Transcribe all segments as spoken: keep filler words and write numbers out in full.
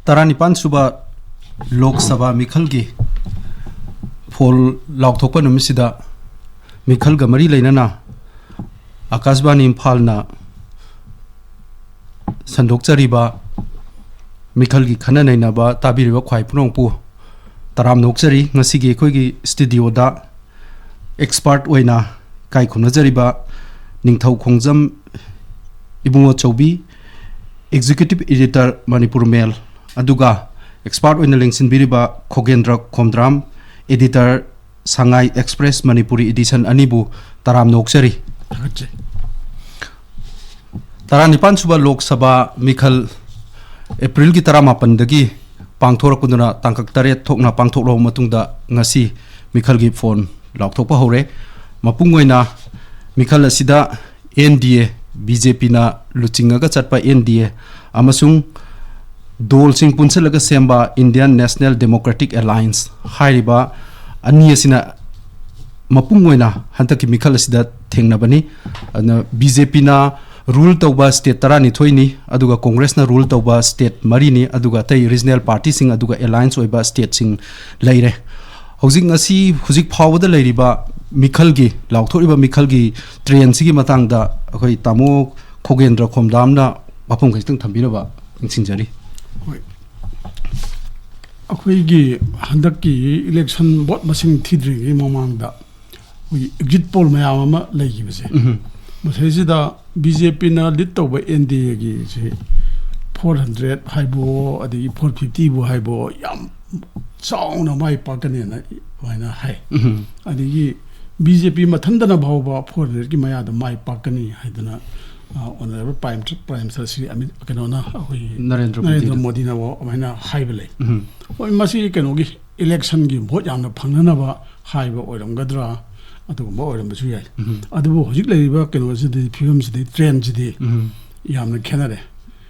ꯇꯔꯥꯅꯤꯄꯥꯟ ꯁꯨꯕ ꯂꯣꯛ ꯁꯚꯥ ꯃꯤꯈꯜꯒꯤ ꯐꯣꯜ ꯂꯥꯎꯊꯣꯛꯄ ꯅꯨꯃꯤꯠꯁꯤꯗ ꯃꯤꯈꯜꯒ ꯃꯔꯤ ꯂꯩꯅꯅ ꯑꯀꯥꯁꯕꯥꯅꯤ ꯏꯝꯐꯥꯜꯅ ꯁꯟꯗꯣꯛꯆꯔꯤꯕ ꯃꯤꯈꯜꯒꯤ ꯈꯟꯅ ꯅꯩꯅꯕ ꯇꯥꯕꯤꯔꯤꯕ ꯈ꯭ꯋꯥꯏ ꯄꯨꯝꯅꯃꯛꯄꯨ ꯇꯔꯥꯝꯅ ꯑꯣꯛꯆꯔꯤ꯫ ꯉꯁꯤꯒꯤ ꯑꯩꯈꯣꯏꯒꯤ ꯁ꯭ꯇꯨꯗꯤꯑꯣꯗ ꯑꯦꯛꯁꯄꯥꯔꯠ ꯑꯣꯏꯅ ꯏꯀꯥꯏ ꯈꯨꯝꯅꯖꯔꯤꯕ ꯅꯤꯡꯊꯧ ꯈꯣꯡꯖꯝ ꯏꯕꯨꯡꯉꯣ ꯆꯧꯕꯤ, ꯑꯦꯛꯖꯤꯀ꯭ꯌꯨꯇꯤꯚ ꯏꯗꯤꯇꯔ ꯃꯅꯤꯄꯨꯔ ꯃꯦꯜ, ꯑꯗꯨꯒ ꯑꯦꯛꯁꯄꯥꯔꯠ ꯑꯣꯏꯅ ꯂꯦꯡꯁꯤꯟꯕꯤꯔꯤꯕ ꯈꯣꯒꯦꯟꯗ꯭ꯔ ꯈꯣꯝꯗ꯭ꯔꯥꯝ, ꯑꯦꯗꯤꯇꯔ ꯁꯉꯥꯏ ꯑꯦꯛꯁꯄ꯭ꯔꯦꯁ ꯃꯅꯤꯄꯨꯔꯤ ꯏꯗꯤꯁꯟ ꯑꯅꯤꯕꯨ ꯇꯔꯥꯝꯅ ꯑꯣꯛꯆꯔꯤ꯫ ꯊꯥꯒꯠꯆꯩ꯫ ꯇꯔꯥꯅꯤꯄꯥꯟ ꯁꯨꯕ ꯂꯣꯛ ꯁꯚꯥ ꯃꯤꯈꯜ ꯑꯦꯄ꯭ꯔꯤꯜꯒꯤ ꯇꯔꯥꯃꯥꯄꯟꯗꯒꯤ ꯄꯥꯡꯊꯣꯔꯛꯄꯗꯨꯅ ꯇꯥꯡꯀꯛ ꯇꯔꯦꯠ ꯊꯣꯛꯅ ꯄꯥꯡꯊꯣꯛꯂꯕ ꯃꯇꯨꯡꯗ ꯉꯁꯤ ꯃꯤꯈꯜꯒꯤ ꯐꯣꯟ ꯂꯥꯎꯊꯣꯛꯄ ꯍꯧꯔꯦ꯫ ꯃꯄꯨꯡ ꯑꯣꯏꯅ ꯃꯤꯈꯜ ꯑꯁꯤꯗ ꯑꯦꯟ ꯗꯤ ꯑꯦ, ꯕꯤ ꯖꯦ ꯄꯤꯅ ꯂꯨꯆꯤꯡꯉꯒ ꯆꯠꯄ ꯑꯦꯟ ꯗꯤ ꯑꯦ ꯑꯃꯁꯨꯡ ꯗꯣꯜꯁꯤꯡ ꯄꯨꯟꯁꯤꯜꯂꯒ ꯁꯦꯝꯕ ꯏꯟꯗꯤꯌꯥꯟ ꯅꯦꯁꯅꯦꯜ ꯗꯦꯃꯣꯀ꯭ꯔꯦꯇꯤꯛ ꯑꯦꯂꯥꯏꯟꯁ ꯍꯥꯏꯔꯤꯕ ꯑꯅꯤ ꯑꯁꯤꯅ ꯃꯄꯨꯡ ꯑꯣꯏꯅ ꯍꯟꯗꯛꯀꯤ ꯃꯤꯈꯜ ꯑꯁꯤꯗ ꯊꯦꯡꯅꯕꯅꯤ꯫ ꯑꯗꯨꯅ ꯕꯤ ꯖꯦ ꯄꯤꯅ ꯔꯨꯜ ꯇꯧꯕ ꯁ꯭ꯇꯦꯠ ꯇꯔꯥꯅꯤꯊꯣꯏꯅꯤ, ꯑꯗꯨꯒ ꯀꯣꯡꯒ꯭ꯔꯦꯁꯅ ꯔꯨꯜ ꯇꯧꯕ ꯁ꯭ꯇꯦꯠ ꯃꯔꯤꯅꯤ, ꯑꯗꯨꯒ ꯑꯇꯩ ꯔꯤꯖꯅꯦꯜ ꯄꯥꯔꯇꯤꯁꯤꯡ ꯑꯗꯨꯒ ꯑꯦꯂꯥꯏꯟꯁ ꯑꯣꯏꯕ ꯁ꯭ꯇꯦꯠꯁꯤꯡ ꯂꯩꯔꯦ꯫ ꯍꯧꯖꯤꯛ ꯉꯁꯤ, ꯍꯧꯖꯤꯛ ꯐꯥꯎꯕꯗ ꯂꯩꯔꯤꯕ ꯃꯤꯈꯜꯒꯤ, ꯂꯥꯎꯊꯣꯛꯏꯕ ꯃꯤꯈꯜꯒꯤ ꯇ꯭ꯔꯦꯟꯁꯤꯒꯤ ꯃꯇꯥꯡꯗ ꯑꯩꯈꯣꯏ ꯇꯥꯃꯣ ꯈꯣꯒꯦꯟꯗ꯭ꯔ ꯈꯣꯝꯗꯥꯝꯅ ꯋꯥꯐꯝ ꯈꯖꯤꯛꯇꯪ ꯊꯝꯕꯤꯅꯕ ꯅꯤꯡꯁꯤꯡꯖꯔꯤ꯫ ꯍꯣꯏ꯫ ꯑꯩꯈꯣꯏꯒꯤ ꯍꯟꯗꯛꯀꯤ ꯏꯂꯦꯛꯁꯟ ꯚꯣꯠ ꯃꯁꯤꯡ ꯊꯤꯗ꯭ꯔꯤꯉꯩ ꯃꯃꯥꯡꯗ ꯑꯩꯈꯣꯏꯒꯤ ꯑꯦꯛꯖꯤꯠ ꯄꯣꯜ ꯃꯌꯥꯝ ꯑꯃ ꯂꯩꯈꯤꯕꯁꯦ, ꯎꯝ꯫ ꯃꯁꯤꯗꯩꯁꯤꯗ ꯕꯤ ꯖꯦ ꯄꯤꯅ ꯂꯤꯗ ꯇꯧꯕ ꯑꯦꯟ ꯗꯤ ꯑꯦꯒꯤꯁꯤ ꯐꯣꯔ ꯍꯟꯗ꯭ꯔꯦꯠ ꯍꯥꯏꯕꯣ, ꯑꯗꯒꯤ ꯐꯣꯔ ꯐꯤꯐꯇꯤꯕꯨ ꯍꯥꯏꯕꯣ, ꯌꯥꯝ ꯆꯥꯎꯅ ꯃꯥꯏ ꯄꯥꯛꯀꯅꯦꯅ ꯑꯗꯨꯃꯥꯏꯅ ꯍꯥꯏ꯫ ꯎꯝ꯫ ꯑꯗꯒꯤ ꯕꯤ ꯖꯦ ꯄꯤ ꯃꯊꯟꯇꯅ ꯐꯥꯎꯕ ꯐꯣꯔ ꯍꯟꯗ꯭ꯔꯦꯠꯀꯤ ꯃꯌꯥꯗ ꯃꯥꯏ ꯄꯥꯛꯀꯅꯤ ꯍꯥꯏꯗꯅ, ꯑ, honourable prime, prime minister Shri Amit, ꯀꯩꯅꯣꯅ, ꯑꯩꯈꯣꯏꯒꯤ ꯅꯔꯦꯟꯗ꯭ꯔ ꯅꯔꯦꯟꯗ꯭ꯔ ꯃꯣꯗꯤꯅ꯫ ꯃꯣꯗꯤꯅ ꯑꯗꯨꯃꯥꯏꯅ ꯍꯥꯏꯕ ꯂꯩ꯫ ꯎꯝ꯫ ꯍꯣꯏ, ꯃꯁꯤ ꯀꯩꯅꯣꯒꯤ ꯏꯂꯦꯛꯁꯟꯒꯤ ꯚꯣꯠ ꯌꯥꯝꯅ ꯐꯪꯅꯅꯕ ꯍꯥꯏꯕ ꯑꯣꯏꯔꯝꯒꯗ꯭ꯔꯥ, ꯑꯗꯨꯒꯨꯝꯕ ꯑꯣꯏꯔꯝꯕꯁꯨ ꯌꯥꯏ꯫ ꯎꯝ꯫ ꯑꯗꯨꯕꯨ ꯍꯧꯖꯤꯛ ꯂꯩꯔꯤꯕ ꯀꯩꯅꯣꯁꯤꯗꯤ, ꯐꯤꯕꯝꯁꯤꯗꯤ, ꯇ꯭ꯔꯦꯟꯁꯤꯗꯤ ꯎꯝ꯫ ꯌꯥꯝꯅ ꯈꯦꯠꯅꯔꯦ꯫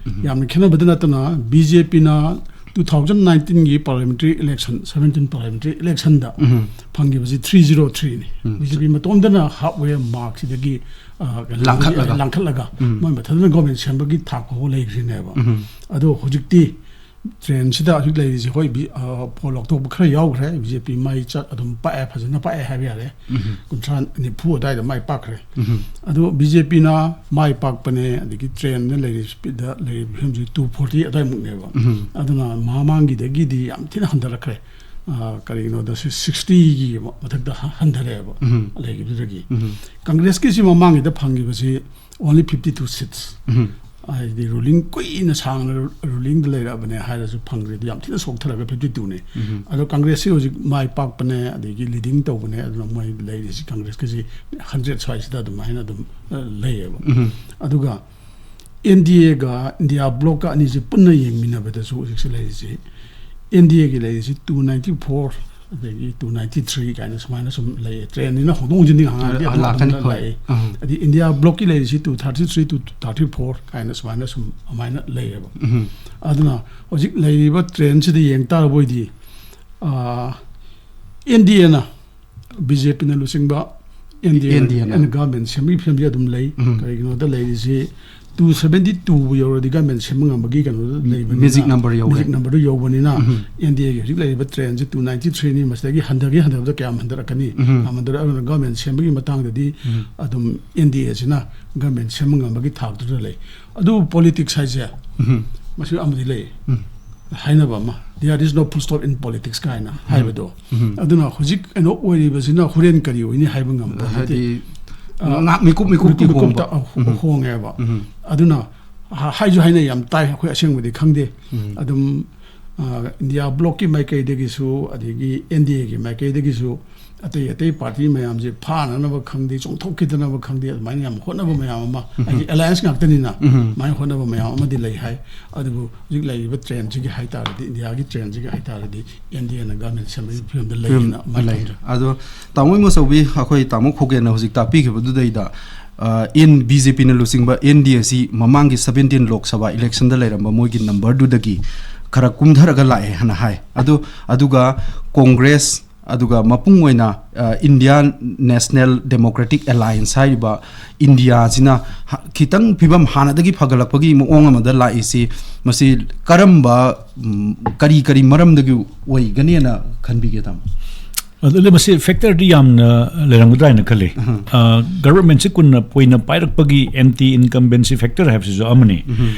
ꯎꯝ꯫ ꯌꯥꯝꯅ ꯈꯦꯠꯅꯕꯗ ꯅꯠꯇꯅ, ꯕꯤ ꯖꯦ ꯄꯤꯅ ꯇꯨ ꯊꯥꯎꯖꯟ ꯅꯥꯏꯟꯇꯤꯟꯒꯤ ꯄꯥꯔꯂꯤꯌꯥꯃꯦꯟꯇꯔꯤ ꯏꯂꯦꯛꯁꯟ, ꯁꯚꯦꯟꯇꯤꯟ ꯄꯥꯔꯂꯤꯌꯥꯃꯦꯟꯇꯔꯤ ꯏꯂꯦꯛꯁꯟꯗ ꯎꯝ꯫ ꯐꯪꯈꯤꯕꯁꯤ ꯊ꯭ꯔꯤ ꯖꯤꯔꯣ ꯊ꯭ꯔꯤꯅꯤ꯫ ꯎꯝ꯫ ꯕꯤ ꯖꯦ ꯄꯤ ꯃꯇꯣꯝꯗꯅ ꯍꯥꯐꯋꯦ ꯃꯥꯔꯛꯁꯤꯗꯒꯤ, ꯑ, ꯀꯩꯅꯣ, ꯂꯥꯡꯈꯠꯂꯒ꯫ ꯂꯥꯡꯈꯠꯂꯒ ꯎꯝ꯫ ꯃꯣꯏ ꯃꯊꯟꯇꯅ ꯒꯣꯔꯃꯦꯟ ꯁꯦꯝꯕꯒꯤ ꯊꯥꯛ ꯐꯥꯎꯕ ꯂꯩꯈ꯭ꯔꯤꯅꯦꯕ꯫ ꯎꯝ꯫ ꯑꯗꯣ ꯍꯧꯖꯤꯛꯇꯤ ꯇ꯭ꯔꯦꯟꯁꯤꯗ ꯍꯧꯖꯤꯛ ꯂꯩꯔꯤꯁꯦ, ꯍꯣꯏ, ꯕꯤ-, ꯑ, ꯄꯣꯜ ꯂꯥꯎꯊꯣꯛꯄ ꯈꯔ ꯌꯥꯎꯈ꯭ꯔꯦ, ꯕꯤ ꯖꯦ ꯄꯤ ꯃꯥꯏ ꯆꯠ-, ꯑꯗꯨꯝ ꯄꯥꯛꯑꯦ, ꯐꯖꯅ ꯄꯥꯛꯑꯦ ꯍꯥꯏꯕ ꯌꯥꯔꯦ꯫ ꯎꯝ꯫ ꯀꯨꯟꯊ꯭ꯔꯥ ꯅꯤꯐꯨ ꯑꯗꯨꯋꯥꯏꯗ ꯃꯥꯏ ꯄꯥꯛꯈ꯭ꯔꯦ꯫ ꯎꯝ꯫ ꯑꯗꯣ ꯕꯤ ꯖꯦ ꯄꯤꯅ ꯃꯥꯏ ꯄꯥꯛꯄꯅꯦ, ꯑꯗꯒꯤ ꯇ꯭ꯔꯦꯟꯗ ꯂꯩꯔꯤꯕ ꯁ꯭ꯄꯤꯠꯇ ꯂꯩꯔꯤꯕ ꯐꯤꯕꯝꯁꯤ ꯇꯨ ꯐꯣꯔꯇꯤ ꯑꯗꯨꯋꯥꯏꯃꯨꯛꯅꯦꯕ꯫ ꯎꯝ꯫ ꯑꯗꯨꯅ ꯃꯃꯥꯡꯒꯤꯗꯒꯤꯗꯤ ꯌꯥꯝ ꯊꯤꯅ ꯍꯟꯊꯔꯛꯈ꯭ꯔꯦ꯫ ꯑ, ꯀꯔꯤꯒꯤꯅꯣꯗ ꯁꯤ ꯁꯤꯛꯁꯇꯤꯒꯤ ꯃꯊꯛꯇ ꯍ-, ꯍꯟꯊꯔꯛꯑꯦꯕ ꯎꯝ꯫ ꯂꯩꯈꯤꯕꯗꯨꯗꯒꯤ꯫ ꯎꯝ꯫ ꯀꯪꯒ꯭ꯔꯦꯁꯀꯤꯁꯤ ꯃꯃꯥꯡꯒꯤꯗ ꯐꯪꯈꯤꯕꯁꯤ only fifty two seats꯫ ꯎꯝ꯫ ꯍꯥꯏꯗꯤ ꯔꯨꯂꯤꯡ ꯀꯨꯏꯅ ꯁꯥꯡꯅ ꯔꯨꯂꯤꯡꯗ ꯂꯩꯔꯛꯑꯕꯅꯦ ꯍꯥꯏꯔꯁꯨ ꯐꯪꯗ꯭ꯔꯤꯗꯣ ꯌꯥꯝ ꯊꯤꯅ ꯁꯣꯛꯊꯔꯒ ꯐꯤꯐꯇꯤ ꯇꯨꯅꯦ꯫ ꯎꯝ꯫ ꯑꯗꯣ ꯀꯪꯒ꯭ꯔꯦꯁꯁꯤ ꯍꯧꯖꯤꯛ ꯃꯥꯏ ꯄꯥꯛꯄꯅꯦ, ꯑꯗꯒꯤ ꯂꯤꯗꯤꯡ ꯇꯧꯕꯅꯦ, ꯑꯗꯨꯅ ꯃꯣꯏ ꯂꯩꯔꯤꯁꯤ ꯀꯪꯒ꯭ꯔꯦꯁꯀꯤꯁꯤ ꯍꯟꯗ꯭ꯔꯦꯠ ꯁ꯭ꯋꯥꯏꯁꯤꯗ ꯑꯗꯨꯃꯥꯏꯅ ꯑꯗꯨꯝ, ꯑ, ꯂꯩꯌꯦꯕ꯫ ꯎꯝ꯫ ꯑꯗꯨꯒ ꯑꯦꯟ ꯗꯤ ꯑꯦꯒ ꯏꯟꯗꯤꯌꯥ ꯕ꯭ꯂꯣꯛꯀ ꯑꯅꯤꯁꯤ ꯄꯨꯟꯅ ꯌꯦꯡꯃꯤꯟꯅꯕꯗꯁꯨ ꯍꯧꯖꯤꯛꯁꯤ ꯂꯩꯔꯤꯁꯤ, ꯑꯦꯟ ꯗꯤ ꯑꯦꯒꯤ ꯂꯩꯔꯤꯁꯤ two ninety four, ꯑꯗꯒꯤ two ninety three ꯀꯥꯏꯅ ꯁꯨꯃꯥꯏꯅ ꯁꯨꯝ ꯂꯩꯌꯦ꯫ ꯇ꯭ꯔꯦꯟꯅꯤꯅ ꯍꯣꯡꯗꯣꯛ ꯍꯣꯡꯖꯤꯟꯗꯤ ꯉꯥꯏꯍꯥꯛ ꯉꯥꯏꯍꯥꯛꯇꯤ ꯑ, ꯑꯗꯨꯝ ꯂꯥꯛꯀꯅꯤ, ꯑꯗꯨꯝ ꯍꯣꯏ꯫ ꯂꯥꯛꯑꯦ꯫ ꯎꯝ꯫ ꯑꯗꯩ ꯏꯟꯗꯤꯌꯥ ꯕ꯭ꯂꯣꯛꯀꯤ ꯂꯩꯔꯤꯁꯤ two thirty three to thirty four ꯀꯥꯏꯅ ꯁꯨꯃꯥꯏꯅ ꯁꯨꯝ ꯑꯗꯨꯃꯥꯏꯅ ꯂꯩꯌꯦꯕ꯫ ꯎꯝ꯫ ꯑꯗꯨꯅ ꯍꯧꯖꯤꯛ ꯂꯩꯔꯤꯕ ꯇ꯭ꯔꯦꯟꯁꯤꯗ ꯌꯦꯡ ꯇꯥꯔꯕ ꯑꯣꯏꯗꯤ, ꯑ, ꯑꯦꯟ ꯗꯤ ꯑꯦꯅ, ꯕꯤ ꯖꯦ ꯄꯤꯅ ꯂꯨꯆꯤꯡꯕ ꯑꯦꯟ ꯗꯤ ꯑꯦꯅ ꯑꯦꯟ ꯗꯤ ꯑꯦꯅ꯫ ꯑꯦꯟ ꯒꯚꯔꯟꯃꯦꯟ ꯁꯦꯝꯕꯒꯤ ꯐꯤꯕꯝꯗꯤ ꯑꯗꯨꯝ ꯂꯩ꯫ ꯎꯝ꯫ ꯀꯔꯤꯒꯤꯅꯣꯗ ꯂꯩꯔꯤꯁꯤ two seventy two ꯕꯨ ꯌꯧꯔꯗꯤ ꯒꯚꯔꯟꯃꯦꯟ ꯁꯦꯝꯕ ꯉꯝꯕꯒꯤ ꯀꯩꯅꯣꯗ ꯂꯩꯕꯅꯤꯅ, ꯃꯦꯖꯤꯛ ꯅꯝꯕꯔ ꯌꯧꯔꯦ꯫ ꯃꯦꯖꯤꯛ ꯅꯝꯕꯔꯗꯨ ꯌꯧꯕꯅꯤꯅ ꯎꯝ꯫ ꯑꯦꯟ ꯗꯤ ꯑꯦꯒꯤ ꯍꯧꯖꯤꯛ ꯂꯩꯔꯤꯕ ꯇ꯭ꯔꯦꯟꯁꯤ two ninety three ꯅꯤ, ꯃꯁꯤꯗꯒꯤ ꯍꯟꯊꯒꯦ ꯍꯟꯊꯕꯗ ꯀꯌꯥꯝ ꯍꯟꯊꯔꯛꯀꯅꯤ? ꯎꯝ꯫ ꯌꯥꯝ ꯍꯟꯊꯔꯛꯑꯒꯅ ꯒꯚꯔꯟꯃꯦꯟ ꯁꯦꯝꯕꯒꯤ ꯃꯇꯥꯡꯗꯗꯤ ꯎꯝ꯫ ꯑꯗꯨꯝ ꯑꯦꯟ ꯗꯤ ꯑꯦꯁꯤꯅ ꯒꯚꯔꯟꯃꯦꯟ ꯁꯦꯝꯕ ꯉꯝꯕꯒꯤ ꯊꯥꯛꯇꯨꯗ ꯂꯩ꯫ ꯑꯗꯨꯕꯨ ꯄꯣꯂꯤꯇꯤꯛꯁ ꯍꯥꯏꯁꯦ ꯎꯝ꯫ ꯃꯁꯤ ꯑꯃꯗꯤ ꯂꯩ꯫ ꯎꯝ꯫ ꯍꯥꯏꯅꯕ ꯑꯃ, "There is no full stop in politics" ꯀꯥꯏꯅ ꯎꯝ꯫ ꯍꯥꯏꯕꯗꯣ꯫ ꯎꯝ꯫ ꯑꯗꯨꯅ ꯍꯧꯖꯤꯛ ꯀꯩꯅꯣ ꯑꯣꯏꯔꯤꯕꯁꯤꯅ ꯍꯣꯔꯦꯟ ꯀꯔꯤ ꯑꯣꯏꯅꯤ ꯍꯥꯏꯕ ꯉꯝꯕ ꯅꯠꯇꯦ꯫ ꯍꯥꯏꯗꯤ ꯑ, ꯉꯥꯏꯍꯥꯛ ꯃꯤꯀꯨꯞ ꯃꯤꯀꯨꯞꯀꯤ ꯃꯤꯀꯨꯞ ꯃꯤꯀꯨꯞꯇ ꯍꯣꯡꯕ꯫ ꯑ, ꯍꯣ-, ꯎꯝ꯫ ꯍꯣꯡꯉꯦꯕ꯫ ꯎꯝ꯫ ꯑꯗꯨꯅ ꯍ-, ꯍꯥꯏꯁꯨ ꯍꯥꯏꯅ ꯌꯥꯝ ꯇꯥꯏ, ꯑꯩꯈꯣꯏ ꯑꯁꯦꯡꯕꯗꯤ ꯈꯪꯗꯦ꯫ ꯎꯝ꯫ ꯑꯗꯨꯝ, ꯑ, ꯏꯟꯗꯤꯌꯥ ꯕ꯭ꯂꯣꯛꯀꯤ ꯃꯥꯏꯀꯩꯗꯒꯤꯁꯨ, ꯑꯗꯒꯤ ꯑꯦꯟ ꯗꯤ ꯑꯦꯒꯤ ꯃꯥꯏꯀꯩꯗꯒꯤꯁꯨ ꯑꯇꯩ ꯑꯇꯩ ꯄꯥꯔꯇꯤ ꯃꯌꯥꯝꯁꯦ ꯐꯥꯅꯅꯕ ꯈꯪꯗꯦ, ꯆꯣꯡꯊꯣꯛꯈꯤꯗꯅꯕ ꯈꯪꯗꯦ, ꯑꯗꯨꯃꯥꯏꯅ ꯌꯥꯝ ꯍꯣꯠꯅꯕ ꯃꯌꯥꯝ ꯑꯃ, ꯎꯝ꯫ ꯍꯥꯏꯗꯤ ꯑꯦꯂꯥꯏꯟꯁ ꯉꯥꯛꯇꯅꯤꯅ, ꯎꯝ꯫ ꯑꯗꯨꯃꯥꯏꯅ ꯍꯣꯠꯅꯕ ꯃꯌꯥꯝ ꯑꯃꯗꯤ ꯂꯩ ꯍꯥꯏ꯫ ꯑꯗꯨꯕꯨ ꯍꯧꯖꯤꯛ ꯂꯩꯔꯤꯕ ꯇ꯭ꯔꯦꯟꯁꯤꯒꯤ ꯍꯥꯏ ꯇꯥꯔꯗꯤ, ꯏꯟꯗꯤꯌꯥꯒꯤ ꯇ꯭ꯔꯦꯟꯁꯤꯒꯤ ꯍꯥꯏ ꯇꯥꯔꯗꯤ, ꯑꯦꯟ ꯗꯤ ꯑꯦꯅ ꯒꯚꯔꯟꯃꯦꯟ ꯁꯦꯝꯕꯒꯤ ꯐꯤꯕꯝꯗ ꯐꯤꯕꯝ ꯂꯩꯌꯦꯅ ꯑꯗꯨꯃꯥꯏꯅ ꯂꯩ꯫ ꯊꯝꯖꯩ꯫ ꯑꯗꯣ ꯇꯥꯃꯣ ꯃꯆꯧꯕꯤ, ꯑꯩꯈꯣꯏ ꯇꯥꯃꯣ ꯈꯣꯒꯦꯟꯅ ꯍꯧꯖꯤꯛ ꯇꯥꯛꯄꯤꯈꯤꯕꯗꯨꯗꯩꯗ, ꯑ, ꯑꯦꯟ ꯕꯤ ꯖꯦ ꯄꯤꯅ ꯂꯨꯆꯤꯡꯕ ꯑꯦꯟ ꯗꯤ ꯑꯦ ꯑꯁꯤ ꯃꯃꯥꯡꯒꯤ seventeen ꯂꯣꯛ ꯁꯚꯥ ꯏꯂꯦꯛꯁꯟꯗ ꯂꯩꯔꯝꯕ ꯃꯣꯏꯒꯤ ꯅꯝꯕꯔꯗꯨꯗꯒꯤ ꯈꯔ ꯀꯨꯝꯊꯔꯒ ꯂꯥꯛꯑꯦ ꯍꯥꯏꯅ ꯍꯥꯏ꯫ ꯑꯗꯨ, ꯑꯗꯨꯒ ꯀꯣꯡꯒ꯭ꯔꯦꯁ, ꯑꯗꯨꯒ ꯃꯄꯨꯡ ꯑꯣꯏꯅ, ꯑ, Indian National Democratic Alliance ꯍꯥꯏꯔꯤꯕ ꯏꯟꯗꯤꯌꯥꯁꯤꯅ ꯍ-, ꯈꯤꯇꯪ ꯐꯤꯕꯝ ꯍꯥꯟꯅꯗꯒꯤ ꯐꯒꯠꯂꯛꯄꯒꯤ ꯃꯑꯣꯡ ꯑꯃꯗ ꯂꯥꯛꯏꯁꯤ, ꯃꯁꯤ ꯀꯔꯝꯕ, ꯎꯝ, ꯀꯔꯤ ꯀꯔꯤ ꯃꯔꯝꯗꯒꯤ ꯑꯣꯏꯒꯅꯦꯅ ꯈꯟꯕꯤꯒꯦ, ꯇꯥꯃꯣ? ꯑꯗꯨꯗꯤ ꯃꯁꯤ ꯐꯦꯛꯇꯔꯗꯤ ꯌꯥꯝꯅ ꯂꯩꯔꯝꯒꯗ꯭ꯔꯥ ꯍꯥꯏꯅ ꯈꯜꯂꯤ꯫ ꯑꯍ꯫ ꯑ, ꯒꯚꯔꯟꯃꯦꯟꯁꯤ ꯀꯨꯏꯅ ꯀꯨꯏꯅ ꯄꯥꯏꯔꯛꯄꯒꯤ ꯑꯦꯟꯇꯤ ꯏꯟꯀꯝꯕꯦꯟꯁꯤ ꯐꯦꯛꯇꯔ ꯍꯥꯏꯕꯁꯤꯁꯨ ꯑꯃꯅꯤ꯫ ꯎꯝ꯫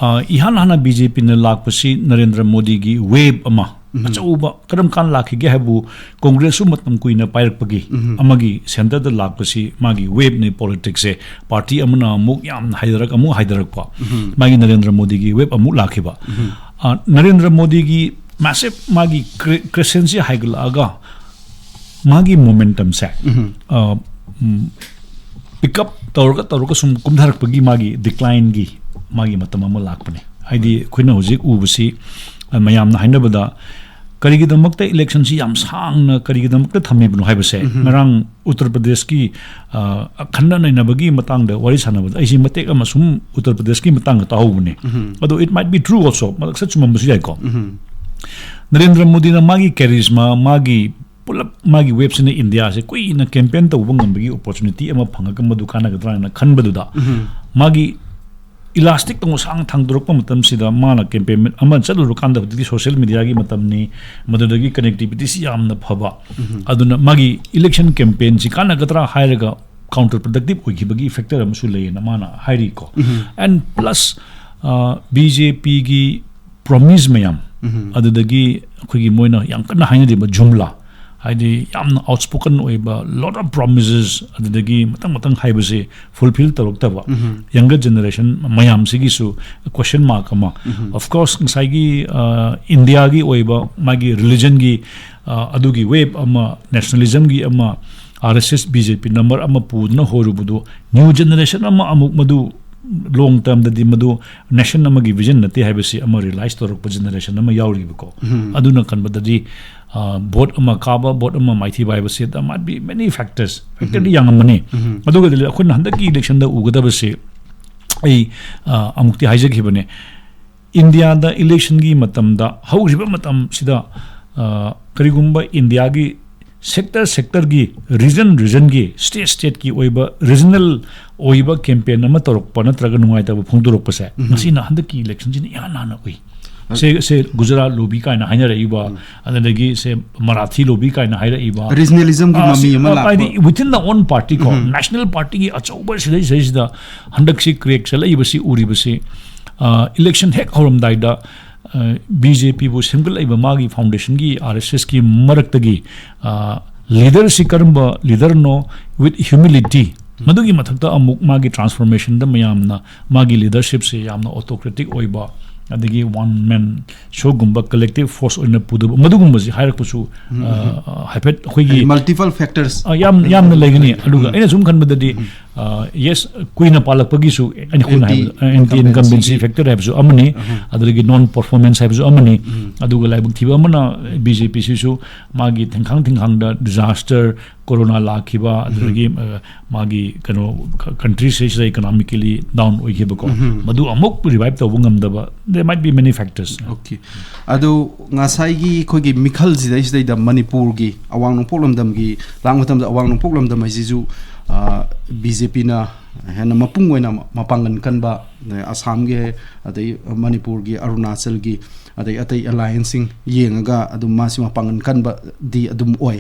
ꯑ, ꯏꯍꯥꯟ ꯍꯥꯟꯅ ꯕꯤ ꯖꯦ ꯄꯤꯅ ꯂꯥꯛꯄꯁꯤ ꯅꯔꯦꯟꯗ꯭ꯔ ꯃꯣꯗꯤꯒꯤ ꯋꯦꯕ ꯑꯃ, ꯎꯝ꯫ ꯑꯆꯧꯕ, ꯀꯔꯝ ꯀꯥꯟ ꯂꯥꯛꯈꯤꯒꯦ ꯍꯥꯏꯕꯨ, ꯀꯣꯡꯒ꯭ꯔꯦꯁꯁꯨ ꯃꯇꯝ ꯀꯨꯏꯅ ꯄꯥꯏꯔꯛꯄꯒꯤ ꯎꯝ꯫ ꯑꯃꯒꯤ ꯁꯦꯟꯇꯔꯗ ꯂꯥꯛꯄꯁꯤ ꯃꯥꯒꯤ ꯋꯦꯕꯅꯤ ꯄꯣꯂꯤꯇꯤꯛꯁꯁꯦ꯫ ꯄꯥꯔꯇꯤ ꯑꯃꯅ ꯑꯃꯨꯛ ꯌꯥꯝꯅ ꯍꯥꯏꯊꯔꯛ-, ꯑꯃꯨꯛ ꯍꯥꯏꯊꯔꯛꯄ꯫ ꯎꯝ꯫ ꯃꯥꯒꯤ ꯅꯔꯦꯟꯗ꯭ꯔ ꯃꯣꯗꯤꯒꯤ ꯋꯦꯕ ꯑꯃꯨꯛ ꯂꯥꯛꯈꯤꯕ꯫ ꯎꯝ꯫ ꯑ, ꯅꯔꯦꯟꯗ꯭ꯔ ꯃꯣꯗꯤꯒꯤ ꯃꯦꯁꯤꯞ ꯃꯥꯒꯤ ꯀ꯭ꯔꯦ-, ꯀ꯭ꯔꯦꯁꯦꯟꯁꯤ ꯍꯥꯏꯒꯠꯂꯛꯑꯒ ꯃꯥꯒꯤ ꯃꯣꯃꯦꯟꯇꯝꯁꯦ, ꯎꯝ꯫ ꯑ, ꯎꯝ, ꯄꯤꯛ ꯑꯞ ꯇꯧꯔꯒ ꯇꯧꯔꯒ ꯁꯨꯝ ꯀꯨꯝꯊꯔꯛꯄꯒꯤ ꯃꯥꯒꯤ ꯗꯤꯀ꯭ꯂꯥꯏꯟꯒꯤ ꯃꯥꯒꯤ ꯃꯇꯝ ꯑꯃ ꯂꯥꯛꯄꯅꯦ꯫ ꯍꯥꯏꯗꯤ ꯑꯩꯈꯣꯏꯅ ꯍꯧꯖꯤꯛ ꯎꯕꯁꯤ, ꯑ, ꯃꯌꯥꯝꯅ ꯍꯥꯏꯅꯕꯗ ꯀꯔꯤꯒꯤꯗꯃꯛꯇ ꯏꯂꯦꯛꯁꯟꯁꯤ ꯌꯥꯝ ꯁꯥꯡꯅ ꯀꯔꯤꯒꯤꯗꯃꯛꯇ ꯊꯝꯃꯤꯕꯅꯣ ꯍꯥꯏꯕꯁꯦ, ꯎꯝ꯫ ꯉꯔꯥꯡ ꯎꯠꯇꯔ ꯄ꯭ꯔꯗꯦꯁꯀꯤ, ꯑ, ꯈꯟꯅ ꯅꯩꯅꯕꯒꯤ ꯃꯇꯥꯡꯗ ꯋꯥꯔꯤ ꯁꯥꯟꯅꯕꯗ ꯑꯩꯁꯤ ꯃꯇꯦꯛ ꯑꯃ ꯁꯨꯝ ꯎꯠꯇꯔ ꯄ꯭ꯔꯗꯦꯁꯀꯤ ꯃꯇꯥꯡꯗ ꯇꯥꯍꯧꯕꯅꯦ꯫ ꯎꯝ꯫ ꯑꯗꯣ it might be true also, ꯃꯁꯛ ꯆꯨꯝꯃꯝꯕꯁꯨ ꯌꯥꯏꯀꯣ꯫ ꯎꯝ꯫ ꯅꯔꯦꯟꯗ꯭ꯔ ꯃꯣꯗꯤꯅ ꯃꯥꯒꯤ ꯀꯦꯔꯤꯖꯃꯥ, ꯃꯥꯒꯤ ꯄꯨꯂꯞ ꯃꯥꯒꯤ ꯋꯦꯕꯁꯤꯅ ꯏꯟꯗꯤꯌꯥꯁꯦ ꯀꯨꯏꯅ ꯀꯦꯝꯄꯦꯟ ꯇꯧꯕ ꯉꯝꯕꯒꯤ ꯑꯣꯄꯣꯔꯆꯨꯅꯤꯇꯤ ꯑꯃ ꯐꯪꯉꯒ ꯃꯗꯨ ꯀꯥꯟꯅꯒꯗ꯭ꯔꯥ ꯍꯥꯏꯅ ꯈꯟꯕꯗꯨꯗ, ꯎꯝ꯫ ꯃꯥꯒꯤ ꯏꯂꯥꯁꯇꯤꯛ ꯇꯧꯅ ꯁꯥꯡꯅ ꯊꯥꯡꯗꯣꯔꯛꯄ ꯃꯇꯝꯁꯤꯗ ꯃꯥꯅ ꯀꯦꯝꯄꯦꯟ ꯑꯃ ꯆꯠꯂꯨꯔꯀꯥꯟꯗ ꯍꯧꯖꯤꯛꯇꯤ ꯁꯣꯁꯤꯌꯦꯜ ꯃꯦꯗꯤꯌꯥꯒꯤ ꯃꯇꯝꯅꯤ, ꯃꯗꯨꯗꯒꯤ ꯀꯅꯦꯛꯇꯤꯕꯤꯇꯤꯁꯤ ꯌꯥꯝꯅ ꯐꯕ꯫ ꯎꯝ꯫ ꯑꯗꯨꯅ ꯃꯥꯒꯤ ꯏꯂꯦꯛꯁꯟ ꯀꯦꯝꯄꯦꯟꯁꯤ ꯀꯥꯟꯅꯒꯗ꯭ꯔꯥ ꯍꯥꯏꯔꯒ ꯀꯥꯎꯟꯇꯔ ꯄ꯭ꯔꯗꯛꯇꯤꯞ ꯑꯣꯏꯈꯤꯕꯒꯤ ꯐꯦꯛꯇꯔ ꯑꯃꯁꯨ ꯂꯩꯌꯦꯅ ꯃꯥꯅ ꯍꯥꯏꯔꯤꯀꯣ꯫ ꯎꯝ꯫ ꯑꯦꯟ ꯄ꯭ꯂꯁ, ꯑ, ꯕꯤ ꯖꯦ ꯄꯤꯒꯤ ꯄ꯭ꯔꯣꯃꯤꯁ ꯃꯌꯥꯝ, ꯎꯝ꯫ ꯑꯗꯨꯗꯒꯤ ꯑꯩꯈꯣꯏꯒꯤ ꯃꯣꯏꯅ ꯌꯥꯝ ꯀꯟꯅ ꯍꯥꯏꯅꯔꯤꯕ ꯖꯨꯝꯂꯥ, ꯍꯥꯏꯗꯤ ꯌꯥꯝꯅ ꯑꯥꯎꯠꯁ꯭ꯄꯣꯀꯟ ꯑꯣꯏꯕ, lot of promises, ꯑꯗꯨꯗꯒꯤ ꯃꯊꯪ ꯃꯊꯪ ꯍꯥꯏꯕꯁꯦ ꯐꯨꯜꯐꯤꯜ ꯇꯧꯔꯛꯇꯕ ꯎꯝ꯫ ꯌꯪꯒꯔ ꯖꯦꯅꯦꯔꯦꯁꯟ ꯃꯌꯥꯝꯁꯤꯒꯤꯁꯨ ꯀ꯭ꯋꯦꯁꯟ ꯃꯥꯔꯛ ꯑꯃ꯫ ꯎꯝ꯫ Of course, ꯉꯁꯥꯏꯒꯤ, ꯑ, ꯏꯟꯗꯤꯌꯥꯒꯤ ꯑꯣꯏꯕ ꯃꯥꯒꯤ ꯔꯤꯂꯤꯖꯟꯒꯤ, ꯑ, ꯑꯗꯨꯒꯤ ꯋꯦꯕ ꯑꯃ, ꯅꯦꯁꯅꯦꯂꯤꯖꯝꯒꯤ ꯑꯃ, ꯑꯥꯔ ꯑꯦꯁ ꯑꯦꯁ, ꯕꯤ ꯖꯦ ꯄꯤ ꯅꯝꯕꯔ ꯑꯃ ꯄꯨꯗꯨꯅ ꯍꯣꯏꯔꯨꯕꯗꯨ, ꯅ꯭ꯌꯨ ꯖꯦꯅꯦꯔꯦꯁꯟ ꯑꯃ ꯑꯃꯨꯛ ꯃꯗꯨ ꯂꯣꯡ ꯇꯔꯝꯗꯗꯤ ꯃꯗꯨ ꯅꯦꯁꯟ ꯑꯃꯒꯤ ꯚꯤꯖꯟ ꯅꯠꯇꯦ ꯍꯥꯏꯕꯁꯤ ꯑꯃ ꯔꯤꯌꯦꯂꯥꯏꯁ ꯇꯧꯔꯛꯄ ꯖꯦꯅꯦꯔꯦꯁꯟ ꯑꯃ ꯌꯥꯎꯔꯤꯕꯀꯣ꯫ ꯎꯝ꯫ ꯑꯗꯨꯅ ꯈꯟꯕꯗꯗꯤ, ꯑ, ꯚꯣꯠ ꯑꯃ ꯀꯥꯕ, ꯚꯣꯠ ꯑꯃ ꯃꯥꯏꯊꯤꯕ ꯍꯥꯏꯕꯁꯤ, there might be many factors, ꯐꯦꯛꯇꯔꯗꯤ ꯎꯝ꯫ ꯌꯥꯝꯃꯝꯃꯅꯤ꯫ ꯎꯝ꯫ ꯑꯗꯨꯒꯗꯤ ꯑꯩꯈꯣꯏꯅ ꯍꯟꯗꯛꯀꯤ ꯏꯂꯦꯛꯁꯟꯗ ꯎꯒꯗꯕꯁꯤ, ꯑꯩ, ꯑ, ꯑꯃꯨꯛꯇꯤ ꯍꯥꯏꯖꯈꯤꯕꯅꯦ, ꯏꯟꯗꯤꯌꯥꯗ ꯏꯂꯦꯛꯁꯟꯒꯤ ꯃꯇꯝꯗ, ꯍꯧꯈꯤꯕ ꯃꯇꯝꯁꯤꯗ, ꯑ, ꯀꯔꯤꯒꯨꯝꯕ ꯏꯟꯗꯤꯌꯥꯒꯤ ꯁꯦꯛꯇꯔ ꯁꯦꯛꯇꯔꯒꯤ, ꯔꯤꯖꯟ ꯔꯤꯖꯟꯒꯤ, ꯁ꯭ꯇꯦꯠ ꯁ꯭ꯇꯦꯠꯀꯤ ꯑꯣꯏꯕ ꯔꯤꯖꯅꯦꯜ ꯑꯣꯏꯕ ꯀꯦꯝꯄꯦꯟ ꯑꯃ ꯇꯧꯔꯛꯄ ꯅꯠꯇ꯭ꯔꯒ ꯅꯨꯡꯉꯥꯏꯇꯕ ꯐꯣꯡꯗꯣꯔꯛꯄꯁꯦ, ꯃꯁꯤꯅ ꯍꯟꯗꯛꯀꯤ ꯏꯂꯦꯛꯁꯟꯁꯤꯅ ꯏꯍꯥꯟ ꯍꯥꯟꯅ ꯎꯏ꯫ ꯁꯦ ꯁꯦ ꯒꯨꯖꯔꯥꯠ ꯂꯣꯕꯤ ꯀꯥꯏꯅ ꯍꯥꯏꯅꯔꯛꯏꯕ, ꯑꯗꯨꯗꯒꯤ ꯁꯦ ꯃꯔꯥꯊꯤ ꯂꯣꯕꯤ ꯀꯥꯏꯅ ꯍꯥꯏꯔꯛꯏꯕ, ꯔꯤꯖꯅꯦꯂꯤꯖꯝꯒꯤ ꯑꯥ, ꯃꯃꯤ ꯁꯤ, ꯑꯃ ꯑ, ꯂꯥꯛꯄ꯫ ꯍꯥꯏꯗꯤ within the own party ꯀꯣ, ꯅꯦꯁꯅꯦꯜ ꯄꯥꯔꯇꯤꯒꯤ ꯑꯆꯧꯕ ꯁꯤꯗꯩ ꯁꯤꯗꯩꯁꯤꯗ ꯍꯟꯗꯛꯁꯤ ꯀ꯭ꯔꯦꯛ ꯆꯠꯂꯛꯏꯕꯁꯤ ꯎꯔꯤꯕꯁꯤ, ꯏꯂꯦꯛꯁꯟ ꯍꯦꯛ ꯍꯧꯔꯝꯗꯥꯏꯗ ꯕꯤ ꯖꯦ ꯄꯤꯕꯨ ꯁꯦꯝꯒꯠꯂꯛꯏꯕ ꯃꯥꯒꯤ ꯐꯥꯎꯟꯗꯦꯁꯟꯒꯤ ꯑꯥꯔ ꯑꯦꯁ ꯑꯦꯁꯀꯤ ꯃꯔꯛꯇꯒꯤ ꯂꯤꯗꯔꯁꯤ ꯀꯔꯝꯕ ꯂꯤꯗꯔꯅꯣ, with humility, ꯃꯗꯨꯒꯤ ꯃꯊꯛꯇ ꯑꯃꯨꯛ ꯃꯥꯒꯤ ꯇ꯭ꯔꯥꯟꯁꯐꯣꯔꯃꯦꯁꯟꯗ ꯃꯌꯥꯝꯅ ꯃꯥꯒꯤ ꯂꯤꯗꯔꯁꯤꯞꯁꯦ ꯌꯥꯝꯅ ꯑꯣꯇꯣꯀ꯭ꯔꯦꯇꯤꯛ ꯑꯣꯏꯕ, ꯑꯗꯒꯤ ꯋꯥꯟ ꯃꯦꯟ ꯁꯣꯒꯨꯝꯕ ꯀꯂꯦꯛꯇꯤꯞ ꯐꯣꯔꯁ ꯑꯣꯏꯅ ꯄꯨꯗꯕ, ꯃꯗꯨꯒꯨꯝꯕꯁꯤ ꯍꯥꯏꯔꯛꯄꯁꯨ, ꯑ, ꯍꯥꯏꯐꯦꯠ ꯑꯩꯈꯣꯏꯒꯤ ꯃꯜꯇꯤꯄꯜ ꯐꯦꯛꯇꯔꯁ ꯑ, ꯌꯥꯝ ꯌꯥꯝꯅ ꯂꯩꯒꯅꯤ꯫ ꯑꯗꯨꯒ ꯑꯩꯅ ꯁꯨꯝ ꯈꯟꯕꯗꯗꯤ, ꯌꯦꯁ, ꯀꯨꯏꯅ ꯄꯥꯜꯂꯛꯄꯒꯤꯁꯨ ꯑꯩꯅ ꯑꯩꯈꯣꯏꯅ ꯑꯦꯟꯇꯤ ꯍꯥꯏꯕ, ꯑꯦꯟꯇꯤ ꯏꯟꯀꯝꯕꯦꯟꯁꯤ ꯏꯟꯀꯝꯕꯦꯟꯁꯤ ꯐꯦꯛꯇꯔ ꯍꯥꯏꯕꯁꯨ ꯑꯃꯅꯤ, ꯑꯗꯒꯤ ꯅꯣꯟ ꯄꯔꯐꯣꯔꯃꯦꯟꯁ ꯍꯥꯏꯕꯁꯨ ꯑꯃꯅꯤ꯫ ꯑꯗꯨꯒ ꯂꯥꯏꯕꯛ ꯊꯤꯕ ꯑꯃꯅ ꯕꯤ ꯖꯦ ꯄꯤꯁꯤꯁꯨ ꯃꯥꯒꯤ ꯊꯤꯡꯈꯥꯡ ꯊꯤꯡꯈꯥꯡꯗ ꯗꯤꯖꯥꯁꯇꯔ, ꯀꯣꯔꯣꯅꯥ ꯂꯥꯛꯈꯤꯕ, ꯑꯗꯨꯗꯒꯤ, ꯑ, ꯃꯥꯒꯤ ꯀꯩꯅꯣ, ꯀ-, ꯀꯟꯇ꯭ꯔꯤꯁꯤꯗꯩꯁꯤꯗ ꯏꯀꯣꯅꯣꯃꯤꯀꯦꯂꯤ ꯗꯥꯎꯟ ꯑꯣꯏꯈꯤꯕꯀꯣ, ꯃꯗꯨ ꯑꯃꯨꯛ ꯔꯤꯚꯥꯏꯞ ꯇꯧꯕ ꯉꯝꯗꯕ, there might be many factors꯫ Okay. ꯑꯗꯣ ꯉꯁꯥꯏꯒꯤ ꯑꯩꯈꯣꯏꯒꯤ ꯃꯤꯈꯜꯁꯤꯗꯩꯁꯤꯗꯩꯗ ꯃꯅꯤꯄꯨꯔꯒꯤ ꯑꯋꯥꯡ ꯅꯣꯡꯄꯣꯛ ꯂꯝꯗꯝꯒꯤ ꯂꯥꯛ ꯃꯇꯝꯗ ꯑꯋꯥꯡ ꯅꯣꯡꯄꯣꯛ ꯂꯝꯗꯝ ꯍꯥꯏꯁꯤꯁꯨ, ꯑ, ꯕꯤ ꯖꯦ ꯄꯤꯅ ꯍꯦꯟꯅ ꯃꯄꯨꯡ ꯑꯣꯏꯅ ꯃꯄꯥꯡꯒꯜ ꯀꯟꯕ, ꯑꯗꯩ ꯑꯁꯥꯝꯒꯤ, ꯑꯗꯩ ꯃꯅꯤꯄꯨꯔꯒꯤ, ꯑꯔꯨꯅꯥꯆꯜꯒꯤ, ꯑꯗꯩ ꯑꯇꯩ ꯑꯦꯂꯥꯏꯟꯁꯁꯤꯡ ꯌꯦꯡꯉꯒ ꯑꯗꯨꯝ ꯃꯥꯁꯤ ꯃꯄꯥꯡꯒꯜ ꯀꯟꯕꯗꯤ ꯑꯗꯨꯝ ꯑꯣꯏ꯫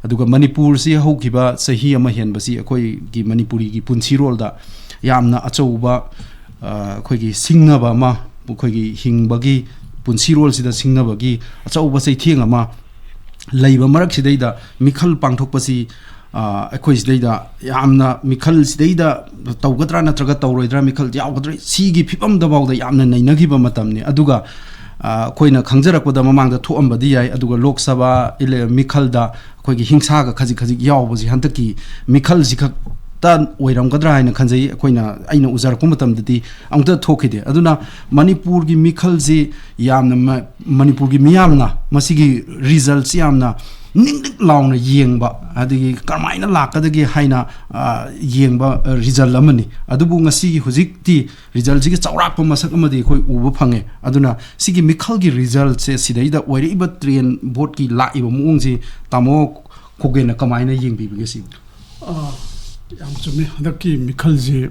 ꯑꯗꯨꯒ ꯃꯅꯤꯄꯨꯔꯁꯤ ꯍꯧꯈꯤꯕ ꯆꯍꯤ ꯑꯃ ꯍꯦꯟꯕꯁꯤ ꯑꯩꯈꯣꯏꯒꯤ ꯃꯅꯤꯄꯨꯔꯤꯒꯤ ꯄꯨꯟꯁꯤꯔꯣꯜꯗ ꯌꯥꯝꯅ ꯑꯆꯧꯕ, ꯑ, ꯑꯩꯈꯣꯏꯒꯤ ꯁꯤꯡꯅꯕ ꯑꯃ, ꯑꯩꯈꯣꯏꯒꯤ ꯍꯤꯡꯕꯒꯤ ꯄꯨꯟꯁꯤꯔꯣꯜꯁꯤꯗ ꯁꯤꯡꯅꯕꯒꯤ ꯑꯆꯧꯕ ꯆꯩꯊꯦꯡ ꯑꯃ ꯂꯩꯕ ꯃꯔꯛꯁꯤꯗꯩꯗ ꯃꯤꯈꯜ ꯄꯥꯡꯊꯣꯛꯄꯁꯤ, ꯑ, ꯑꯩꯈꯣꯏ ꯁꯤꯗꯩꯗ ꯌꯥꯝꯅ ꯃꯤꯈꯜꯁꯤꯗꯩꯗ ꯇꯧꯒꯗ꯭ꯔꯥ ꯅꯠꯇ꯭ꯔꯒ ꯇꯧꯔꯣꯏꯗ꯭ꯔꯥ, ꯃꯤꯈꯜ ꯌꯥꯎꯒꯗ꯭ꯔꯥ, ꯁꯤꯒꯤ ꯐꯤꯕꯝꯗ ꯐꯥꯎꯗ ꯌꯥꯝꯅ ꯅꯩꯅꯈꯤꯕ ꯃꯇꯝꯅꯤ꯫ ꯑꯗꯨꯒ, ꯑ, ꯑꯩꯈꯣꯏꯅ ꯈꯪꯖꯔꯛꯄꯗ ꯃꯃꯥꯡꯗ ꯊꯣꯛꯑꯝꯕꯗꯤ ꯌꯥꯏ, ꯑꯗꯨꯒ ꯂꯣꯛ ꯁꯚꯥ ꯏꯂꯦ-, ꯃꯤꯈꯜꯗ ꯑꯩꯈꯣꯏꯒꯤ ꯍꯤꯡꯁꯥꯒ ꯈꯖꯤꯛ ꯈꯖꯤꯛ ꯌꯥꯎꯕꯁꯤ ꯍꯟꯗꯛꯀꯤ ꯃꯤꯈꯜꯁꯤ ꯈꯛꯇ ꯑꯣꯏꯔꯝꯒꯗ꯭ꯔꯥ ꯍꯥꯏꯅ ꯈꯟꯖꯩ꯫ ꯑꯩꯈꯣꯏꯅ, ꯑꯩꯅ ꯎꯖꯔꯛꯄ ꯃꯇꯝꯗꯗꯤ ꯑꯃꯨꯛꯇ ꯊꯣꯛꯈꯤꯗꯦ꯫ ꯑꯗꯨꯅ ꯃꯅꯤꯄꯨꯔꯒꯤ ꯃꯤꯈꯜꯁꯤ ꯌꯥꯝꯅ ꯃ-, ꯃꯅꯤꯄꯨꯔꯒꯤ ꯃꯤꯌꯥꯝꯅ ꯃꯁꯤꯒꯤ ꯔꯤꯖꯜꯁꯤ ꯌꯥꯝꯅ ꯅꯤꯛ ꯅꯤꯛ ꯂꯥꯎꯅ ꯌꯦꯡꯕ, ꯑꯗꯒꯤ ꯀꯔꯝꯍꯥꯏꯅ ꯂꯥꯛꯀꯗꯒꯦ ꯍꯥꯏꯅ, ꯑ, ꯌꯦꯡꯕ, ꯑ, ꯔꯤꯖꯜ ꯑꯃꯅꯤ꯫ ꯑꯗꯨꯕꯨ ꯉꯁꯤꯒꯤ ꯍꯧꯖꯤꯛꯇꯤ ꯔꯤꯖꯜꯁꯤꯒꯤ ꯆꯥꯎꯔꯥꯛꯄ ꯃꯁꯛ ꯑꯃꯗꯤ ꯑꯩꯈꯣꯏ ꯎꯕ ꯐꯪꯉꯦ꯫ ꯑꯗꯨꯅ ꯁꯤꯒꯤ ꯃꯤꯈꯜꯒꯤ ꯔꯤꯖꯜꯁꯦ, ꯁꯤꯗꯩꯗ ꯑꯣꯏꯔꯛꯏꯕ ꯇ꯭ꯔꯦꯟ ꯕꯣꯠꯀꯤ ꯂꯥꯛꯏꯕ ꯃꯑꯣꯡꯁꯤ ꯇꯥꯃꯣ ꯈꯣꯒꯦꯟꯅ ꯀꯃꯥꯏꯅ ꯌꯦꯡꯕꯤꯕꯒꯦ ꯁꯤꯕꯨ? ꯑꯥ, ꯌꯥꯝ ꯆꯨꯝꯃꯤ꯫ ꯍꯟꯗꯛꯀꯤ ꯃꯤꯈꯜꯁꯤ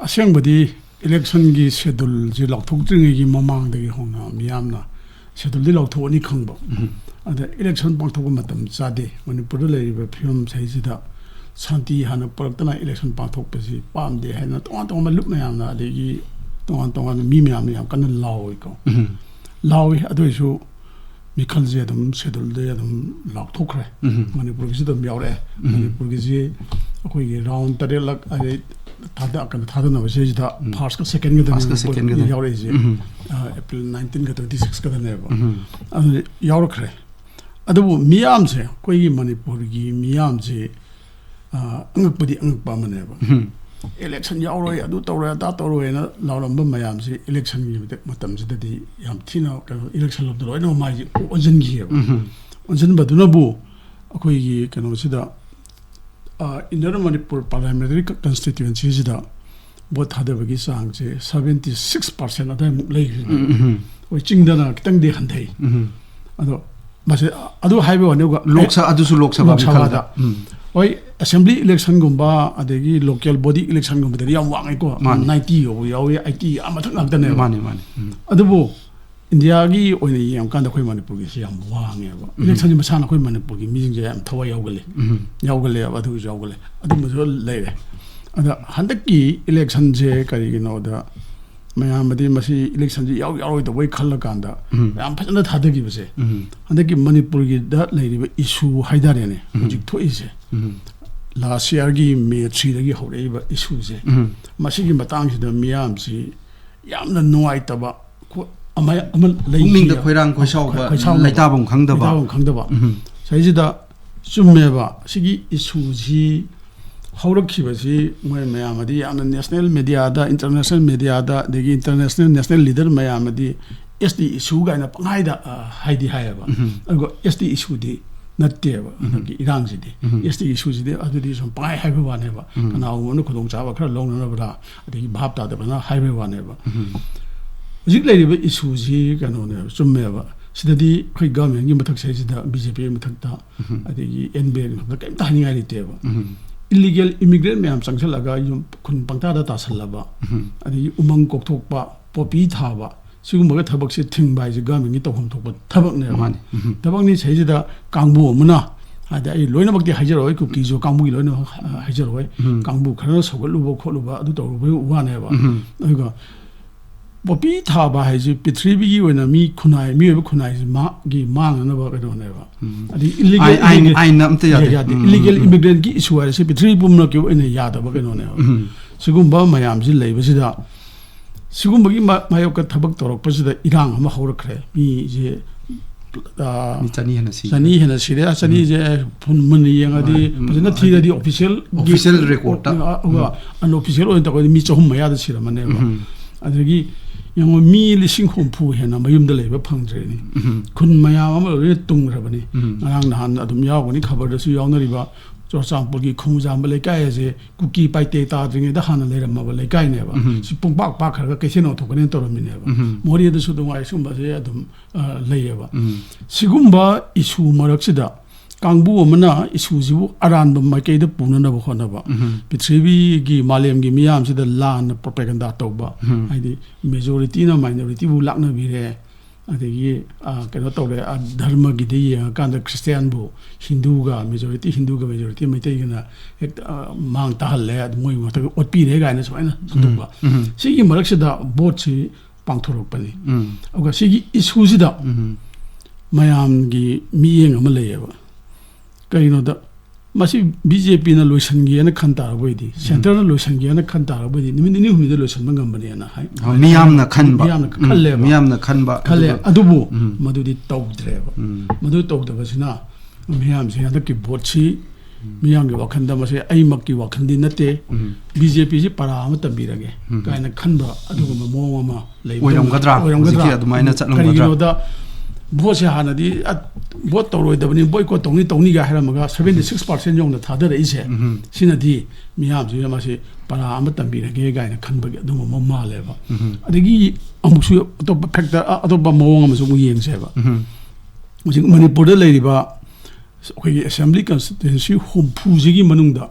ꯑꯁꯦꯡꯕꯗꯤ ꯏꯂꯦꯛꯁꯟꯒꯤ ꯁꯦꯗꯨꯜꯁꯤ ꯂꯥꯎꯊꯣꯛꯇ꯭ꯔꯤꯉꯩꯒꯤ ꯃꯃꯥꯡꯗꯒꯤ ꯍꯧꯅ ꯃꯤꯌꯥꯝꯅ ꯁꯦꯗꯨꯜꯗꯤ ꯂꯥꯎꯊꯣꯛꯑꯅꯤ ꯈꯪꯕ꯫ ꯎꯝ꯫ ꯑꯗ ꯏꯂꯦꯛꯁꯟ ꯄꯥꯡꯊꯣꯛꯄ ꯃꯇꯝ ꯆꯥꯗꯦ꯫ ꯃꯅꯤꯄꯨꯔꯗ ꯂꯩꯔꯤꯕ ꯐꯤꯕꯝꯁꯤꯗꯩꯁꯤꯗ ꯁꯥꯟꯇꯤ ꯍꯥꯟꯅ ꯄꯨꯔꯛꯇꯅ ꯏꯂꯦꯛꯁꯟ ꯄꯥꯡꯊꯣꯛꯄꯁꯤ ꯄꯥꯝꯗꯦ ꯍꯥꯏꯅ ꯇꯣꯉꯥꯟ ꯇꯣꯉꯥꯟꯕ ꯂꯨꯞ ꯃꯌꯥꯝꯅ, ꯑꯗꯒꯤ ꯇꯣꯉꯥꯟ ꯇꯣꯉꯥꯟꯕ ꯃꯤ ꯃꯌꯥꯝꯅ ꯌꯥꯝ ꯀꯟꯅ ꯂꯥꯎꯏꯀꯣ꯫ ꯎꯝ꯫ ꯂꯥꯎꯏ꯫ ꯑꯗꯨ ꯑꯣꯏꯁꯨ ꯃꯤꯈꯜꯁꯦ ꯑꯗꯨꯝ ꯁꯦꯗꯨꯜꯗ ꯑꯗꯨꯝ ꯂꯥꯎꯊꯣꯛꯈ꯭ꯔꯦ꯫ ꯎꯝ꯫ ꯃꯅꯤꯄꯨꯔꯒꯤꯁꯨ ꯑꯗꯨꯝ ꯌꯥꯎꯔꯛꯑꯦ꯫ ꯎꯝ꯫ ꯃꯅꯤꯄꯨꯔꯒꯤꯁꯤ ꯑꯩꯈꯣꯏꯒꯤ ꯔꯥꯎꯟ ꯇꯔꯦꯠꯂꯛ, ꯑꯗꯩ ꯊꯥꯗ-, ꯀꯩꯅꯣ, ꯊꯥꯗꯅꯕꯁꯤꯗꯩꯁꯤꯗ ꯎꯝ꯫ ꯐꯥꯔꯁꯀ ꯁꯦꯀꯦꯟꯒꯗꯅꯦ ꯐꯥꯔꯁꯀ ꯃꯅꯤꯄꯨꯔꯒꯤ ꯁꯦꯀꯦꯟꯒꯗꯅꯦ꯫ ꯌꯥꯎꯔꯛꯏꯁꯦ꯫ ꯎꯝ꯫ ꯑ, ꯑꯦꯄ꯭ꯔꯤꯜ ꯅꯥꯏꯟꯇꯤꯟꯒ ꯇ꯭ꯋꯦꯟꯇꯤ ꯁꯤꯛꯁꯀꯗꯅꯦꯕ꯫ ꯎꯝ꯫ ꯑꯗꯨ ꯌꯥꯎꯔꯛꯈ꯭ꯔꯦ꯫ ꯑꯗꯨꯕꯨ ꯃꯤꯌꯥꯝꯁꯦ, ꯑꯩꯈꯣꯏꯒꯤ ꯃꯅꯤꯄꯨꯔꯒꯤ ꯃꯤꯌꯥꯝꯁꯦ, ꯑ, ꯑꯉꯛꯄꯗꯤ ꯑꯉꯛꯄ ꯑꯃꯅꯦꯕ꯫ ꯎꯝ꯫ ꯏꯂꯦꯛꯁꯟ ꯌꯥꯎꯔꯣꯏ, ꯑꯗꯨ ꯇꯧꯔꯣꯏ, ꯑꯗꯥ ꯇꯧꯔꯣꯏꯅ ꯂꯥꯎꯔꯝꯕ ꯃꯌꯥꯝꯁꯤ ꯏꯂꯦꯛꯁꯟꯒꯤ ꯃꯇꯝꯁꯤꯗꯗꯤ ꯌꯥꯝ ꯊꯤꯅ, ꯀꯩꯅꯣ, ꯏꯂꯦꯛꯁꯟ ꯂꯣꯝꯗ ꯂꯣꯏꯅꯃꯛ ꯃꯥꯏꯁꯦ ꯑꯣꯟꯁꯤꯟꯈꯤꯑꯕ꯫ ꯎꯝ꯫ ꯑꯣꯟꯁꯤꯟꯕꯗꯨꯅꯕꯨ ꯑꯩꯈꯣꯏꯒꯤ ꯀꯩꯅꯣꯁꯤꯗ, ꯑ, Inner Manipur Parliamentary Constituencyꯁꯤꯗ ꯚꯣꯠ ꯊꯥꯗꯕꯒꯤ ꯆꯥꯡꯁꯦ seventy six percent ꯑꯗꯨꯋꯥꯏꯃꯨꯛ ꯂꯩꯈ꯭ꯔꯦ꯫ ꯎꯝ, ꯎꯝ꯫ ꯑꯩꯈꯣꯏ ꯆꯤꯡꯗꯅ ꯈꯤꯇꯪꯗꯤ ꯍꯟꯊꯩ꯫ ꯎꯝ꯫ ꯑꯗꯣ ꯃꯁꯤ, ꯑꯗꯨ ꯍꯥꯏꯕ ꯋꯥꯅꯤ, ꯑꯗꯨꯒ ꯂꯣꯛ ꯁ-, ꯑꯗꯨꯁꯨ ꯂꯣꯛ ꯁꯚꯥ ꯂꯣꯛ ꯁꯚꯥꯗ꯫ ꯃꯤꯈꯜꯗ꯫ ꯎꯝ꯫ ꯍꯣꯏ, assembly electionꯒꯨꯝꯕ ꯑꯗꯒꯤ local body electionꯒꯨꯝꯕꯗꯗꯤ ꯌꯥꯝ ꯋꯥꯡꯉꯤꯀꯣ꯫ ꯃꯥꯅꯤ꯫ Ninety ꯌꯧꯕ ꯌꯥꯎꯏ, eighty, ꯑꯥ ꯃꯊꯛ ꯉꯥꯛꯇꯅꯦꯕ꯫ ꯃꯥꯅꯤ, ꯃꯥꯅꯤ꯫ ꯎꯝ꯫ ꯑꯗꯨꯕꯨ ꯏꯟꯗꯤꯌꯥꯒꯤ ꯑꯣꯏꯅ ꯌꯦꯡꯉꯀꯥꯟꯗ ꯑꯩꯈꯣꯏ ꯃꯅꯤꯄꯨꯔꯒꯤꯁꯤ ꯌꯥꯝ ꯋꯥꯡꯉꯦꯕ꯫ ꯎꯝ꯫ Electionꯁꯤ ꯃꯁꯥꯅ ꯑꯩꯈꯣꯏ ꯃꯅꯤꯄꯨꯔꯒꯤ ꯃꯤꯁꯤꯡꯁꯦ ꯌꯥꯝ ꯊꯋꯥꯏ ꯌꯥꯎꯒꯜꯂꯤ꯫ ꯎꯝ꯫ ꯌꯥꯎꯒꯜꯂꯦꯕ, ꯑꯗꯨꯒꯤꯁꯨ ꯌꯥꯎꯒꯜꯂꯦ꯫ ꯑꯗꯨꯝꯕꯁꯨ ꯂꯩꯔꯦ꯫ ꯑꯗ ꯍꯟꯗꯛꯀꯤ electionꯁꯦ ꯀꯔꯤꯒꯤꯅꯣꯗ, ꯃꯌꯥꯝ ꯑꯗꯤ ꯃꯁꯤ electionꯁꯤ ꯌꯥꯎ-, ꯌꯥꯎꯔꯣꯏꯗꯧꯕꯩ ꯈꯜꯂꯀꯥꯟꯗ ꯎꯝ꯫ ꯌꯥꯝ ꯐꯖꯅ ꯊꯥꯗꯈꯤꯕꯁꯦ, ꯎꯝ꯫ ꯍꯟꯗꯛꯀꯤ ꯃꯅꯤꯄꯨꯔꯒꯤꯗ ꯂꯩꯔꯤꯕ issue ꯍꯥꯏꯇꯥꯔꯦꯅꯦ, ꯎꯝ꯫ ꯍꯧꯖꯤꯛ ꯊꯣꯛꯏꯁꯦ, ꯎꯝ꯫ Last yearꯒꯤ May threeꯗꯒꯤ ꯍꯧꯔꯛꯏꯕ issueꯁꯦ, ꯎꯝ꯫ ꯃꯁꯤꯒꯤ ꯃꯇꯥꯡꯁꯤꯗ ꯃꯤꯌꯥꯝꯁꯤ ꯌꯥꯝꯅ ꯅꯨꯡꯉꯥꯏꯇꯕ, ꯈꯣ-, ꯑꯃ, ꯑꯃ ꯂꯩꯈꯤ꯫ ꯄꯨꯛꯅꯤꯡꯗ ꯈꯣꯏꯔꯥꯡ ꯈꯣꯏꯁꯥꯎꯕ, ꯈꯣꯏꯁꯥꯎꯅꯕ, ꯂꯩꯇꯥꯐꯝ ꯈꯪꯗꯕ꯫ ꯂꯩꯇꯥꯐꯝ ꯈꯪꯗꯕ꯫ ꯎꯝ꯫ ꯁꯤꯗꯩꯁꯤꯗ ꯆꯨꯝꯃꯦꯕ, ꯁꯤꯒꯤ issueꯁꯤ ꯍꯧꯔꯛꯈꯤꯕꯁꯤ ꯃꯣꯏ ꯃꯌꯥꯝ ꯑꯗꯤ ꯌꯥꯝꯅ national mediaꯗ, international mediaꯗ, ꯑꯗꯒꯤ international, national leader ꯃꯌꯥꯝ ꯑꯗꯤ ꯑꯦꯁ ꯇꯤ ꯏꯁꯨ ꯀꯥꯏꯅ ꯄꯪꯍꯥꯏꯗ ꯑ, ꯍꯥꯏꯗꯤ ꯍꯥꯏꯌꯦꯕ꯫ ꯑꯗꯨꯒ ꯑꯦꯁ ꯇꯤ ꯏꯁꯨꯗꯤ ꯅꯠꯇꯦꯕ ꯍꯟꯗꯛꯀꯤ ꯏꯔꯥꯡꯁꯤꯗꯤ꯫ ꯑꯦꯁ ꯇꯤꯒꯤ ꯏꯁꯨꯁꯤꯗꯤ ꯑꯗꯨꯗꯤ ꯁꯨꯝ ꯄꯪꯍꯥꯏ ꯍꯥꯏꯕ ꯋꯥꯅꯦꯕ꯫ ꯀꯅꯥꯒꯨꯝꯕ ꯑꯃꯅ ꯈꯨꯗꯣꯡꯆꯥꯕ ꯈꯔ ꯂꯧꯅꯅꯕ꯭ꯔꯥ, ꯑꯗꯒꯤ ꯚꯥꯞ ꯇꯥꯗꯕꯅ ꯍꯥꯏꯕꯒꯤ ꯋꯥꯅꯦꯕ꯫ ꯍꯧꯖꯤꯛ ꯂꯩꯔꯤꯕ ꯏꯁꯨꯁꯤ ꯀꯩꯅꯣꯅꯦꯕ, ꯆꯨꯝꯃꯦꯕ꯫ ꯁꯤꯗꯗꯤ ꯑꯩꯈꯣꯏ ꯒꯚꯔꯟꯃꯦꯟꯒꯤ ꯃꯊꯛꯁꯤꯗꯩꯁꯤꯗ, ꯕꯤ ꯖꯦ ꯄꯤꯒꯤ ꯃꯊꯛꯇ, ꯑꯗꯒꯤ ꯑꯦꯟ ꯕꯤ ꯑꯦꯟ ꯃꯊꯛꯇ ꯀꯔꯤꯝꯇ ꯍꯥꯏꯅꯤꯡꯉꯥꯏ ꯂꯩꯇꯦꯕ꯫ ꯏꯂꯤꯒꯦꯜ ꯏꯃꯤꯒ꯭ꯔꯦꯟ ꯃꯌꯥꯝ ꯆꯪꯁꯤꯜꯂꯒ ꯌꯨꯝ ꯈꯨꯟ ꯄꯪꯇꯥꯗ ꯇꯥꯁꯜꯂꯕ, ꯑꯗꯒꯤ ꯎꯃꯪ ꯀꯣꯛꯊꯣꯛꯄ, ꯄꯣꯄꯤ ꯊꯥꯕ, ꯁꯤꯒꯨꯝꯕꯒꯤ ꯊꯕꯛꯁꯦ ꯊꯤꯡꯕ ꯍꯥꯏꯁꯦ ꯒꯚꯔꯟꯃꯦꯟꯒꯤ ꯇꯧꯐꯝ ꯊꯣꯛꯄ ꯊꯕꯛꯅꯦꯕ꯫ ꯃꯥꯅꯤ꯫ ꯊꯕꯛꯅꯤ꯫ ꯁꯤꯗꯩꯁꯤꯗ ꯀꯥꯡꯕꯨ ꯑꯃꯅ, ꯍꯥꯏꯗꯤ ꯑꯩ ꯂꯣꯏꯅꯃꯛꯇꯤ ꯍꯥꯏꯖꯔꯣꯏ, ꯀꯨꯀꯤꯁꯨ ꯀꯥꯡꯕꯨꯒꯤ ꯂꯣꯏꯅꯃꯛ, ꯑ, ꯍꯥꯏꯖꯔꯣꯏ꯫ ꯀꯥꯡꯕꯨ ꯈꯔꯅ ꯁꯧꯒꯠꯂꯨꯕ ꯈꯣꯠꯂꯨꯕ ꯑꯗꯨ ꯇꯧꯔꯨꯕꯒꯤ ꯋꯥꯅꯦꯕ꯫ ꯑꯗꯨꯒ ꯄꯣꯄꯤ ꯊꯥꯕ ꯍꯥꯏꯁꯦ ꯄ꯭ꯔꯤꯊꯤꯕꯤꯒꯤ ꯑꯣꯏꯅ ꯃꯤ ꯈꯨꯟꯅꯥꯏ, ꯃꯤꯑꯣꯏꯕ ꯈꯨꯟꯅꯥꯏꯁꯤ ꯃꯥꯒꯤ ꯃꯥꯡꯅꯅꯕ ꯀꯩꯅꯣꯅꯦꯕ꯫ ꯑꯗꯩ illegal ꯑꯥꯏꯟ, immigrant ꯑꯥꯏꯟꯅ ꯑꯝꯇ ꯌꯥꯗꯦ꯫ ꯌꯥꯗꯦ꯫ ꯎꯝ, illegal ꯎꯝ, ꯎꯝ꯫ Immigrantꯀꯤ issue ꯍꯥꯏꯔꯤꯁꯦ ꯄ꯭ꯔꯤꯊꯤꯕꯤ ꯄꯨꯝꯅꯃꯛꯀꯤ ꯑꯣꯏꯅ ꯌꯥꯗꯕ ꯀꯩꯅꯣꯅꯦꯕ꯫ ꯁꯤꯒꯨꯝꯕ ꯃꯌꯥꯝꯁꯤ ꯂꯩꯕꯁꯤꯗ, ꯁꯤꯒꯨꯝꯕꯒꯤ ꯃꯥ-, ꯃꯥꯌꯣꯛꯇ ꯊꯕꯛ ꯇꯧꯔꯛꯄꯁꯤꯗ ꯏꯔꯥꯡ ꯑꯃ ꯍꯧꯔꯛꯈ꯭ꯔꯦ꯫ ꯃꯤꯁꯦ, ꯑ, ꯃꯤ ꯆꯅꯤ ꯍꯦꯟꯅ ꯁꯤꯈ꯭ꯔꯦ꯫ ꯆꯅꯤ ꯍꯦꯟꯅ ꯁꯤꯔꯦ꯫ ꯆꯅꯤꯁꯦ ꯐꯨꯟ ꯃꯨꯟꯅ ꯌꯦꯡꯉꯗꯤ ꯃꯥꯅꯦ꯫ ꯎꯝ, ꯐꯖꯅ ꯍꯥꯏꯗꯤ ꯊꯤꯔꯗꯤ officialꯒꯤ official recordꯇ꯫ ꯑ, ꯑ, ꯎꯝ꯫ Unofficial ꯑꯣꯏꯅ ꯇꯧꯔꯒꯗꯤ ꯃꯤ ꯆꯍꯨꯝ ꯃꯌꯥꯗ ꯁꯤꯔꯝꯃꯅꯦꯕ꯫ ꯑꯗꯒꯤ ꯌꯦꯡꯉꯣ, ꯃꯤ ꯂꯤꯁꯤꯡ ꯍꯨꯝꯐꯨ ꯍꯦꯟꯅ ꯃꯌꯨꯝꯗ ꯂꯩꯕ ꯐꯪꯗ꯭ꯔꯦꯅꯦ꯫ ꯈꯨꯟ ꯃꯌꯥꯝ ꯑꯃ ꯂꯣꯏꯅ ꯇꯨꯡꯈ꯭ꯔꯕꯅꯤ꯫ ꯉꯔꯥꯡ ꯅꯍꯥꯟ ꯑꯗꯨꯝ ꯌꯥꯎꯒꯅꯤ, ꯈꯕꯔꯗꯁꯨ ꯌꯥꯎꯅꯔꯤꯕ ꯆꯨꯔꯆꯥꯟꯄꯨꯔꯒꯤ ꯈꯣꯡꯖꯥꯝꯕ ꯂꯩꯀꯥꯏ ꯑꯁꯦ ꯀꯨꯀꯤ ꯄꯥꯏꯇꯦ ꯇꯥꯗ꯭ꯔꯤꯉꯩꯗ ꯍꯥꯟꯅ ꯂꯩꯔꯝꯃꯕ ꯂꯩꯀꯥꯏꯅꯦꯕ꯫ ꯁꯤ ꯄꯨꯡꯄꯥꯛ ꯄꯥꯛꯈ꯭ꯔꯒ ꯀꯩꯊꯦꯜ ꯑꯣꯟꯊꯣꯛꯀꯅꯦꯅ ꯇꯧꯔꯝꯃꯤꯅꯦꯕ꯫ ꯃꯣꯔꯦꯗꯁꯨ ꯅꯨꯡꯉꯥꯏ ꯁꯤꯒꯨꯝꯕꯁꯦ ꯑꯗꯨꯝ, ꯑ, ꯂꯩꯌꯦꯕ꯫ ꯁꯤꯒꯨꯝꯕ issue ꯃꯔꯛꯁꯤꯗ ꯀꯥꯡꯕꯨ ꯑꯃꯅ issueꯁꯤꯕꯨ ꯑꯔꯥꯟꯕ ꯃꯥꯏꯀꯩꯗ ꯄꯨꯅꯅꯕ ꯍꯣꯠꯅꯕ, ꯄ꯭ꯔꯤꯊꯤꯕꯤꯒꯤ, ꯃꯥꯂꯦꯝꯒꯤ ꯃꯤꯌꯥꯝꯁꯤꯗ ꯂꯥꯟꯅ propaganda ꯇꯧꯕ, ꯍꯥꯏꯗꯤ majorityꯅ minorityꯕꯨ ꯂꯥꯛꯅꯕꯤꯔꯦ, ꯑꯗꯒꯤ, ꯑ, ꯀꯩꯅꯣ ꯇꯧꯔꯦ, ꯑ, ꯙꯔꯃꯒꯤꯗ ꯌꯦꯡꯉꯀꯥꯟꯗ ꯈ꯭ꯔꯤꯁꯇꯤꯌꯥꯟꯕꯨ ꯍꯤꯟꯗꯨꯒ majority, ꯍꯤꯟꯗꯨꯒ majority ꯃꯩꯇꯩꯒꯅ ꯍꯦꯛꯇ, ꯑ, ꯃꯥꯡ ꯇꯥꯍꯜꯂꯦ, ꯑꯗꯨ ꯃꯣꯏ ꯃꯊꯛꯇ ꯑꯣꯠꯄꯤꯔꯦ ꯀꯥꯏꯅ ꯁꯨꯃꯥꯏꯅ ꯁꯟꯗꯣꯛꯄ꯫ ꯁꯤꯒꯤ ꯃꯔꯛꯁꯤꯗ voteꯁꯤ ꯄꯥꯡꯊꯣꯔꯛꯄꯅꯤ꯫ ꯑꯗꯨꯒ ꯁꯤꯒꯤ issueꯁꯤꯗ ꯃꯌꯥꯝꯒꯤ ꯃꯤꯠꯌꯦꯡ ꯑꯃ ꯂꯩꯌꯦꯕ꯫ ꯀꯩꯒꯤꯅꯣꯗ, ꯃꯁꯤ ꯕꯤ ꯖꯦ ꯄꯤꯅ ꯂꯣꯏꯁꯤꯟꯒꯦꯅ ꯈꯟ ꯇꯥꯔꯕ ꯑꯣꯏꯗꯤ, centreꯅ ꯂꯣꯏꯁꯤꯟꯒꯦꯅ ꯈꯟ ꯇꯥꯔꯕ ꯑꯣꯏꯗꯤ, ꯅꯨꯃꯤꯠ ꯅꯤꯅꯤ ꯍꯨꯝꯅꯤꯗ ꯂꯣꯏꯁꯤꯟꯕ ꯉꯝꯕꯅꯦꯅ ꯍꯥꯏ-, ꯑꯣ, ꯃꯤꯌꯥꯝꯅ ꯈꯟꯕ꯫ ꯃꯤꯌꯥꯝꯅ ꯎꯝ, ꯈꯜꯂꯦꯕ꯫ ꯃꯤꯌꯥꯝꯅ ꯈꯟꯕ꯫ ꯈꯜꯂꯦ꯫ ꯑꯗꯨꯒ ꯑꯗꯨꯕꯨ ꯎꯝ꯫ ꯃꯗꯨꯗꯤ ꯇꯧꯗ꯭ꯔꯦꯕ꯫ ꯎꯝ꯫ ꯃꯗꯨ ꯇꯧꯗꯕꯁꯤꯅ ꯃꯤꯌꯥꯝꯁꯦ ꯍꯟꯗꯛꯀꯤ voteꯁꯤ ꯃꯤꯌꯥꯝꯒꯤ ꯋꯥꯈꯜꯗ ꯃꯁꯦ ꯑꯩꯃꯛꯀꯤ ꯋꯥꯈꯜꯗꯤ ꯅꯠꯇꯦ, ꯎꯝ꯫ ꯕꯤ ꯖꯦ ꯄꯤꯁꯤ ꯄꯔꯥ ꯑꯃ ꯇꯝꯕꯤꯔꯒꯦ ꯎꯝ꯫ ꯀꯥꯏꯅ ꯈꯟꯕ ꯑꯗꯨꯒꯨꯝꯕ ꯃꯑꯣꯡ ꯑꯃ ꯂꯩꯕ ꯑꯣꯏꯔꯝꯒꯗ꯭ꯔꯥ? ꯑꯣꯏꯔꯝꯒꯗ꯭ꯔꯥ? ꯍꯧꯖꯤꯛꯀꯤ ꯑꯗꯨꯃꯥꯏꯅ ꯆꯠꯂꯝꯒꯗ꯭ꯔꯥ? ꯀꯔꯤꯒꯤꯅꯣꯗ ꯚꯣꯠꯁꯦ ꯍꯥꯟꯅꯗꯤ ꯑ, ꯚꯣꯠ ꯇꯧꯔꯣꯏꯗꯕꯅꯤ, ꯕꯣꯏꯀꯣꯠ ꯇꯧꯅꯤ ꯇꯧꯅꯤꯒ ꯍꯥꯏꯔꯝꯃꯒ ꯁꯚꯦꯟꯇꯤ ꯁꯤꯛꯁ ꯄꯥꯔꯁꯦꯟ ꯌꯧꯅ ꯊꯥꯗꯔꯛꯏꯁꯦ꯫ ꯎꯝ꯫ ꯁꯤꯅꯗꯤ ꯃꯤꯌꯥꯝꯁꯤꯅ ꯃꯁꯤ ꯄꯔꯥ ꯑꯃ ꯇꯝꯕꯤꯔꯒꯦ ꯀꯥꯏꯅ ꯈꯟꯕꯒꯤ ꯑꯗꯨꯒꯨꯝꯕ ꯑꯃ ꯃꯥꯜꯂꯦꯕ꯫ ꯎꯝ꯫ ꯑꯗꯒꯤ ꯑꯃꯨꯛꯁꯨ ꯑꯇꯣꯞꯄ ꯐꯦꯛꯇꯔ, ꯑ, ꯑꯇꯣꯞꯄ ꯃꯑꯣꯡ ꯑꯃꯁꯨ ꯑꯃꯨꯛ ꯌꯦꯡꯁꯦꯕ꯫ ꯎꯝ꯫ ꯍꯧꯖꯤꯛ ꯃꯅꯤꯄꯨꯔꯗ ꯂꯩꯔꯤꯕ ꯑꯩꯈꯣꯏꯒꯤ ꯑꯦꯁꯦꯝꯕ꯭ꯂꯤ ꯀꯟꯁꯇꯤꯇ꯭ꯋꯦꯟꯁꯤ ꯍꯨꯝꯐꯨꯁꯤꯒꯤ ꯃꯅꯨꯡꯗ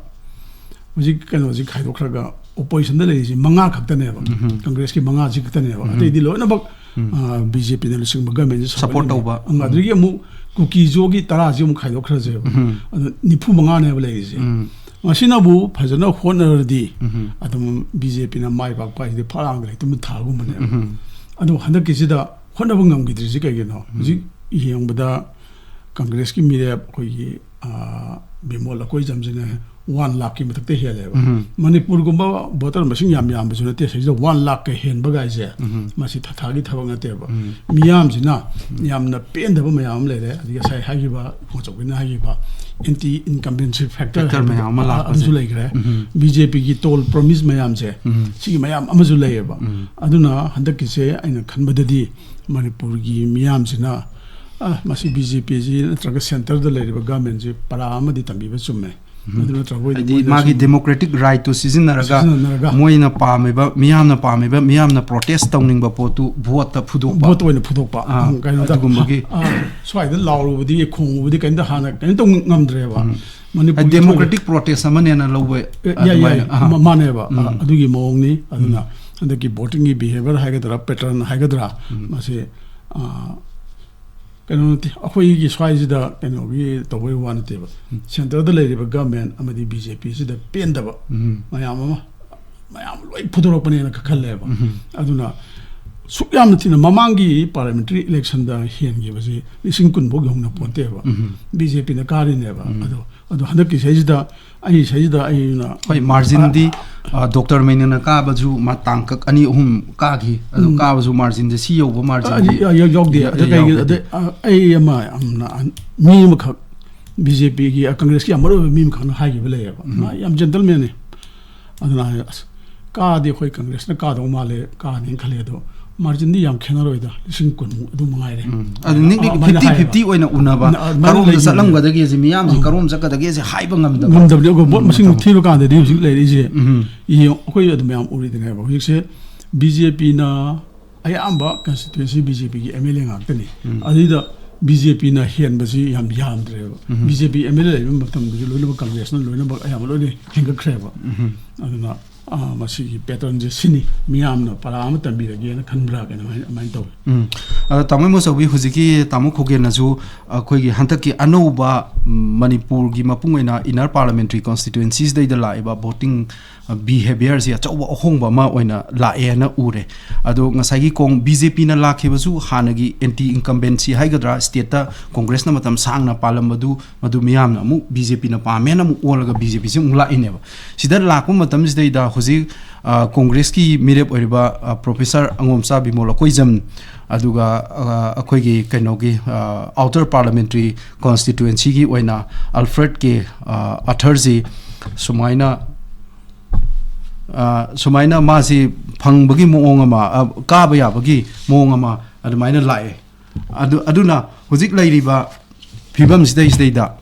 ꯍꯧꯖꯤꯛ ꯀꯩꯅꯣꯁꯤ ꯈꯥꯏꯗꯣꯛꯈ꯭ꯔꯒ ꯑꯣꯄꯣꯖꯤꯁꯟꯗ ꯂꯩꯔꯤꯁꯤ ꯃꯉꯥ ꯈꯛꯇꯅꯦꯕ꯫ ꯎꯝ꯫ ꯀꯪꯒ꯭ꯔꯦꯁꯀꯤ ꯃꯉꯥꯁꯤ ꯈꯛꯇꯅꯦꯕ꯫ ꯎꯝ꯫ ꯑꯇꯩꯗꯤ ꯂꯣꯏꯅꯃꯛ ꯎꯝ꯫ ꯕꯤ ꯖꯦ ꯄꯤꯅ ꯂꯨꯆꯤꯡꯕ ꯒꯃꯦꯟꯁꯤ Support ꯇꯧꯕ꯫ ꯑꯗꯨꯗꯒꯤ ꯑꯃꯨꯛ ꯀꯨꯀꯤꯖꯣꯒꯤ ꯇꯔꯥꯁꯤ ꯑꯃꯨꯛ ꯈꯥꯏꯗꯣꯛꯈ꯭ꯔꯁꯦꯕ꯫ ꯎꯝ꯫ ꯑꯗꯨ ꯅꯤꯐꯨ ꯃꯉꯥꯅꯦꯕ ꯂꯩꯔꯤꯁꯦ꯫ ꯎꯝ꯫ ꯃꯁꯤꯅꯕꯨ ꯐꯖꯅ ꯍꯣꯠꯅꯔꯗꯤ ꯎꯝ꯫ ꯑꯗꯨꯝ ꯕꯤ ꯖꯦ ꯄꯤꯅ ꯃꯥꯏ ꯄꯥꯛꯄ ꯍꯥꯏꯁꯤꯗꯤ ꯐꯛꯂꯥꯡꯗ ꯂꯩꯇꯨꯝꯗ ꯊꯥꯒꯨꯝꯕꯅꯦꯕ꯫ ꯎꯝ꯫ ꯑꯗꯣ ꯍꯟꯗꯛꯀꯤꯁꯤꯗ ꯍꯣꯠꯅꯕ ꯉꯝꯈꯤꯗ꯭ꯔꯤꯁꯤ ꯀꯩꯒꯤꯅꯣ? ꯍꯧꯖꯤꯛ ꯌꯦꯡꯕꯗ ꯀꯪꯒ꯭ꯔꯦꯁꯀꯤ ꯃꯤꯔꯦꯞ ꯑꯩꯈꯣꯏꯒꯤ, ꯑ, ꯕꯤꯃꯣꯜ ꯑꯀꯣꯏꯖꯝꯁꯤꯅ ꯋꯥꯟ ꯂꯥꯛꯀꯤ ꯃꯊꯛꯇ ꯍꯦꯜꯂꯦꯕ꯫ ꯎꯝ꯫ ꯃꯅꯤꯄꯨꯔꯒꯨꯝꯕ ꯚꯣꯇꯔ ꯃꯁꯤꯡ ꯌꯥꯝ ꯌꯥꯝꯕꯁꯨ ꯅꯠꯇꯦ, ꯁꯤꯗ ꯋꯥꯟ ꯂꯥꯛꯀ ꯍꯦꯟꯕ ꯀꯥꯏꯁꯦ ꯎꯝ꯫ ꯃꯁꯤ ꯊꯥꯊꯥꯒꯤ ꯊꯕꯛ ꯅꯠꯇꯦꯕ꯫ ꯎꯝ꯫ ꯃꯤꯌꯥꯝꯁꯤꯅ ꯌꯥꯝꯅ ꯄꯦꯟꯗꯕ ꯃꯌꯥꯝ ꯑꯃ ꯂꯩꯔꯦ꯫ ꯑꯗꯒꯤ ꯉꯁꯥꯏ ꯍꯥꯏꯈꯤꯕ, ꯃꯣꯆꯧꯕꯤꯅ ꯍꯥꯏꯈꯤꯕ ꯑꯦꯟꯇꯤ ꯏꯟꯀꯝꯕꯦꯟꯁꯤ ꯐꯦꯛꯇꯔ Factor ꯃꯌꯥꯝ ꯑꯃ ꯂꯥꯛꯄꯁꯦ꯫ ꯑꯗꯨꯁꯨ ꯂꯩꯈ꯭ꯔꯦ꯫ ꯎꯝ꯫ ꯕꯤ ꯖꯦ ꯄꯤꯒꯤ ꯇꯣꯜ ꯄ꯭ꯔꯣꯃꯤꯁ ꯃꯌꯥꯝꯁꯦ, ꯎꯝ꯫ ꯁꯤꯒꯤ ꯃꯌꯥꯝ ꯑꯃꯁꯨ ꯂꯩꯌꯦꯕ꯫ ꯎꯝ꯫ ꯑꯗꯨꯅ ꯍꯟꯗꯛꯀꯤꯁꯦ ꯑꯩꯅ ꯈꯟꯕꯗꯗꯤ ꯃꯅꯤꯄꯨꯔꯒꯤ ꯃꯤꯌꯥꯝꯁꯤꯅ, ꯑ, ꯃꯁꯤ ꯕꯤ ꯖꯦ ꯄꯤꯁꯤ ꯅꯠꯇ꯭ꯔꯒ ꯁꯦꯟꯇꯔꯗ ꯂꯩꯔꯤꯕ ꯒꯃꯦꯟꯁꯤ ꯄꯔꯥ ꯑꯃꯗꯤ ꯇꯝꯕꯤꯕ ꯆꯨꯝꯃꯦ꯫ ꯎꯝ꯫ ꯑꯗꯨ ꯅꯠꯇ꯭ꯔꯒ ꯑꯣꯏꯗꯤ ꯍꯥꯏꯗꯤ ꯃꯣꯏꯅ ꯃꯥꯒꯤ ꯁꯨꯝ ꯗꯦꯃꯣꯀ꯭ꯔꯦꯇꯤꯛ ꯔꯥꯏꯠꯇꯨ ꯁꯤꯖꯤꯟꯅꯔꯒ ꯁꯤꯖꯤꯟꯅꯔꯒ ꯃꯣꯏꯅ ꯄꯥꯝꯃꯤꯕ, ꯃꯤꯌꯥꯝꯅ ꯄꯥꯝꯃꯤꯕ, ꯃꯤꯌꯥꯝꯅ ꯄ꯭ꯔꯣꯇꯦꯁ ꯇꯧꯅꯤꯡꯕ ꯄꯣꯠꯇꯨ ꯚꯣꯠꯇ ꯐꯨꯗꯣꯛꯄ꯫ ꯚꯣꯠ ꯑꯣꯏꯅ ꯐꯨꯗꯣꯛꯄ꯫ ꯑꯥ, ꯎꯝ, ꯀꯩꯅꯣꯗ, ꯑꯗꯨꯒꯨꯝꯕꯒꯤ ꯑꯥ, ꯁ꯭ꯋꯥꯏꯗ ꯂꯥꯎꯔꯨꯕꯗꯤ, ꯈꯣꯡꯉꯨꯕꯗꯤ ꯀꯩꯝꯇ ꯍꯥꯟꯅ ꯀꯩꯅꯣ ꯇꯧ ꯉꯝꯗ꯭ꯔꯦꯕ꯫ ꯎꯝ꯫ ꯃꯅꯤꯄꯨꯔꯒꯤ ꯗꯦꯃꯣꯀ꯭ꯔꯦꯇꯤꯛ ꯄ꯭ꯔꯣꯇꯦꯁ ꯑꯃꯅꯦꯅ ꯂꯧꯕ ꯑꯦ, ꯌꯥꯏ, ꯌꯥꯏ꯫ ꯑꯗꯨꯃꯥꯏꯅ꯫ ꯑꯥ꯫ ꯃ-, ꯃꯥꯅꯦꯕ꯫ ꯎꯝ꯫ ꯑꯗꯨꯒꯤ ꯃꯑꯣꯡꯅꯤ꯫ ꯑꯗꯨꯅ ꯍꯟꯗꯛꯀꯤ ꯚꯣꯇꯤꯡꯒꯤ ꯕꯤꯍꯦꯕꯤꯌꯔ ꯍꯥꯏꯒꯗ꯭ꯔꯥ, ꯄꯦꯇꯔꯟ ꯍꯥꯏꯒꯗ꯭ꯔꯥ, ꯎꯝ꯫ ꯃꯁꯤ, ꯑꯥ, ꯀꯩꯅꯣ ꯅꯠꯇꯦ, ꯑꯩꯈꯣꯏꯒꯤ ꯁ꯭ꯋꯥꯏꯁꯤꯗ ꯀꯩꯅꯣꯒꯤ ꯇꯧꯕꯩ ꯋꯥ ꯅꯠꯇꯦꯕ꯫ ꯎꯝ꯫ ꯁꯦꯟꯇꯔꯗ ꯂꯩꯔꯤꯕ ꯒꯃꯦꯟ ꯑꯃꯗꯤ ꯕꯤ ꯖꯦ ꯄꯤꯁꯤꯗ ꯄꯦꯟꯗꯕ ꯎꯝ꯫ ꯃꯌꯥꯝ ꯑꯃ, ꯃꯌꯥꯝ ꯂꯣꯏ ꯐꯨꯗꯣꯔꯛꯄꯅꯦꯅ ꯈꯜꯂꯦꯕ꯫ ꯎꯝ꯫ ꯑꯗꯨꯅ ꯁꯨꯛ ꯌꯥꯝꯅ ꯊꯤꯅ ꯃꯃꯥꯡꯒꯤ ꯄꯥꯔꯂꯤꯌꯥꯃꯦꯟꯇꯔꯤ ꯏꯂꯦꯛꯁꯟꯗ ꯍꯦꯟꯈꯤꯕꯁꯤ ꯂꯤꯁꯤꯡ ꯀꯨꯟ ꯐꯥꯎ ꯌꯧꯅ ꯄꯣꯟꯇꯦꯕ꯫ ꯎꯝ꯫ ꯕꯤ ꯖꯦ ꯄꯤꯅ ꯀꯥꯔꯤꯅꯦꯕ꯫ ꯎꯝ꯫ ꯑꯗꯣ, ꯑꯗꯣ ꯍꯟꯗꯛꯀꯤ ꯁꯤꯗꯩꯁꯤꯗ, ꯑꯩ ꯁꯤꯗꯩꯁꯤꯗ ꯑꯩꯅ ꯍꯣꯏ, ꯃꯥꯔꯖꯤꯟꯗꯤ, ꯑ, ꯗꯣꯛꯇꯔ ꯃꯩꯅꯅ ꯀꯥꯕꯁꯨ ꯃꯥ ꯇꯥꯡꯀꯛ ꯑꯅꯤ ꯑꯍꯨꯝ ꯀꯥꯈꯤ꯫ ꯑꯗꯣ ꯎꯝ꯫ ꯀꯥꯕꯁꯨ ꯃꯥꯔꯖꯤꯟꯁꯦ ꯁꯤ ꯌꯧꯕ ꯑ, ꯃꯥꯔꯖꯤꯟꯗꯤ ꯌꯥ-, ꯌꯥꯎꯗꯦ꯫ ꯌꯥ-, ꯑꯗ ꯀꯩꯒꯤ-, ꯌꯥꯎꯗꯦ꯫ ꯑꯗ, ꯑ, ꯑꯩ ꯑꯃ ꯌꯥꯝꯅ, ꯃꯤ ꯑꯃꯈꯛ ꯕꯤ ꯖꯦ ꯄꯤꯒꯤ, ꯀꯪꯒ꯭ꯔꯦꯁꯀꯤ ꯌꯥꯝ ꯃꯔꯨ ꯑꯣꯏꯕ ꯃꯤ ꯑꯃꯈꯛꯅ ꯍꯥꯏꯈꯤꯕ ꯂꯩꯌꯦꯕ꯫ ꯃꯥ ꯌꯥꯝ ꯖꯦꯟꯇꯜꯃꯦꯟꯅꯤ꯫ ꯑꯗꯨꯅ ꯍꯥꯏ, "ꯑꯁ, ꯀꯥꯗꯤ ꯑꯩꯈꯣꯏ ꯀꯪꯒ꯭ꯔꯦꯁꯅ ꯀꯥꯗꯧ ꯃꯥꯜꯂꯦ, ꯀꯥꯅꯤꯅ ꯈꯜꯂꯦ, ꯑꯗꯣ ꯃꯥꯔꯖꯤꯟꯗꯤ ꯌꯥꯝ ꯈꯦꯠꯅꯔꯣꯏꯗ, ꯂꯤꯁꯤꯡ ꯀꯨꯟꯃꯨꯛ ꯑꯗꯨꯝ ꯃꯉꯥꯏꯔꯦ"꯫ ꯎꯝ꯫ ꯑꯗꯨ ꯅꯤꯛ ꯅꯤꯛ ꯑꯗꯨꯃꯥꯏꯅ ꯐꯤꯐꯇꯤ ꯍꯥꯏꯌꯦꯕ꯫ ꯐꯤꯐꯇꯤ ꯑꯣꯏꯅ ꯎꯅꯕ, ꯑꯗꯨꯃꯥꯏꯅ ꯀꯔꯣꯝꯗ ꯂꯩꯈꯤꯕꯅꯦꯕ꯫ ꯆꯠꯂꯝꯒꯗꯒꯦꯁꯦ, ꯃꯤꯌꯥꯝꯁꯤ ꯑꯥ꯫ ꯀꯔꯣꯝ ꯆꯠꯀꯗꯒꯦꯁꯦ ꯍꯥꯏꯕ ꯉꯝꯗꯕ ꯉꯝꯗꯕꯅꯤ꯫ ꯑꯗꯨꯒ ꯚꯣꯠ ꯎꯝ, ꯃꯁꯤꯡ ꯃꯇꯝ꯫ ꯊꯤꯕ ꯀꯥꯟꯗꯗꯤ ꯍꯧꯖꯤꯛ ꯂꯩꯔꯛꯏꯁꯦ, ꯎꯝ꯫ ꯌꯦꯡꯉꯣ, ꯑꯩꯈꯣꯏ ꯑꯗꯨ ꯃꯌꯥꯝ ꯎꯔꯤꯗꯨꯅꯦꯕ꯫ ꯍꯧꯖꯤꯛꯁꯦ ꯕꯤ ꯖꯦ ꯄꯤꯅ ꯑꯌꯥꯝꯕ ꯀꯟꯁꯇꯤꯇ꯭ꯋꯦꯟꯁꯤ ꯕꯤ ꯖꯦ ꯄꯤꯒꯤ ꯑꯦꯝ ꯑꯦꯜ ꯑꯦ ꯉꯥꯛꯇꯅꯤ꯫ ꯎꯝ꯫ ꯑꯗꯨꯗ ꯕꯤ ꯖꯦ ꯄꯤꯅ ꯍꯦꯟꯕꯁꯤ ꯌꯥꯝ ꯌꯥꯝꯗ꯭ꯔꯦꯕ꯫ ꯎꯝ꯫ B J P M L A ꯂꯩꯕ ꯃꯇꯝꯗꯁꯨ ꯂꯣꯏꯅꯃꯛ ꯀꯪꯒ꯭ꯔꯦꯁꯅ ꯂꯣꯏꯅꯃꯛ ꯑꯌꯥꯝꯕ ꯂꯣꯏꯅ ꯍꯦꯟꯒꯠꯈ꯭ꯔꯦꯕ꯫ ꯎꯝ꯫ ꯑꯗꯨꯅ, ꯑꯥ, ꯃꯁꯤꯒꯤ ꯄꯦꯇꯔꯟꯁꯦ ꯁꯤꯅꯤ, ꯃꯤꯌꯥꯝꯅ ꯄꯔꯥ ꯑꯃ ꯇꯝꯕꯤꯔꯒꯦꯅ ꯈꯟꯕ꯭ꯔꯥ ꯀꯩꯅꯣ ꯍꯥꯏꯅ ꯑꯗꯨꯃꯥꯏꯅ ꯇꯧꯋꯤ꯫ ꯎꯝ꯫ ꯑꯗꯣ ꯇꯥꯃꯣ ꯏꯃꯣꯆꯧꯕꯤ, ꯍꯧꯖꯤꯛꯀꯤ ꯇꯥꯃꯣ ꯈꯣꯒꯦꯟꯅꯁꯨ ꯑꯩꯈꯣꯏꯒꯤ ꯍꯟꯗꯛꯀꯤ ꯑꯅꯧꯕ, ꯎꯝ, ꯃꯅꯤꯄꯨꯔꯒꯤ ꯃꯄꯨꯡ ꯑꯣꯏꯅ inner parliamentary constituencies ꯗꯩꯗ ꯂꯥꯛꯏꯕ voting, ꯑ, behaviour ꯁꯤ ꯑꯆꯧꯕ ꯑꯍꯣꯡꯕ ꯑꯃ ꯑꯣꯏꯅ ꯂꯥꯛꯑꯦꯅ ꯎꯔꯦ꯫ ꯑꯗꯣ ꯉꯁꯥꯏꯒꯤ ꯀꯣꯡ-, ꯕꯤ ꯖꯦ ꯄꯤꯅ ꯂꯥꯛꯈꯤꯕꯁꯨ ꯍꯥꯟꯅꯒꯤ anti incumbency ꯍꯥꯏꯒꯗ꯭ꯔꯥ, state ꯇ ꯀꯣꯡꯒ꯭ꯔꯦꯁꯅ ꯃꯇꯝ ꯁꯥꯡꯅ ꯄꯥꯜꯂꯝꯕꯗꯨ, ꯃꯗꯨ ꯃꯤꯌꯥꯝꯅ ꯑꯃꯨꯛ ꯕꯤ ꯖꯦ ꯄꯤꯅ ꯄꯥꯝꯃꯦꯅ ꯑꯃꯨꯛ ꯑꯣꯜꯂꯒ ꯕꯤ ꯖꯦ ꯄꯤꯁꯤ ꯑꯃꯨꯛ ꯂꯥꯛꯏꯅꯦꯕ꯫ ꯁꯤꯗ ꯂꯥꯛꯄ ꯃꯇꯝꯁꯤꯗꯩꯗ ꯍꯧꯖꯤꯛ, ꯑ, ꯀꯣꯡꯒ꯭ꯔꯦꯁꯀꯤ ꯃꯤꯔꯦꯞ ꯑꯣꯏꯔꯤꯕ, ꯑ, ꯄ꯭ꯔꯣꯐꯦꯁꯔ ꯑꯉꯣꯝꯆꯥ ꯕꯤꯃꯣꯜ ꯑꯀꯣꯏꯖꯝ, ꯑꯗꯨꯒ, ꯑ, ꯑꯩꯈꯣꯏꯒꯤ ꯀꯩꯅꯣꯒꯤ, ꯑ, outer parliamentary constituency ꯒꯤ ꯑꯣꯏꯅ ꯑꯜꯐ꯭ꯔꯦꯗ ꯀꯦ, ꯑ, ꯑꯊꯔꯁꯤ ꯁꯨꯃꯥꯏꯅ, ꯑ, ꯁꯨꯃꯥꯏꯅ ꯃꯥꯁꯤ ꯐꯪꯕꯒꯤ ꯃꯑꯣꯡ ꯑꯃ, ꯑ, ꯀꯥꯕ ꯌꯥꯕꯒꯤ ꯃꯑꯣꯡ ꯑꯃ ꯑꯗꯨꯃꯥꯏꯅ ꯂꯥꯛꯑꯦ꯫ ꯑꯗꯨ, ꯑꯗꯨꯅ ꯍꯧꯖꯤꯛ ꯂꯩꯔꯤꯕ ꯐꯤꯕꯝꯁꯤꯗꯩꯁꯤꯗꯩꯗ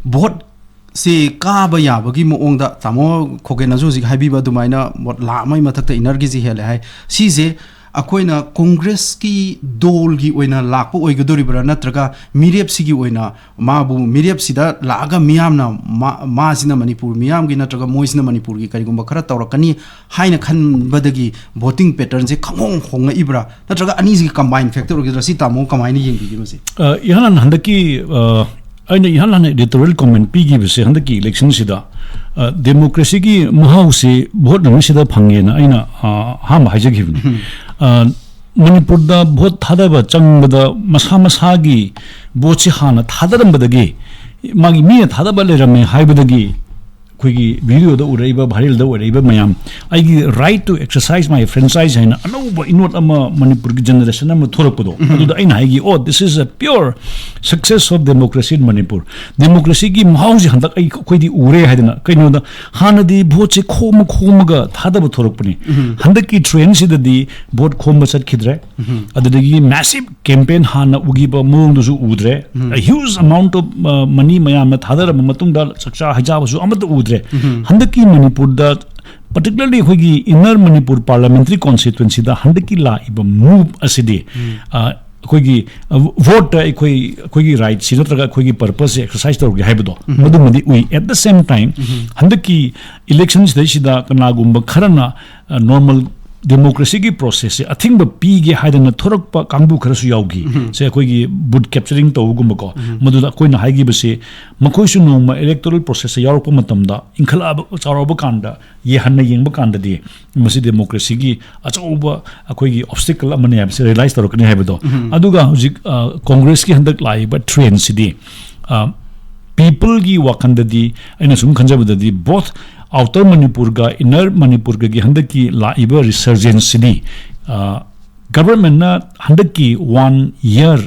ꯚꯣꯠꯁꯤ ꯀꯥꯕ ꯌꯥꯕꯒꯤ ꯃꯑꯣꯡꯗ ꯇꯥꯃꯣ ꯈꯣꯒꯦꯟꯅꯁꯨ ꯍꯧꯖꯤꯛ ꯍꯥꯏꯕꯤꯕ ꯑꯗꯨꯃꯥꯏꯅ ꯚꯣꯠ ꯂꯥꯈ ꯑꯃꯒꯤ ꯃꯊꯛꯇ inner ꯒꯤꯁꯤ ꯍꯦꯜꯂꯦ ꯍꯥꯏ꯫ ꯁꯤꯁꯦ ꯑꯩꯈꯣꯏꯅ ꯀꯣꯡꯒ꯭ꯔꯦꯁꯀꯤ ꯗꯣꯜꯒꯤ ꯑꯣꯏꯅ ꯂꯥꯛꯄ ꯑꯣꯏꯒꯗꯣꯔꯤꯕ꯭ꯔꯥ, ꯅꯠꯇ꯭ꯔꯒ ꯃꯤꯔꯦꯞꯁꯤꯒꯤ ꯑꯣꯏꯅ ꯃꯥꯕꯨ ꯃꯤꯔꯦꯞꯁꯤꯗ ꯂꯥꯛꯑꯒ ꯃꯤꯌꯥꯝꯅ ꯃꯥ-, ꯃꯥꯁꯤꯅ ꯃꯅꯤꯄꯨꯔ ꯃꯤꯌꯥꯝꯒꯤ ꯅꯠꯇ꯭ꯔꯒ ꯃꯣꯏꯁꯤꯅ ꯃꯅꯤꯄꯨꯔꯒꯤ ꯀꯔꯤꯒꯨꯝꯕ ꯈꯔ ꯇꯧꯔꯛꯀꯅꯤ ꯍꯥꯏꯅ ꯈꯟꯕꯗꯒꯤ voting pattern ꯁꯦ ꯈꯪꯍꯣꯡ ꯍꯣꯡꯉꯛꯏꯕ꯭ꯔꯥ, ꯅꯠꯇ꯭ꯔꯒ ꯑꯅꯤꯁꯤꯒꯤ combine factor ꯑꯣꯏꯒꯗ꯭ꯔꯥ? ꯁꯤ ꯇꯥꯃꯣ ꯀꯃꯥꯏꯅ ꯌꯦꯡꯕꯤꯒꯦ ꯃꯁꯤ? ꯑ, ꯏꯍꯥꯟ ꯍꯥꯟꯅ ꯍꯟꯗꯛꯀꯤ, ꯑ, ꯑꯩꯅ ꯏꯍꯥꯟ ꯍꯥꯟꯅ editorial comment ꯄꯤꯈꯤꯕꯁꯦ ꯍꯟꯗꯛꯀꯤ election ꯁꯤꯗ, ꯑ, democracy ꯒꯤ ꯃꯍꯥꯎꯁꯤ vote ꯅꯨꯃꯤꯠꯁꯤꯗ ꯐꯪꯉꯦꯅ ꯑꯩꯅ, ꯑ, ꯑꯍꯥꯟꯕ ꯍꯥꯏꯖꯈꯤꯕꯅꯤ꯫ ꯎꯝ꯫ ꯑ, ꯃꯅꯤꯄꯨꯔꯗ vote ꯊꯥꯗꯕ ꯆꯪꯕꯗ ꯃꯁꯥ ꯃꯁꯥꯒꯤ vote ꯁꯤ ꯍꯥꯟꯅ ꯊꯥꯗꯔꯝꯕꯗꯒꯤ, ꯃꯥꯒꯤ ꯃꯤꯅ ꯊꯥꯗꯕ ꯂꯩꯔꯝꯃꯦ ꯍꯥꯏꯕꯗꯒꯤ ꯑꯩꯈꯣꯏꯒꯤ ꯚꯤꯗꯤꯑꯣꯗ ꯎꯔꯛꯏꯕ, ꯚꯥꯏꯔꯦꯜꯗ ꯎꯔꯛꯏꯕ ꯃꯌꯥꯝ, ꯑꯩꯒꯤ right to exercise my franchise ꯍꯥꯏꯅ ꯑꯅꯧꯕ ꯏꯅꯣꯠ ꯑꯃ ꯃꯅꯤꯄꯨꯔꯒꯤ ꯖꯦꯅꯦꯔꯦꯁꯟ ꯑꯃ ꯊꯣꯔꯛꯄꯗꯣ, ꯑꯗꯨꯗ ꯑꯩꯅ ꯍꯥꯏꯒꯤ, "Oh, this is a pure success of democracy in Manipur." ꯗꯦꯃꯣꯀ꯭ꯔꯦꯁꯤꯒꯤ ꯃꯍꯥꯎꯁꯦ ꯍꯟꯗꯛ ꯑꯩ, ꯑꯩꯈꯣꯏꯗꯤ ꯎꯔꯦ ꯍꯥꯏꯗꯅ꯫ ꯀꯩꯅꯣꯗ, ꯍꯥꯟꯅꯗꯤ ꯚꯣꯠꯁꯦ ꯈꯣꯝꯃ ꯈꯣꯝꯃꯒ ꯊꯥꯗꯕ ꯊꯣꯔꯛꯄꯅꯤ꯫ ꯍꯟꯗꯛꯀꯤ ꯇ꯭ꯔꯦꯟꯁꯤꯗꯗꯤ ꯚꯣꯠ ꯈꯣꯝꯕ ꯆꯠꯈꯤꯗ꯭ꯔꯦ꯫ ꯑꯗꯨꯗꯒꯤ massive campaign ꯍꯥꯟꯅ ꯎꯈꯤꯕ ꯃꯑꯣꯡꯗꯨꯁꯨ ꯎꯗ꯭ꯔꯦ꯫ A huge amount of, uh, money ꯃꯌꯥꯝꯅ ꯊꯥꯗꯔꯕ ꯃꯇꯨꯡꯗ ꯆꯥꯛꯆꯥ ꯍꯩꯖꯥꯕꯁꯨ ꯑꯃꯠꯇ ꯎꯗ꯭ꯔꯦ꯫ ꯍꯟꯗꯛꯀꯤ ꯃꯅꯤꯄꯨꯔꯗ, particularly ꯑꯩꯈꯣꯏꯒꯤ Inner Manipur Parliamentary Constituencyꯗ ꯍꯟꯗꯛꯀꯤ ꯂꯥꯛꯏꯕ move ꯑꯁꯤꯗꯤ, ꯑ, ꯑꯩꯈꯣꯏꯒꯤ, ꯑ, ꯚꯣꯠꯇ ꯑꯩꯈꯣꯏ, ꯑꯩꯈꯣꯏꯒꯤ rightꯁꯤ ꯅꯠꯇ꯭ꯔꯒ ꯑꯩꯈꯣꯏꯒꯤ purposeꯁꯦ exercise ꯇꯧꯔꯒꯦ ꯍꯥꯏꯕꯗꯣ, ꯃꯗꯨꯃꯗꯤ ꯎꯏ꯫ At the same time, ꯍꯟꯗꯛꯀꯤ election ꯁꯤꯗꯩꯁꯤꯗ ꯀꯅꯥꯒꯨꯝꯕ ꯈꯔꯅ, ꯑ, normal democracyꯒꯤ processꯁꯦ ꯑꯊꯤꯡꯕ ꯄꯤꯒꯦ ꯍꯥꯏꯗꯅ ꯊꯣꯔꯛꯄ ꯀꯥꯡꯕꯨ ꯈꯔꯁꯨ ꯌꯥꯎꯈꯤ꯫ ꯁꯦ ꯑꯩꯈꯣꯏꯒꯤ booth capturing ꯇꯧꯕꯒꯨꯝꯕꯀꯣ, ꯃꯗꯨꯗ ꯑꯩꯈꯣꯏꯅ ꯍꯥꯏꯈꯤꯕꯁꯤ, ꯃꯈꯣꯏꯁꯨ ꯅꯣꯡꯃ electoral processꯁꯦ ꯌꯥꯎꯔꯛꯄ ꯃꯇꯝꯗ, ꯏꯟꯈꯠꯂꯛꯑꯕ, ꯆꯥꯎꯔꯛꯑꯕ ꯀꯥꯟꯗ, ꯌꯦ-, ꯍꯟꯅ ꯌꯦꯡꯕ ꯀꯥꯟꯗꯗꯤ, ꯃꯁꯤ democracyꯒꯤ ꯑꯆꯧꯕ ꯑꯩꯈꯣꯏꯒꯤ obstacle ꯑꯃꯅꯤ ꯍꯥꯏꯕꯁꯤ realize ꯇꯧꯔꯛꯀꯅꯤ ꯍꯥꯏꯕꯗꯣ꯫ ꯑꯗꯨꯒ ꯍꯧꯖꯤꯛ, ꯑ, Congressꯀꯤ ꯍꯟꯗꯛ ꯂꯥꯛꯏꯕ trendꯁꯤꯗꯤ, ꯑ, peopleꯒꯤ ꯋꯥꯈꯜꯗꯗꯤ, ꯑꯩꯅ ꯁꯨꯝ ꯈꯟꯖꯕꯗꯗꯤ, both Outer Manipurꯒ Inner Manipurꯒꯒꯤ ꯍꯟꯗꯛꯀꯤ ꯂꯥꯛꯏꯕ resurgenceꯁꯤꯗꯤ, ꯑ, governmentꯅ ꯍꯟꯗꯛꯀꯤ one year,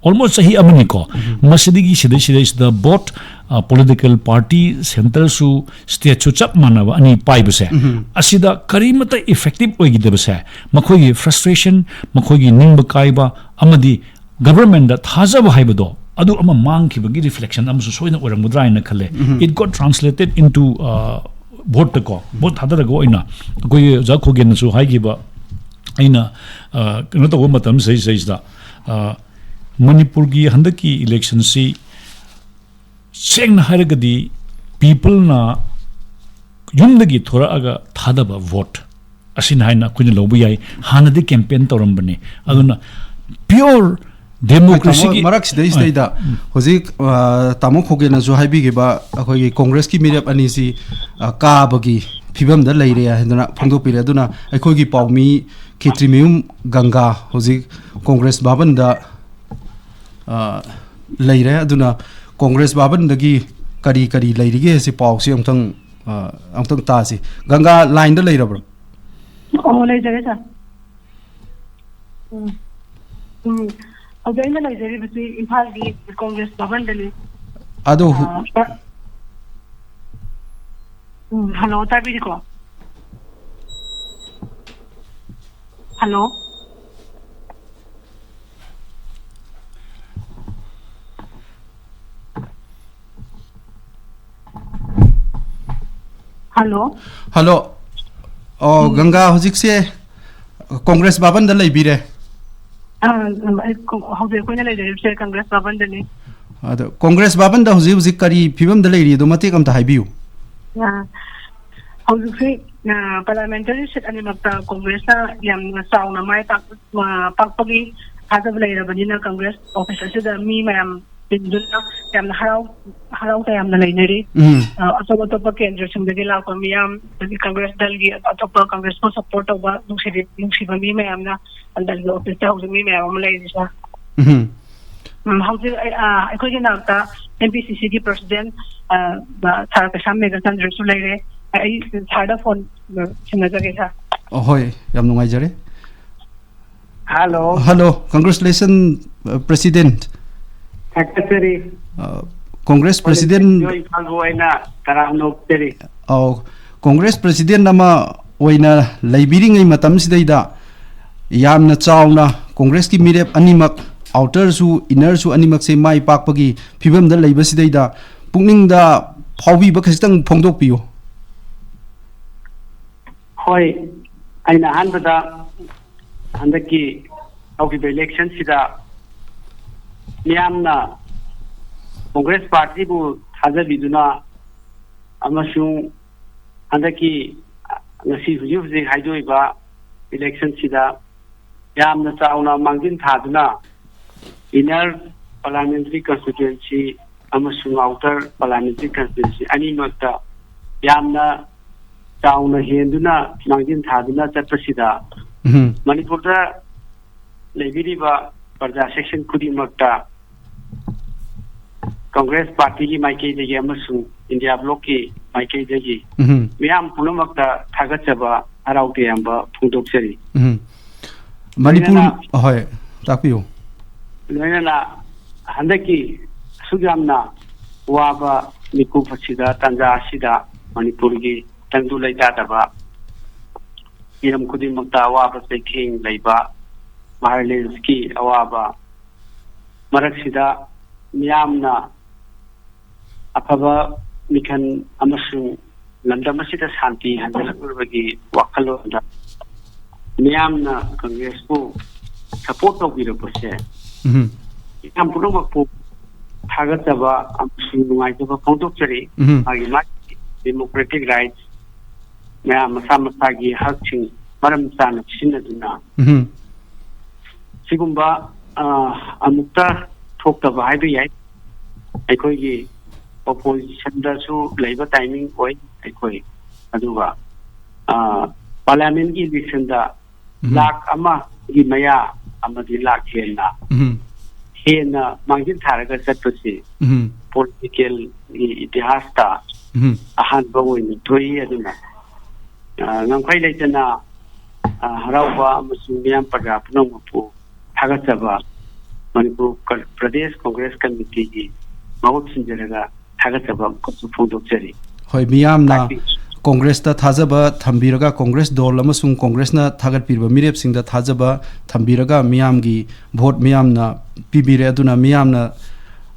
almost ꯆꯍꯤ ꯑꯃꯅꯤꯀꯣ, ꯃꯁꯤꯗꯒꯤ ꯁꯤꯗꯩ-, ꯁꯤꯗꯩꯁꯤꯗ both, ꯑ, political party, centreꯁꯨ stateꯁꯨ ꯆꯞ ꯃꯥꯟꯅꯕ ꯑꯅꯤ ꯄꯥꯏꯕꯁꯦ, ꯑꯁꯤꯗ ꯀꯔꯤꯃꯠꯇ effective ꯑꯣꯏꯈꯤꯗꯕꯁꯦ, ꯃꯈꯣꯏꯒꯤ frustration, ꯃꯈꯣꯏꯒꯤ ꯅꯤꯡꯕ ꯀꯥꯏꯕ ꯑꯃꯗꯤ governmentꯗ ꯊꯥꯖꯕ ꯍꯥꯏꯕꯗꯣ, ꯑꯗꯨ ꯑꯃ ꯃꯥꯡꯈꯤꯕꯒꯤ reflection ꯑꯃꯁꯨ ꯁꯣꯏꯗꯅ ꯑꯣꯏꯔꯝꯒꯗ꯭ꯔꯥ ꯍꯥꯏꯅ ꯈꯜꯂꯦ꯫ It got translated into, ꯑ, voteꯇꯀꯣ, vote ꯊꯥꯗꯔꯒ ꯑꯣꯏꯅ ꯑꯩꯈꯣꯏꯒꯤ ꯑꯣꯖꯥ ꯈꯣꯒꯦꯟꯅꯁꯨ ꯍꯥꯏꯈꯤꯕ, ꯑꯩꯅ, ꯑ, ꯀꯩꯅꯣ ꯇꯧꯕ ꯃꯇꯝ ꯁꯤꯗꯩꯁꯤꯗ, ꯑ, ꯃꯅꯤꯄꯨꯔꯒꯤ ꯍꯟꯗꯛꯀꯤ electionꯁꯤ ꯁꯦꯡꯅ ꯍꯥꯏꯔꯒꯗꯤ peopleꯅ ꯌꯨꯝꯗꯒꯤ ꯊꯣꯔꯛꯑꯒ ꯊꯥꯗꯕ vote ꯑꯁꯤꯅ ꯍꯥꯏꯅ ꯑꯩꯈꯣꯏꯅ ꯂꯧꯕ ꯌꯥꯏ꯫ ꯍꯥꯟꯅꯗꯤ campaign ꯇꯧꯔꯝꯕꯅꯤ, ꯑꯗꯨꯅ pure democracyꯒꯤ ꯇꯥꯃꯣ, ꯃꯔꯛꯁꯤꯗꯩꯁꯤꯗꯩꯗ ꯍꯧꯖꯤꯛ, ꯑ, ꯇꯥꯃꯣ ꯈꯣꯒꯦꯟꯅꯁꯨ ꯍꯥꯏꯕꯤꯈꯤꯕ ꯑꯩꯈꯣꯏꯒꯤ Congressꯀꯤ ꯃꯤꯔꯦꯞ ꯑꯅꯤꯁꯤ, ꯑ, ꯀꯥꯕꯒꯤ ꯐꯤꯕꯝꯗ ꯂꯩꯔꯦ ꯍꯥꯏꯗꯅ ꯐꯣꯡꯗꯣꯛꯄꯤꯔꯦ꯫ ꯑꯗꯨꯅ ꯑꯩꯈꯣꯏꯒꯤ ꯄꯥꯎꯃꯤ ꯈꯦꯇ꯭ꯔꯤꯃꯌꯨꯝ ꯒꯪꯒꯥ ꯍꯧꯖꯤꯛ Congress ꯚꯥꯕꯟꯗ, ꯑ, ꯂꯩꯔꯦ꯫ ꯑꯗꯨꯅ Congress ꯚꯥꯕꯟꯗꯒꯤ ꯀꯔꯤ ꯀꯔꯤ ꯂꯩꯔꯤꯒꯦ ꯁꯤ ꯄꯥꯎꯁꯤ ꯑꯃꯨꯛꯇꯪ, ꯑ, ꯑꯃꯨꯛꯇꯪ ꯇꯥꯁꯤ꯫ ꯒꯪꯒꯥ, ꯂꯥꯏꯟꯗ ꯂꯩꯔꯕ꯭ꯔꯣ? ꯑꯣ, ꯂꯩꯖꯔꯦ, ꯁꯥꯔ꯫ ꯎꯝ꯫ ꯎꯝ꯫ ꯍꯧꯖꯤꯛ ꯑꯩꯅ ꯂꯩꯖꯔꯤꯕꯁꯤ ꯏꯝꯐꯥꯜꯒꯤ ꯀꯣꯡꯒ꯭ꯔꯦꯁ ꯚꯕꯟꯗꯅꯤ꯫ ꯑꯗꯣ ꯍꯨ- ꯑ, ꯁꯥꯔ꯫ ꯎꯝ, ꯍꯜꯂꯣ, ꯇꯥꯕꯤꯔꯤꯀꯣ? ꯍꯜꯂꯣ? ꯍꯜꯂꯣ? ꯍꯜꯂꯣ꯫ ꯑꯣ, ꯎꯝ꯫ ꯒꯪꯒꯥ ꯍꯧꯖꯤꯛꯁꯦ ꯀꯣꯡꯒ꯭ꯔꯦꯁ ꯚꯕꯟꯗ ꯂꯩꯕꯤꯔꯦ? ꯑꯥ, ꯑꯩ ꯀꯣ-, ꯍꯧꯖꯤꯛ ꯑꯩꯈꯣꯏꯅ ꯂꯩꯖꯔꯤꯕꯁꯦ ꯀꯪꯒ꯭ꯔꯦꯁ ꯚꯕꯟꯗꯅꯤ꯫ ꯑꯗꯣ ꯀꯣꯡꯒ꯭ꯔꯦꯁ ꯚꯕꯟꯗ ꯍꯧꯖꯤꯛ ꯍꯧꯖꯤꯛ ꯀꯔꯤ ꯐꯤꯕꯝꯗ ꯂꯩꯔꯤ, ꯑꯗꯣ ꯃꯇꯦꯛ ꯑꯝꯇ ꯍꯥꯏꯕꯤꯌꯨ꯫ ꯑꯥ, ꯍꯧꯖꯤꯛꯁꯤ, ꯑꯥ, ꯄꯥꯔꯂꯤꯌꯥꯃꯦꯟꯇꯔꯤ ꯁꯤꯠ ꯑꯅꯤꯃꯛꯇ ꯀꯣꯡꯒ꯭ꯔꯦꯁꯅ ꯌꯥꯝꯅ ꯆꯥꯎꯅ ꯃꯥꯏ ꯄꯥꯛ-, ꯑꯥ, ꯄꯥꯛꯄꯒꯤ ꯊꯥꯖꯕ ꯂꯩꯔꯕꯅꯤꯅ ꯀꯪꯒ꯭ꯔꯦꯁ ꯑꯣꯐꯤꯁ ꯑꯁꯤꯗ ꯃꯤ ꯃꯌꯥꯝ ꯇꯤꯟꯗꯨꯅ ꯌꯥꯝꯅ ꯍꯔꯥꯎ-, ꯍꯔꯥꯎ ꯇꯌꯥꯝꯅ ꯂꯩꯅꯔꯤ꯫ ꯎꯝ꯫ ꯑ, ꯑꯇꯣꯞ ꯑꯇꯣꯞꯄ ꯀꯦꯟꯗ꯭ꯔꯁꯤꯡꯗꯒꯤ ꯂꯥꯛꯄ ꯃꯤꯌꯥꯝ, ꯑꯗꯒꯤ ꯀꯪꯒ꯭ꯔꯦꯁ ꯗꯜꯒꯤ ꯑꯇꯣꯞꯄ ꯀꯪꯒ꯭ꯔꯦꯁꯄꯨ ꯁꯄꯣꯔꯠ ꯇꯧꯕ ꯅꯨꯡꯁꯤꯕꯤ-, ꯅꯨꯡꯁꯤꯕ ꯃꯤ ꯃꯌꯥꯝꯅ ꯗꯜꯒꯤ ꯑꯣꯐꯤꯁꯇ ꯍꯧꯖꯤꯛ ꯃꯤ ꯃꯌꯥꯝ ꯑꯃ ꯂꯩꯔꯤ, ꯁꯥꯔ꯫ ꯎꯝ꯫ ꯎꯝ, ꯍꯧꯖꯤꯛ ꯑꯩ, ꯑ, ꯑꯩꯈꯣꯏꯒꯤ ꯅꯥꯛꯇ ꯑꯦꯝ ꯄꯤ ꯁꯤ ꯁꯤꯒꯤ ꯄ꯭ꯔꯁꯤꯗꯦꯟ, ꯑ, ꯁꯥꯔ ꯀꯩꯁꯥꯝ ꯃꯦꯘꯆꯟꯗ꯭ꯔꯁꯨ ꯂꯩꯔꯦ꯫ ꯑꯩ ꯁꯥꯔꯗ ꯐꯣꯟ, ꯑ, ꯁꯤꯟꯅꯖꯒꯦ, ꯁꯥꯔ꯫ ꯑ, ꯍꯣꯏ, ꯌꯥꯝ ꯅꯨꯡꯉꯥꯏꯖꯔꯦ꯫ ꯍꯜꯂꯣ꯫ ꯍꯜꯂꯣ, congratulation, ꯑ, president꯫ ꯊꯥꯒꯠꯆꯔꯤ꯫ ꯑ, ꯀꯣꯡꯒ꯭ꯔꯦꯁ ꯍꯣꯏ, president꯫ ꯏꯝꯐꯥꯜꯕꯨ ꯑꯩꯅ ꯇꯔꯥꯝꯅ ꯑꯣꯛꯆꯔꯤ꯫ ꯑꯧ, ꯀꯣꯡꯒ꯭ꯔꯦꯁ president ꯑꯃ ꯑꯣꯏꯅ ꯂꯩꯕꯤꯔꯤꯉꯩ ꯃꯇꯝꯁꯤꯗꯩꯗ ꯌꯥꯝꯅ ꯆꯥꯎꯅ ꯀꯣꯡꯒ꯭ꯔꯦꯁꯀꯤ ꯃꯤꯔꯦꯞ ꯑꯅꯤꯃꯛ, outerꯁꯨ innerꯁꯨ ꯑꯅꯤꯃꯛꯁꯦ ꯃꯥꯏ ꯄꯥꯛꯄꯒꯤ ꯐꯤꯕꯝꯗ ꯂꯩꯕꯁꯤꯗꯩꯗ ꯄꯨꯛꯅꯤꯡꯗ ꯐꯥꯎꯕꯤꯕ ꯈꯖꯤꯛꯇꯪ ꯐꯣꯡꯗꯣꯛꯄꯤꯌꯨ꯫ ꯍꯣꯏ, ꯑꯩꯅ ꯑꯍꯥꯟꯕꯗ ꯍꯟꯗꯛꯀꯤ ꯍꯧꯈꯤꯕ electionꯁꯤꯗ ꯃꯤꯌꯥꯝꯅ ꯀꯣꯡꯒ꯭ꯔꯦꯁ ꯄꯥꯔꯇꯤꯕꯨ ꯊꯥꯖꯕꯤꯗꯨꯅ ꯑꯃꯁꯨꯡ ꯍꯟꯗꯛꯀꯤ ꯉꯁꯤ ꯍꯧꯖꯤꯛ ꯍꯧꯖꯤꯛ ꯍꯥꯏꯗꯣꯛꯏꯕ electionꯁꯤꯗ ꯌꯥꯝꯅ ꯆꯥꯎꯅ ꯃꯥꯡꯖꯤꯟ ꯊꯥꯗꯨꯅ inner parliamentary constituency ꯑꯃꯁꯨꯡ outer parliamentary constituency ꯑꯅꯤꯃꯛꯇ ꯌꯥꯝꯅ ꯆꯥꯎꯅ ꯍꯦꯟꯗꯨꯅ ꯃꯥꯡꯖꯤꯟ ꯊꯥꯗꯨꯅ ꯆꯠꯄꯁꯤꯗ ꯎꯝ꯫ ꯃꯅꯤꯄꯨꯔꯗ ꯂꯩꯕꯤꯔꯤꯕ ꯄ꯭ꯔꯖꯥ section ꯈꯨꯗꯤꯡꯃꯛꯇ ꯀꯣꯡꯒ꯭ꯔꯦꯁ ꯄꯥꯔꯇꯤꯒꯤ ꯃꯥꯏꯀꯩꯗꯒꯤ ꯑꯃꯁꯨꯡ ꯏꯟꯗꯤꯌꯥ ꯕ꯭ꯂꯣꯛꯀꯤ ꯃꯥꯏꯀꯩꯗꯒꯤ ꯎꯝ꯫ ꯃꯤꯌꯥꯝ ꯄꯨꯝꯅꯃꯛꯇ ꯊꯥꯒꯠꯆꯕ, ꯍꯔꯥꯎ ꯇꯌꯥꯝꯕ ꯐꯣꯡꯗꯣꯛꯆꯔꯤ꯫ ꯎꯝ꯫ ꯃꯅꯤꯄꯨꯔ, ꯂꯣꯏꯅꯅ ꯍꯣꯏ, ꯇꯥꯛꯄꯤꯌꯨ꯫ ꯂꯣꯏꯅꯅ ꯍꯟꯗꯛꯀꯤ ꯑꯁꯨꯛ ꯌꯥꯝꯅ ꯋꯥꯕ ꯃꯤꯀꯨꯞ ꯑꯁꯤꯗ, ꯇꯥꯟꯖꯥ ꯑꯁꯤꯗ ꯃꯅꯤꯄꯨꯔꯒꯤ ꯇꯪꯗꯨ ꯂꯩꯇꯥꯗꯕ, ꯍꯤꯔꯝ ꯈꯨꯗꯤꯡꯃꯛꯇ ꯑꯋꯥꯕ ꯆꯩꯊꯦꯡ ꯂꯩꯕ, violenceꯀꯤ ꯑꯋꯥꯕ ꯃꯔꯛꯁꯤꯗ ꯃꯤꯌꯥꯝꯅ ꯑꯐꯕ ꯃꯤꯈꯜ ꯑꯃꯁꯨꯡ ꯂꯝꯗꯝ ꯑꯁꯤꯗ ꯁꯥꯟꯇꯤ ꯍꯟꯖꯤꯜꯂꯛꯅꯕꯒꯤ ꯋꯥꯈꯜꯂꯣꯟꯗ ꯃꯤꯌꯥꯝꯅ ꯀꯪꯒ꯭ꯔꯦꯁꯄꯨ support ꯇꯧꯕꯤꯔꯛꯄꯁꯦ ꯎꯝ꯫ ꯃꯤꯌꯥꯝ ꯄꯨꯝꯅꯃꯛꯄꯨ ꯊꯥꯒꯠꯆꯕ ꯑꯃꯁꯨꯡ ꯅꯨꯡꯉꯥꯏꯖꯕ ꯐꯣꯡꯗꯣꯛꯆꯔꯤ꯫ ꯎꯝ꯫ ꯃꯥꯒꯤ ꯃꯥꯒꯤ democratic rights ꯃꯌꯥꯝ ꯃꯁꯥ ꯃꯁꯥꯒꯤ ꯍꯛꯁꯤꯡ ꯃꯔꯝ ꯆꯥꯅ ꯁꯤꯖꯤꯟꯅꯗꯨꯅ ꯎꯝ꯫ ꯁꯤꯒꯨꯝꯕ, ꯑ, ꯑꯃꯨꯛꯇ ꯊꯣꯛꯇꯕ ꯍꯥꯏꯕ ꯌꯥꯏ꯫ ꯑꯩꯈꯣꯏꯒꯤ oppositionꯗꯁꯨ ꯂꯩꯕ timing ꯑꯣꯏ ꯑꯩꯈꯣꯏ꯫ ꯑꯗꯨꯒ, ꯑ, parliamentꯀꯤ electionꯗ ꯎꯝ꯫ ꯂꯥꯈ ꯑꯃꯒꯤ ꯃꯌꯥ ꯑꯃꯗꯤ ꯂꯥꯈ ꯍꯦꯟꯅ ꯎꯝ꯫ ꯍꯦꯟꯅ ꯃꯥꯡꯖꯤꯜ ꯊꯥꯔꯒ ꯆꯠꯄꯁꯤ ꯎꯝ꯫ politicalꯒꯤ ꯏꯇꯤꯍꯥꯁꯇ ꯎꯝ꯫ ꯑꯍꯥꯟꯕ ꯑꯣꯏꯅ ꯊꯣꯛꯏ꯫ ꯑꯗꯨꯅ, ꯑ, ꯉꯝꯈꯩ ꯂꯩꯇꯅ, ꯑ, ꯍꯔꯥꯎꯕ ꯑꯃꯁꯨꯡ ꯃꯤꯌꯥꯝ ꯄ꯭ꯔꯖꯥ ꯄꯨꯝꯅꯃꯛꯄꯨ ꯊꯥꯒꯠꯆꯕ ꯃꯅꯤꯄꯨꯔ ꯀ-, ꯄ꯭ꯔꯗꯦꯁ ꯀꯣꯡꯒ꯭ꯔꯦꯁ ꯀꯃꯤꯇꯤꯒꯤ ꯃꯍꯨꯠ ꯁꯤꯟꯖꯔꯒ ꯊꯥꯒꯠꯆꯕ ꯑꯃꯈꯛꯁꯨ ꯐꯣꯡꯗꯣꯛꯆꯔꯤ꯫ ꯍꯣꯏ, ꯃꯤꯌꯥꯝꯅ ꯇꯥꯛꯄꯤ- ꯀꯣꯡꯒ꯭ꯔꯦꯁꯇ ꯊꯥꯖꯕ ꯊꯝꯕꯤꯔꯒ, ꯀꯣꯡꯒ꯭ꯔꯦꯁ ꯗꯣꯜ ꯑꯃꯁꯨꯡ ꯀꯣꯡꯒ꯭ꯔꯦꯁꯅ ꯊꯥꯒꯠꯄꯤꯔꯤꯕ ꯃꯤꯔꯦꯞꯁꯤꯡꯗ ꯊꯥꯖꯕ ꯊꯝꯕꯤꯔꯒ, ꯃꯤꯌꯥꯝꯒꯤ ꯚꯣꯠ ꯃꯤꯌꯥꯝꯅ ꯄꯤꯕꯤꯔꯦ꯫ ꯑꯗꯨꯅ ꯃꯤꯌꯥꯝꯅ,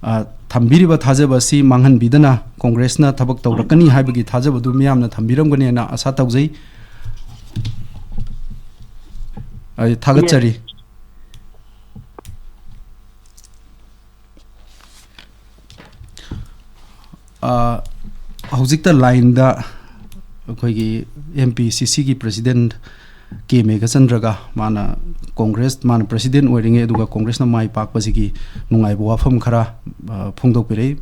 ꯑ, ꯊꯝꯕꯤꯔꯤꯕ ꯊꯥꯖꯕ ꯑꯁꯤ ꯃꯥꯡꯍꯟꯕꯤꯗꯅ ꯀꯣꯡꯒ꯭ꯔꯦꯁꯅ ꯊꯕꯛ ꯇꯧꯔꯛꯀꯅꯤ ꯍꯥꯏꯕꯒꯤ ꯊꯥꯖꯕꯗꯨ ꯃꯤꯌꯥꯝꯅ ꯊꯝꯕꯤꯔꯝꯒꯅꯤ ꯍꯥꯏꯅ ꯑꯁꯥ ꯇꯧꯖꯩ꯫ ꯑꯩ ꯊꯥꯒꯠꯆꯔꯤ꯫ ꯑ, ꯍꯧꯖꯤꯛꯇ lineꯗ ꯑꯩꯈꯣꯏꯒꯤ M P C Cꯒꯤ president ꯀꯦ ꯃꯦꯘꯆꯟꯗ꯭ꯔꯒ, ꯃꯥꯅ ꯀꯣꯡꯒ꯭ꯔꯦꯁ, ꯃꯥꯅ president ꯑꯣꯏꯔꯤꯉꯩ ꯑꯗꯨꯒ ꯀꯣꯡꯒ꯭ꯔꯦꯁꯅ ꯃꯥꯏ ꯄꯥꯛꯄꯁꯤꯒꯤ ꯅꯨꯡꯉꯥꯏꯕ ꯋꯥꯐꯝ ꯈꯔ, ꯑ, ꯐꯣꯡꯗꯣꯛꯄꯤꯔꯛꯏ꯫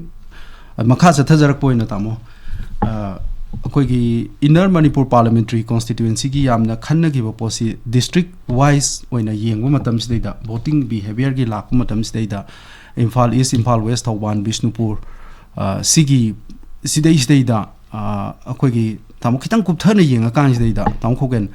ꯑ, ꯃꯈꯥ ꯆꯠꯊꯖꯔꯛꯄ ꯑꯣꯏꯅ, ꯇꯥꯃꯣ, ꯑ, ꯑꯩꯈꯣꯏꯒꯤ ꯏꯟꯅꯔ ꯃꯅꯤꯄꯨꯔ ꯄꯥꯔꯂꯤꯌꯥꯃꯦꯟꯇꯔꯤ ꯀꯣꯟꯁꯇꯤꯇ꯭ꯌꯨꯑꯦꯟꯁꯤꯒꯤ ꯌꯥꯝꯅ ꯈꯟꯅꯈꯤꯕ ꯄꯣꯠꯁꯤ ꯗꯤꯁꯇ꯭ꯔꯤꯛ ꯋꯥꯏꯁ ꯑꯣꯏꯅ ꯌꯦꯡꯕ ꯃꯇꯝꯁꯤꯗꯩꯗ, ꯚꯣꯇꯤꯡ ꯕꯤꯍꯦꯕꯤꯌꯔꯒꯤ ꯂꯥꯛꯄ ꯃꯇꯝꯁꯤꯗꯩꯗ, ꯏꯝꯐꯥꯜ ꯏꯁ, ꯏꯝꯐꯥꯜ ꯋꯦꯁ, ꯊꯧꯕꯥꯜ, ꯕꯤꯁꯅꯨꯄꯨꯔ, ꯑ, ꯁꯤꯒꯤ, ꯁꯤꯗꯩꯁꯤꯗꯩꯗ, ꯑ, ꯑꯩꯈꯣꯏꯒꯤ ꯇꯥꯃꯣ, ꯈꯤꯇꯪ ꯀꯨꯞꯊꯅ ꯌꯦꯡꯉꯀꯥꯟꯁꯤꯗꯩꯗ, ꯇꯥꯃꯣ ꯈꯣꯒꯦꯟ,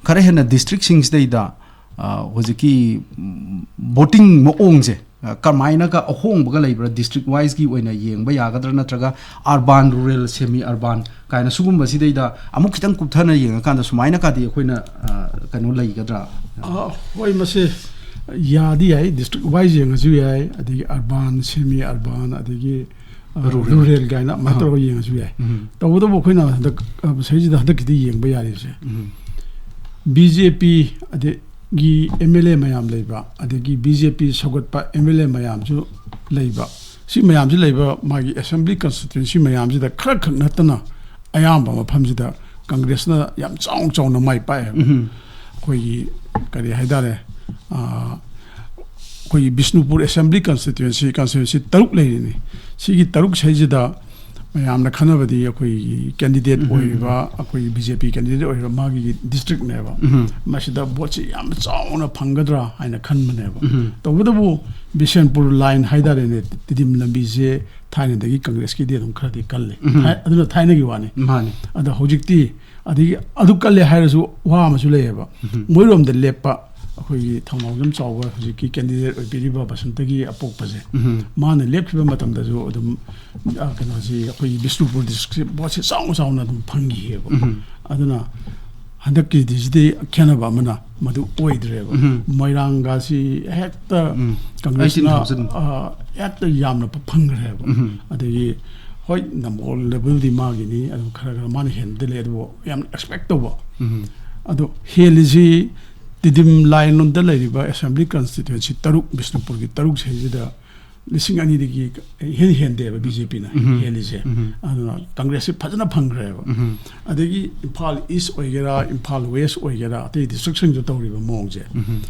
ꯈꯔ ꯍꯦꯟꯅ ꯗꯤꯁꯇ꯭ꯔꯤꯛꯁꯤꯡꯁꯤꯗꯩꯗ, ꯑ, ꯍꯧꯖꯤꯛꯀꯤ, ꯎꯝ, ꯚꯣꯇꯤꯡ ꯃꯑꯣꯡꯁꯦ, ꯑ, ꯀꯃꯥꯏꯅꯒ ꯑꯍꯣꯡꯕꯒ ꯂꯩꯕ꯭ꯔꯥ? ꯗꯤꯁꯇ꯭ꯔꯤꯛ ꯋꯥꯏꯁꯀꯤ ꯑꯣꯏꯅ ꯌꯦꯡꯕ ꯌꯥꯒꯗ꯭ꯔꯥ, ꯅꯠꯇ꯭ꯔꯒ ꯑꯔꯕꯥꯟ, ꯔꯨꯔꯦꯜ, ꯁꯦꯃꯤ ꯑꯔꯕꯥꯟ ꯀꯥꯏꯅ ꯁꯤꯒꯨꯝꯕꯁꯤꯗꯩꯗ ꯑꯃꯨꯛ ꯈꯤꯇꯪ ꯀꯨꯞꯊꯅ ꯌꯦꯡꯉꯀꯥꯟꯗ ꯁꯨꯃꯥꯏꯅ ꯀꯥꯗꯤ ꯑꯩꯈꯣꯏꯅ, ꯑ, ꯀꯩꯅꯣ ꯂꯩꯒꯗ꯭ꯔꯥ? ꯑ, ꯍꯣꯏ, ꯃꯁꯤ ꯌꯥꯗꯤ ꯌꯥꯏ, ꯗꯤꯁꯇ꯭ꯔꯤꯛ ꯋꯥꯏꯁ ꯌꯦꯡꯉꯁꯨ ꯌꯥꯏ, ꯑꯗꯒꯤ ꯑꯔꯕꯥꯟ, ꯁꯦꯃꯤ ꯑꯔꯕꯥꯟ, ꯑꯗꯒꯤ, ꯑ, ꯔꯨꯔꯦꯜ꯫ ꯔꯨꯔꯦꯜ ꯀꯥꯏꯅ ꯑꯗꯨꯃꯥꯏꯅ ꯑꯥ꯫ ꯇꯧꯔꯒ ꯌꯦꯡꯉꯁꯨ ꯌꯥꯏ꯫ ꯎꯝ꯫ ꯇꯧꯕꯇꯕꯨ ꯑꯩꯈꯣꯏꯅ ꯍꯟꯗꯛ, ꯑ, ꯃꯁꯤꯗꯩꯁꯤꯗ ꯍꯟꯗꯛꯀꯤꯗꯤ ꯌꯦꯡꯕ ꯌꯥꯔꯤꯁꯦ, ꯎꯝ꯫ ꯕꯤ ꯖꯦ ꯄꯤ ꯑꯗꯒꯤ ꯑꯦꯝ ꯑꯦꯜ ꯑꯦ ꯃꯌꯥꯝ ꯂꯩꯕ, ꯑꯗꯒꯤ ꯕꯤ ꯖꯦ ꯄꯤ ꯁꯧꯒꯠꯄ ꯑꯦꯝ ꯑꯦꯜ ꯑꯦ ꯃꯌꯥꯝꯁꯨ ꯂꯩꯕ, ꯁꯤ ꯃꯌꯥꯝꯁꯤ ꯂꯩꯕ ꯃꯥꯒꯤ ꯑꯦꯁꯦꯝꯕ꯭ꯂꯤ ꯀꯟꯁꯇꯤꯇ꯭ꯋꯦꯟꯁꯤ ꯃꯌꯥꯝꯁꯤꯗ ꯈꯔ ꯈꯛ ꯅꯠꯇꯅ ꯑꯌꯥꯝꯕ ꯃꯐꯝꯁꯤꯗ ꯀꯪꯒ꯭ꯔꯦꯁꯅ ꯌꯥꯝ ꯆꯥꯎꯅ ꯆꯥꯎꯅ ꯃꯥꯏ ꯄꯥꯛꯑꯦꯕ꯫ ꯎꯝ꯫ ꯑꯩꯈꯣꯏꯒꯤ ꯀꯔꯤ ꯍꯥꯏꯇꯥꯔꯦ, ꯑ, ꯑꯩꯈꯣꯏꯒꯤ ꯕꯤꯁꯅꯨꯄꯨꯔ ꯑꯦꯁꯦꯝꯕ꯭ꯂꯤ ꯀꯟꯁꯇꯤꯇ꯭ꯋꯦꯟꯁꯤ, ꯀꯟꯁꯇꯤꯇ꯭ꯋꯦꯟꯁꯤ ꯇꯔꯨꯛ ꯂꯩꯔꯤꯅꯤ꯫ ꯁꯤꯒꯤ ꯇꯔꯨꯛ ꯁꯤꯗꯩꯁꯤꯗ ꯃꯌꯥꯝꯅ ꯈꯟꯅꯕꯗꯤ ꯑꯩꯈꯣꯏꯒꯤ ꯀꯦꯟꯗꯤꯗꯦꯠ ꯎꯝ, ꯎꯝ, ꯑꯣꯏꯔꯤꯕ, ꯎꯝ꯫ ꯑꯩꯈꯣꯏꯒꯤ ꯕꯤ ꯖꯦ ꯄꯤ ꯀꯦꯟꯗꯤꯗꯦꯠ ꯑꯣꯏꯔꯤꯕ ꯃꯥꯒꯤ ꯗꯤꯁꯇ꯭ꯔꯤꯛꯅꯦꯕ꯫ ꯎꯝ꯫ ꯃꯁꯤꯗ ꯚꯣꯠꯁꯤ ꯌꯥꯝ ꯆꯥꯎꯅ ꯐꯪꯒꯗ꯭ꯔꯥ ꯍꯥꯏꯅ ꯈꯟꯕꯅꯦꯕ꯫ ꯎꯝ꯫ ꯇꯧꯕꯇꯕꯨ ꯕꯤꯁꯦꯟꯄꯨꯔ ꯂꯥꯏꯟ ꯍꯥꯏꯇꯥꯔꯦꯅꯦ, ꯇꯤꯗꯤꯝ ꯂꯝꯕꯤꯁꯦ ꯊꯥꯏꯅꯗꯒꯤ ꯀꯪꯒ꯭ꯔꯦꯁꯀꯤꯗꯤ ꯑꯗꯨꯝ ꯈꯔꯗꯤ ꯀꯜꯂꯤ꯫ ꯎꯝ꯫ ꯊꯥꯏ-, ꯑꯗꯨꯅ ꯊꯥꯏꯅꯒꯤ ꯋꯥꯅꯤ꯫ ꯃꯥꯅꯤ꯫ ꯑꯗꯣ ꯍꯧꯖꯤꯛꯇꯤ ꯑꯗꯒꯤ ꯑꯗꯨ ꯀꯜꯂꯦ ꯍꯥꯏꯔꯁꯨ ꯋꯥ ꯑꯃꯁꯨ ꯂꯩꯌꯦꯕ꯫ ꯎꯝ꯫ ꯃꯣꯏꯔꯣꯝꯗ ꯂꯦꯞꯄ ꯑꯩꯈꯣꯏꯒꯤ ꯊꯧꯅꯥꯎꯖꯝ ꯆꯥꯎꯕ ꯍꯧꯖꯤꯛꯀꯤ ꯀꯦꯟꯗꯤꯗꯦꯠ ꯑꯣꯏꯕꯤꯔꯤꯕ ꯕꯁꯟꯇꯒꯤ ꯑꯄꯣꯛꯄꯁꯦ, ꯎꯝ꯫ ꯃꯥꯅ ꯂꯦꯞꯈꯤꯕ ꯃꯇꯝꯗꯁꯨ ꯑꯗꯨꯝ, ꯑ, ꯀꯩꯅꯣꯁꯤ, ꯑꯩꯈꯣꯏꯒꯤ ꯕꯤꯁꯅꯨꯄꯨꯔ ꯗꯤꯁꯇ꯭ꯔꯤꯛꯁꯤ ꯚꯣꯠꯁꯤ ꯆꯥꯎꯅ ꯆꯥꯎꯅ ꯑꯗꯨꯝ ꯐꯪꯈꯤꯑꯕ꯫ ꯎꯝ꯫ ꯑꯗꯨꯅ ꯍꯟꯗꯛꯀꯤꯗꯤꯁꯤꯗꯤ ꯈꯦꯠꯅꯕ ꯑꯃꯅ ꯃꯗꯨ ꯑꯣꯏꯗ꯭ꯔꯦꯕ꯫ ꯎꯝ꯫ ꯃꯣꯏꯔꯥꯡꯒꯁꯤ ꯍꯦꯛꯇ ꯎꯝ꯫ ꯀꯪꯒ꯭ꯔꯦꯁꯅ, ꯑꯩꯠꯇꯤꯟ ꯊꯥꯎꯖꯟ꯫ ꯑ, ꯍꯦꯛꯇ ꯌꯥꯝꯅ ꯐꯪꯈ꯭ꯔꯦꯕ꯫ ꯎꯝ꯫ ꯑꯗꯒꯤ ꯍꯣꯏ, ꯅꯝꯕꯣꯜ ꯂꯦꯚꯦꯜꯗꯤ ꯃꯥꯒꯤꯅꯤ, ꯑꯗꯨ ꯈꯔ ꯈꯔ ꯃꯥꯅ ꯍꯦꯟꯕꯗꯤ ꯂꯩ, ꯑꯗꯨꯕꯨ ꯌꯥꯝ ꯑꯦꯛꯁꯄꯦꯛ ꯇꯧꯕ꯫ ꯎꯝ꯫ ꯑꯗꯣ ꯍꯦꯜꯂꯤꯁꯤ ꯇꯤꯗꯤꯝ ꯂꯥꯏꯟ ꯂꯣꯝꯗ ꯂꯩꯔꯤꯕ ꯑꯦꯁꯦꯝꯕ꯭ꯂꯤ ꯀꯟꯁꯇꯤꯇ꯭ꯋꯦꯟꯁꯤ ꯇꯔꯨꯛ, ꯕꯤꯁꯅꯨꯄꯨꯔꯒꯤ ꯇꯔꯨꯛ ꯁꯤꯗꯩꯁꯤꯗ ꯂꯤꯁꯤꯡ ꯑꯅꯤꯗꯒꯤ ꯏꯍꯦꯟ ꯍꯦꯟꯗꯦꯕ ꯕꯤ ꯖꯦ ꯄꯤꯅ ꯎꯝ꯫ ꯍꯦꯜꯂꯤꯁꯦ꯫ ꯎꯝ꯫ ꯑꯗꯨꯅ ꯀꯪꯒ꯭ꯔꯦꯁꯁꯤ ꯐꯖꯅ ꯐꯪꯈ꯭ꯔꯦꯕ꯫ ꯎꯝ꯫ ꯑꯗꯒꯤ ꯏꯝꯐꯥꯜ ꯏꯁ ꯑꯣꯏꯒꯦꯔꯥ, ꯏꯝꯐꯥꯜ ꯋꯦꯁ ꯑꯣꯏꯒꯦꯔꯥ, ꯑꯇꯩ ꯗꯤꯁꯇ꯭ꯔꯤꯛꯁꯤꯡꯁꯨ ꯇꯧꯔꯤꯕ ꯃꯑꯣꯡꯁꯦ, ꯎꯝ꯫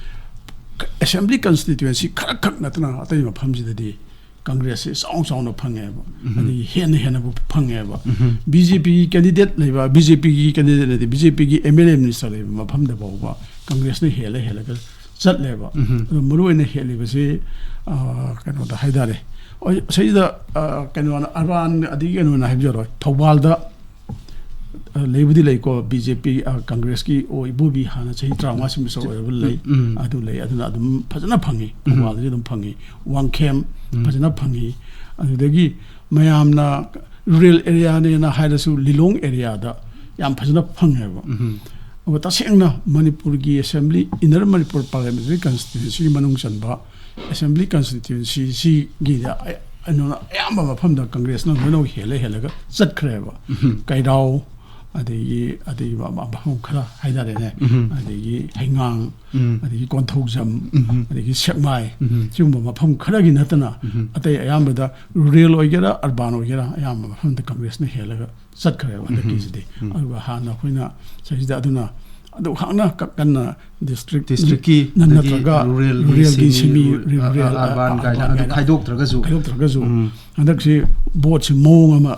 ꯑꯦꯁꯦꯝꯕ꯭ꯂꯤ ꯀꯟꯁꯇꯤꯇ꯭ꯋꯦꯟꯁꯤ ꯈꯔꯈꯛ ꯅꯠꯇꯅ ꯑꯇꯩ ꯃꯐꯝꯁꯤꯗꯗꯤ ꯀꯪꯒ꯭ꯔꯦꯁꯁꯦ ꯆꯥꯎ ꯆꯥꯎꯅ ꯐꯪꯉꯦꯕ꯫ ꯑꯗꯒꯤ ꯍꯦꯟꯅ ꯍꯦꯟꯅꯕꯨ ꯐꯪꯉꯦꯕ꯫ ꯕꯤ ꯖꯦ ꯄꯤꯒꯤ ꯀꯦꯟꯗꯤꯗꯦꯠ ꯂꯩꯕ, ꯕꯤ ꯖꯦ ꯄꯤꯒꯤ ꯀꯦꯟꯗꯤꯗꯦꯠ ꯅꯠꯇꯦ, ꯕꯤ ꯖꯦ ꯄꯤꯒꯤ ꯑꯦꯝ ꯑꯦꯜ ꯑꯦ ꯃꯤꯅꯤꯁꯇꯔ ꯂꯩꯕ ꯃꯐꯝꯗ ꯐꯥꯎꯕ ꯀꯪꯒ꯭ꯔꯦꯁꯅ ꯍꯦꯜꯂ ꯍꯦꯜꯂꯒ ꯆꯠꯂꯦꯕ꯫ ꯑꯗꯣ ꯃꯔꯨ ꯑꯣꯏꯅ ꯍꯦꯜꯂꯤꯕꯁꯤ, ꯑ, ꯀꯩꯅꯣꯗ ꯍꯥꯏꯇꯥꯔꯦ, ꯍꯣꯏ, ꯁꯤꯗ, ꯑ, ꯀꯩꯅꯣꯅ, ꯑꯔꯕꯥꯟ ꯑꯗꯒꯤ ꯀꯩꯅꯣꯅ ꯍꯥꯏꯕꯤꯔꯣꯏ, ꯊꯧꯕꯥꯜꯗ, ꯑ, ꯂꯩꯕꯨꯗꯤ ꯂꯩꯀꯣ, ꯕꯤ ꯖꯦ ꯄꯤ, ꯑ, ꯀꯪꯒ꯭ꯔꯦꯁꯀꯤ ꯑꯣ ꯏꯕꯣꯕꯤ ꯍꯥꯟꯅ ꯆꯍꯤ ꯇꯔꯥꯃꯉꯥ ꯁꯤꯃꯁꯨ ꯑꯣꯏꯔꯕ ꯂꯩ꯫ ꯑꯗꯨ ꯂꯩ, ꯑꯗꯨꯅ ꯑꯗꯨꯝ ꯐꯖꯅ ꯐꯪꯉꯤ꯫ ꯊꯧꯕꯥꯜꯗꯗꯤ ꯑꯗꯨꯝ ꯐꯪꯉꯤ, ꯋꯥꯡꯈꯦꯝ ꯐꯖꯅ ꯐꯪꯉꯤ꯫ ꯑꯗꯨꯗꯒꯤ ꯃꯌꯥꯝꯅ ꯔꯨꯔꯦꯜ ꯑꯦꯔꯤꯌꯥꯅꯦꯅ ꯍꯥꯏꯔꯁꯨ ꯂꯤꯂꯣꯡ ꯑꯦꯔꯤꯌꯥꯗ ꯌꯥꯝ ꯐꯖꯅ ꯐꯪꯉꯦꯕ꯫ ꯑꯗꯨꯒ ꯇꯁꯦꯡꯅ ꯃꯅꯤꯄꯨꯔꯒꯤ ꯑꯦꯁꯦꯝꯕ꯭ꯂꯤ, ꯏꯟꯅꯔ ꯃꯅꯤꯄꯨꯔ ꯄꯥꯔꯂꯤꯌꯥꯃꯦꯟꯇꯔꯤ ꯀꯟꯁꯇꯤꯇ꯭ꯌꯨꯟꯁꯤꯒꯤ ꯃꯅꯨꯡ ꯆꯟꯕ ꯑꯦꯁꯦꯝꯕ꯭ꯂꯤ ꯀꯟꯁꯇꯤꯇ꯭ꯌꯨꯟꯁꯤꯁꯤꯒꯤꯗ ꯑꯌꯥꯝꯕ ꯃꯐꯝꯗ ꯀꯪꯒ꯭ꯔꯦꯁꯅ ꯂꯣꯏꯅꯃꯛ ꯍꯦꯜꯂ ꯍꯦꯜꯂꯒ ꯆꯠꯈ꯭ꯔꯦꯕ꯫ ꯀꯩꯔꯥꯎ, ꯑꯗꯒꯤ, ꯑꯗꯒꯤ ꯃ-, ꯃ-, ꯃꯐꯝ ꯈꯔ ꯍꯥꯏꯇꯥꯔꯦꯅꯦ, ꯑꯗꯒꯤ ꯍꯩꯉꯥꯡ, ꯑꯗꯒꯤ ꯀꯣꯟꯊꯧꯖꯝ, ꯑꯗꯒꯤ ꯁꯦꯛꯃꯥꯏ, ꯁꯤꯒꯨꯝꯕ ꯃꯐꯝ ꯈꯔꯒꯤ ꯅꯠꯇꯅ ꯑꯇꯩ ꯑꯌꯥꯝꯕꯗ ꯔꯨꯔꯦꯜ ꯑꯣꯏꯒꯦꯔꯥ, ꯑꯔꯕꯥꯟ ꯑꯣꯏꯒꯦꯔꯥ, ꯑꯌꯥꯝꯕ ꯃꯐꯝꯗ ꯀꯪꯒ꯭ꯔꯦꯁꯅ ꯍꯦꯜꯂꯒ ꯆꯠꯈ꯭ꯔꯦꯕ ꯍꯟꯗꯛꯀꯤꯁꯤꯗꯤ꯫ ꯑꯗꯨꯒ ꯍꯥꯟꯅ ꯑꯩꯈꯣꯏꯅ ꯁꯤꯗꯩꯁꯤꯗ ꯑꯗꯨꯅ ꯑꯗꯨ ꯍꯥꯟꯅ ꯀ-, ꯀꯟꯅ ꯗꯤꯁꯇ꯭ꯔꯤꯛ ꯗꯤꯁꯇ꯭ꯔꯤꯛꯀꯤ ꯅ-, ꯑꯗꯒꯤ ꯅꯠꯇ꯭ꯔꯒ ꯔꯨꯔꯦꯜꯒꯤ ꯔꯨꯔꯦꯜꯒꯤ ꯁꯦꯃꯤ ꯁꯦꯃꯤ ꯔꯨ-, ꯔꯨꯔꯦꯜ, ꯑ-, ꯑꯔꯕꯥꯟ ꯑ-, ꯀꯥꯏꯅ ꯑꯔꯕꯥꯟ ꯑꯗꯨ ꯀꯥꯏꯅ ꯈꯥꯏꯗꯣꯛꯇ꯭ꯔꯒꯁꯨ꯫ ꯈꯥꯏꯗꯣꯛꯇ꯭ꯔꯒꯁꯨ ꯍꯟꯗꯛꯁꯤ ꯚꯣꯠꯁꯤ ꯃꯑꯣꯡ ꯑꯃ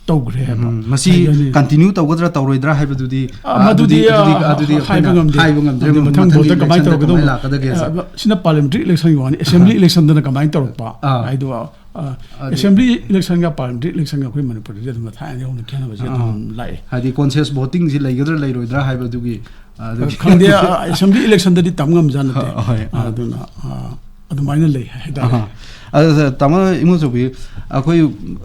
ꯇꯧꯈ꯭ꯔꯦ ꯍꯥꯏꯕ꯫ ꯎꯝ, ꯃꯁꯤ ꯍꯥꯏꯖꯅꯤ꯫ ꯀꯟꯇꯤꯅ꯭ꯌꯨ ꯇꯧꯒꯗ꯭ꯔꯥ ꯇꯧꯔꯣꯏꯗ꯭ꯔꯥ ꯍꯥꯏꯕꯗꯨꯗꯤ, ꯑ, ꯑ, ꯃꯗꯨꯗꯤ, ꯑꯗꯨꯗꯤ, ꯑꯗꯨꯗꯤ, ꯑ, ꯑꯗꯨꯗꯤ ꯍꯥꯏꯕ ꯑꯩꯈꯣꯏꯅ ꯉꯝꯗꯦ꯫ ꯍꯥꯏꯕ ꯉꯝꯗ꯭ꯔꯦ꯫ ꯑꯗꯨ ꯃꯊꯪ ꯃꯊꯪꯒꯤ ꯚꯣꯠꯇ ꯀꯃꯥꯏꯅ ꯏꯂꯦꯛꯁꯟꯗ ꯇꯧꯔꯛꯀꯗꯧꯕ? ꯀꯃꯥꯏꯅ ꯂꯥꯛꯀꯗꯒꯦꯁꯦ꯫ ꯑ, ꯁꯤꯅ ꯄꯥꯔꯂꯤꯌꯥꯃꯦꯟꯇꯔꯤ ꯏꯂꯦꯛꯁꯟꯒꯤ ꯋꯥꯅꯤ, ꯑꯦꯁꯦꯝꯕ꯭ꯂꯤ ꯑꯍꯥ꯫ ꯏꯂꯦꯛꯁꯟꯗꯅ ꯀꯃꯥꯏꯅ ꯇꯧꯔꯛꯄ ꯑꯥ꯫ ꯍꯥꯏꯗꯣ, ꯑ, ꯑꯗꯨ ꯑꯦꯁꯦꯝꯕ꯭ꯂꯤ ꯏꯂꯦꯛꯁꯟꯒ ꯄꯥꯔꯂꯤꯌꯥꯃꯦꯟꯇꯔꯤ ꯏꯂꯦꯛꯁꯟꯒ ꯑꯩꯈꯣꯏ ꯃꯅꯤꯄꯨꯔꯗꯗꯤ ꯑꯗꯨꯝ ꯊꯥꯏꯅꯗꯒꯤ ꯍꯧꯅ ꯈꯦꯠꯅꯕꯁꯦ ꯑꯗꯨꯝ ꯑꯥ꯫ ꯂꯥꯛꯑꯦ꯫ ꯍꯥꯏꯗꯤ ꯀꯣꯟꯁꯤꯌꯁ ꯚꯣꯇꯤꯡꯁꯤ ꯂꯩꯒꯗ꯭ꯔꯥ ꯂꯩꯔꯣꯏꯗ꯭ꯔꯥ ꯍꯥꯏꯕꯗꯨꯒꯤ, ꯑ, ꯑꯗꯨꯒꯤ ꯈꯪꯗꯦ, ꯑ, ꯑꯦꯁꯦꯝꯕ꯭ꯂꯤ ꯏꯂꯦꯛꯁꯟꯗꯗꯤ ꯇꯝ ꯉꯝꯖꯥꯠ ꯅꯠꯇꯦ꯫ ꯍꯣꯏ, ꯍꯣꯏ, ꯑꯥ꯫ ꯑꯗꯨꯅ, ꯑ, ꯑꯗꯨꯃꯥꯏꯅ ꯂꯩ ꯍꯥꯏꯇꯥꯔꯦ꯫ ꯑꯍꯥ꯫ ꯑꯗꯨꯗ ꯇꯥꯃꯣ ꯏꯃꯣꯆꯧꯕꯤ, ꯑꯩꯈꯣꯏ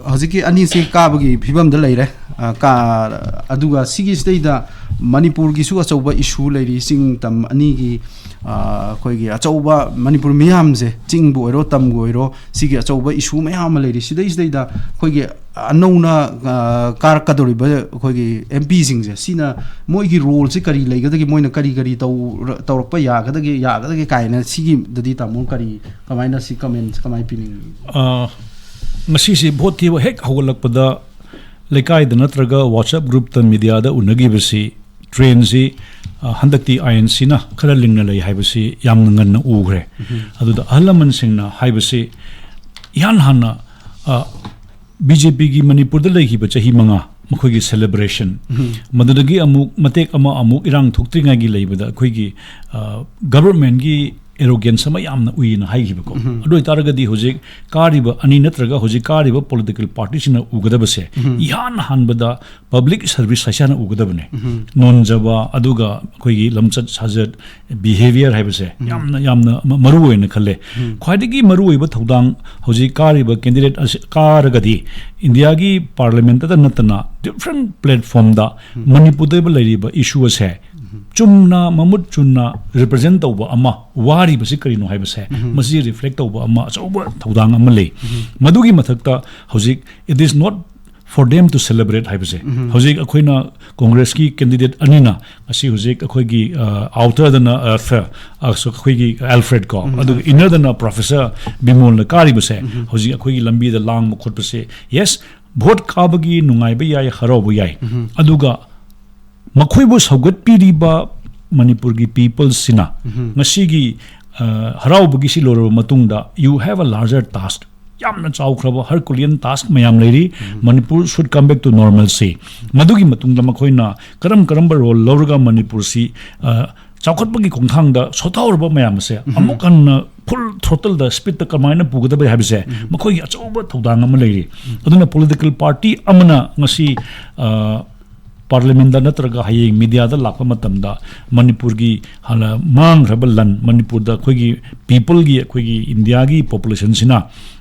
ꯍꯧꯖꯤꯛꯀꯤ ꯑꯅꯤꯁꯤ ꯀꯥꯕꯒꯤ ꯐꯤꯕꯝꯗ ꯂꯩꯔꯦ꯫ ꯑ, ꯀꯥ-, ꯑꯗꯨꯒ ꯁꯤꯒꯤꯁꯤꯗꯩꯗ ꯃꯅꯤꯄꯨꯔꯒꯤꯁꯨ ꯑꯆꯧꯕ ꯏꯁꯨ ꯂꯩꯔꯤ, ꯆꯤꯡ ꯇꯝ ꯑꯅꯤꯒꯤ, ꯑ, ꯑꯩꯈꯣꯏꯒꯤ ꯑꯆꯧꯕ ꯃꯅꯤꯄꯨꯔ ꯃꯤꯌꯥꯝꯁꯦ, ꯆꯤꯡꯕꯨ ꯑꯣꯏꯔꯣ ꯇꯝꯕꯨ ꯑꯣꯏꯔꯣ, ꯁꯤꯒꯤ ꯑꯆꯧꯕ ꯏꯁꯨ ꯃꯌꯥꯝ ꯑꯃ ꯂꯩꯔꯤ꯫ ꯁꯤꯗꯩꯁꯤꯗꯩꯗ ꯑꯩꯈꯣꯏꯒꯤ ꯑꯅꯧꯅ, ꯑ, ꯀꯥꯔꯛꯀꯗꯧꯔꯤꯕ ꯑꯩꯈꯣꯏꯒꯤ ꯑꯦꯝ ꯄꯤꯁꯤꯡꯁꯦ, ꯁꯤꯅ ꯃꯣꯏꯒꯤ ꯔꯣꯜꯁꯤ ꯀꯔꯤ ꯂꯩꯒꯗꯒꯦ, ꯃꯣꯏꯅ ꯀꯔꯤ ꯀꯔꯤ ꯇꯧꯔ-, ꯇꯧꯔꯛꯄ ꯌꯥꯒꯗꯒꯦ, ꯌꯥꯒꯗꯒꯦ ꯀꯥꯏꯅ ꯁꯤꯒꯤꯗꯗꯤ ꯇꯥꯃꯣ ꯀꯔꯤ, ꯀꯃꯥꯏꯅ ꯁꯤ ꯀꯃꯦꯟ ꯀꯃꯥꯏꯅ ꯄꯤꯅꯤꯡꯉꯤ? ꯑ, ꯃꯁꯤꯁꯤ ꯚꯣꯠ ꯊꯤꯕ ꯍꯦꯛ ꯍꯧꯒꯠꯂꯛꯄꯗ ꯂꯩꯀꯥꯏꯗ ꯅꯠꯇ꯭ꯔꯒ WhatsApp ꯒ꯭ꯔꯨꯞꯇ ꯃꯤꯗꯤꯌꯥꯗ ꯎꯅꯈꯤꯕꯁꯤ ꯇ꯭ꯔꯦꯟꯁꯤ, ꯑ, ꯍꯟꯗꯛꯇꯤ ꯑꯥꯏ ꯑꯦꯟ ꯁꯤꯅ ꯈꯔ ꯂꯤꯡꯅ ꯂꯩ ꯍꯥꯏꯕꯁꯤ ꯌꯥꯝꯅ ꯉꯟꯅ ꯎꯈ꯭ꯔꯦ꯫ ꯑꯗꯨꯗ ꯑꯍꯜ ꯂꯃꯟꯁꯤꯡꯅ ꯍꯥꯏꯕꯁꯤ ꯏꯍꯥꯟ ꯍꯥꯟꯅ ꯕꯤ ꯖꯦ ꯄꯤꯒꯤ ꯃꯅꯤꯄꯨꯔꯗ ꯂꯩꯈꯤꯕ ꯆꯍꯤ ꯃꯉꯥ, ꯃꯈꯣꯏꯒꯤ ꯁꯦꯂꯦꯕ꯭ꯔꯦꯁꯟ, ꯃꯗꯨꯗꯒꯤ ꯑꯃꯨꯛ ꯃꯇꯦꯛ ꯑꯃ ꯑꯃꯨꯛ ꯏꯔꯥꯡ ꯊꯣꯛꯇ꯭ꯔꯤꯉꯩꯒꯤ ꯂꯩꯕꯗ ꯑꯩꯈꯣꯏꯒꯤ ꯒꯕꯔꯃꯦꯟꯒꯤ ꯑꯦꯔꯣꯒꯦꯟꯁ ꯑꯃ ꯌꯥꯝꯅ ꯎꯏꯅ ꯍꯥꯏꯈꯤꯕꯀꯣ꯫ ꯑꯗꯨ ꯑꯣꯏꯇꯥꯔꯒꯗꯤ ꯍꯧꯖꯤꯛ ꯀꯥꯔꯤꯕ ꯑꯅꯤ ꯅꯠꯇ꯭ꯔꯒ ꯍꯧꯖꯤꯛ ꯀꯥꯔꯤꯕ ꯄꯣꯂꯤꯇꯤꯀꯦꯜ ꯄꯥꯔꯇꯤꯁꯤꯅ ꯎꯒꯗꯕꯁꯦ, ꯏꯍꯥꯟ ꯍꯥꯟꯕꯗ ꯄꯕ꯭ꯂꯤꯛ ꯁꯔꯚꯤꯁ ꯍꯥꯏꯁꯦ ꯍꯥꯟꯅ ꯎꯒꯗꯕꯅꯦ꯫ ꯅꯣꯟꯖꯕ, ꯑꯗꯨꯒ ꯑꯩꯈꯣꯏꯒꯤ ꯂꯝꯆꯠ ꯁꯥꯖꯠ, ꯕꯤꯍꯦꯕꯤꯌꯔ ꯍꯥꯏꯕꯁꯦ ꯌꯥꯝꯅ, ꯌꯥꯝꯅ ꯃ-, ꯃꯔꯨ ꯑꯣꯏꯅ ꯈꯜꯂꯦ꯫ ꯈ꯭ꯋꯥꯏꯗꯒꯤ ꯃꯔꯨ ꯑꯣꯏꯕ ꯊꯧꯗꯥꯡ ꯍꯧꯖꯤꯛ ꯀꯥꯔꯤꯕ ꯀꯦꯟꯗꯤꯗꯦꯠ ꯑꯁꯤ ꯀꯥꯔꯒꯗꯤ ꯏꯟꯗꯤꯌꯥꯒꯤ ꯄꯥꯔꯂꯤꯌꯥꯃꯦꯟꯇꯗ ꯅꯠꯇꯅ ꯗꯤꯐ꯭ꯔꯦꯟ ꯄ꯭ꯂꯦꯠꯐꯣꯔꯝꯗ ꯃꯅꯤꯄꯨꯔꯗ ꯂꯩꯔꯤꯕ ꯏꯁꯨ ꯑꯁꯦ ꯆꯨꯝꯅ, ꯃꯃꯨꯠ ꯆꯨꯝꯅ ꯔꯤꯄ꯭ꯔꯖꯦꯟ ꯇꯧꯕ ꯑꯃ, ꯋꯥꯔꯤꯕꯁꯤ ꯀꯔꯤꯅꯣ ꯍꯥꯏꯕꯁꯦ ꯃꯁꯤ ꯔꯤꯐ꯭ꯂꯦꯛ ꯇꯧꯕ ꯑꯃ ꯑꯆꯧꯕ ꯊꯧꯗꯥꯡ ꯑꯃ ꯂꯩ꯫ ꯃꯗꯨꯒꯤ ꯃꯊꯛꯇ ꯍꯧꯖꯤꯛ it is not for them to celebrate ꯍꯥꯏꯕꯁꯦ, ꯍꯧꯖꯤꯛ ꯑꯩꯈꯣꯏꯅ ꯀꯣꯡꯒ꯭ꯔꯦꯁꯀꯤ ꯀꯦꯟꯗꯤꯗꯦꯠ ꯑꯅꯤꯅ ꯉꯁꯤ ꯍꯧꯖꯤꯛ ꯑꯩꯈꯣꯏꯒꯤ ꯑꯥꯎꯇꯔꯗꯅ ꯑꯩꯈꯣꯏꯒꯤ ꯑꯦꯜꯐ꯭ꯔꯦꯗ ꯀꯣ, ꯑꯗꯨꯒ ꯏꯟꯅꯔꯗꯅ ꯄ꯭ꯔꯣꯐꯦꯁꯔ ꯕꯤꯃꯣꯜꯅ ꯀꯥꯔꯤꯕꯁꯦ, ꯍꯧꯖꯤꯛ ꯑꯩꯈꯣꯏꯒꯤ ꯂꯝꯕꯤꯗ ꯂꯥꯡꯕ ꯈꯣꯠꯄꯁꯦ, ꯌꯦꯁ, ꯚꯣꯠ ꯀꯥꯕꯒꯤ ꯅꯨꯡꯉꯥꯏꯕ ꯌꯥꯏ, ꯍꯔꯥꯎꯕ ꯌꯥꯏ, ꯑꯗꯨꯒ ꯃꯈꯣꯏꯕꯨ ꯁꯧꯒꯠꯄꯤꯔꯤꯕ ꯃꯅꯤꯄꯨꯔꯒꯤ ꯄꯤꯄꯜꯁꯁꯤꯅ ꯉꯁꯤꯒꯤ ꯍꯔꯥꯎꯕꯒꯤꯁꯤ ꯂꯣꯏꯔꯕ ꯃꯇꯨꯡꯗ you have a larger task, ꯌꯥꯝꯅ ꯆꯥꯎꯈ꯭ꯔꯕ ꯍꯔꯀꯨꯂꯤꯌꯟ ꯇꯥꯁꯛ ꯃꯌꯥꯝ ꯂꯩꯔꯤ꯫ Manipur should come back to normalcy꯫ ꯃꯗꯨꯒꯤ ꯃꯇꯨꯡꯗ ꯃꯈꯣꯏꯅ ꯀꯔꯝ ꯀꯔꯝꯕ ꯔꯣꯜ ꯂꯧꯔꯒ ꯃꯅꯤꯄꯨꯔꯁꯤ ꯆꯥꯎꯈꯠꯄꯒꯤ ꯈꯣꯡꯊꯥꯡꯗ ꯁꯣꯊꯥꯍꯧꯔꯕ ꯃꯌꯥꯝ ꯑꯁꯦ ꯑꯃꯨꯛ ꯍꯟꯅ ꯐꯨꯜ ꯊ꯭ꯔꯣꯇꯜꯗ ꯁ꯭ꯄꯤꯠꯇ ꯀꯃꯥꯏꯅ ꯄꯨꯒꯗꯕ ꯍꯥꯏꯕꯁꯦ ꯃꯈꯣꯏꯒꯤ ꯑꯆꯧꯕ ꯊꯧꯗꯥꯡ ꯑꯃ ꯂꯩꯔꯤ꯫ ꯑꯗꯨꯅ ꯄꯣꯂꯤꯇꯤꯀꯦꯜ ꯄꯥꯔꯇꯤ ꯑꯃꯅ ꯉꯁꯤ ꯄꯥꯔꯂꯤꯌꯥꯃꯦꯟꯗ ꯅꯠꯇ꯭ꯔꯒ ꯍꯌꯦꯡ ꯃꯤꯗꯤꯌꯥꯗ ꯂꯥꯛꯄ ꯃꯇꯝꯗ ꯃꯅꯤꯄꯨꯔꯒꯤ ꯍꯥꯟꯅ ꯃꯥꯡꯈ꯭ꯔꯕ ꯂꯟ, ꯃꯅꯤꯄꯨꯔꯗ ꯑꯩꯈꯣꯏꯒꯤ ꯄꯤꯄꯜꯒꯤ, ꯑꯩꯈꯣꯏꯒꯤ ꯏꯟꯗꯤꯌꯥꯒꯤ ꯄꯣꯄꯨꯂꯦꯁꯟꯁꯤꯅ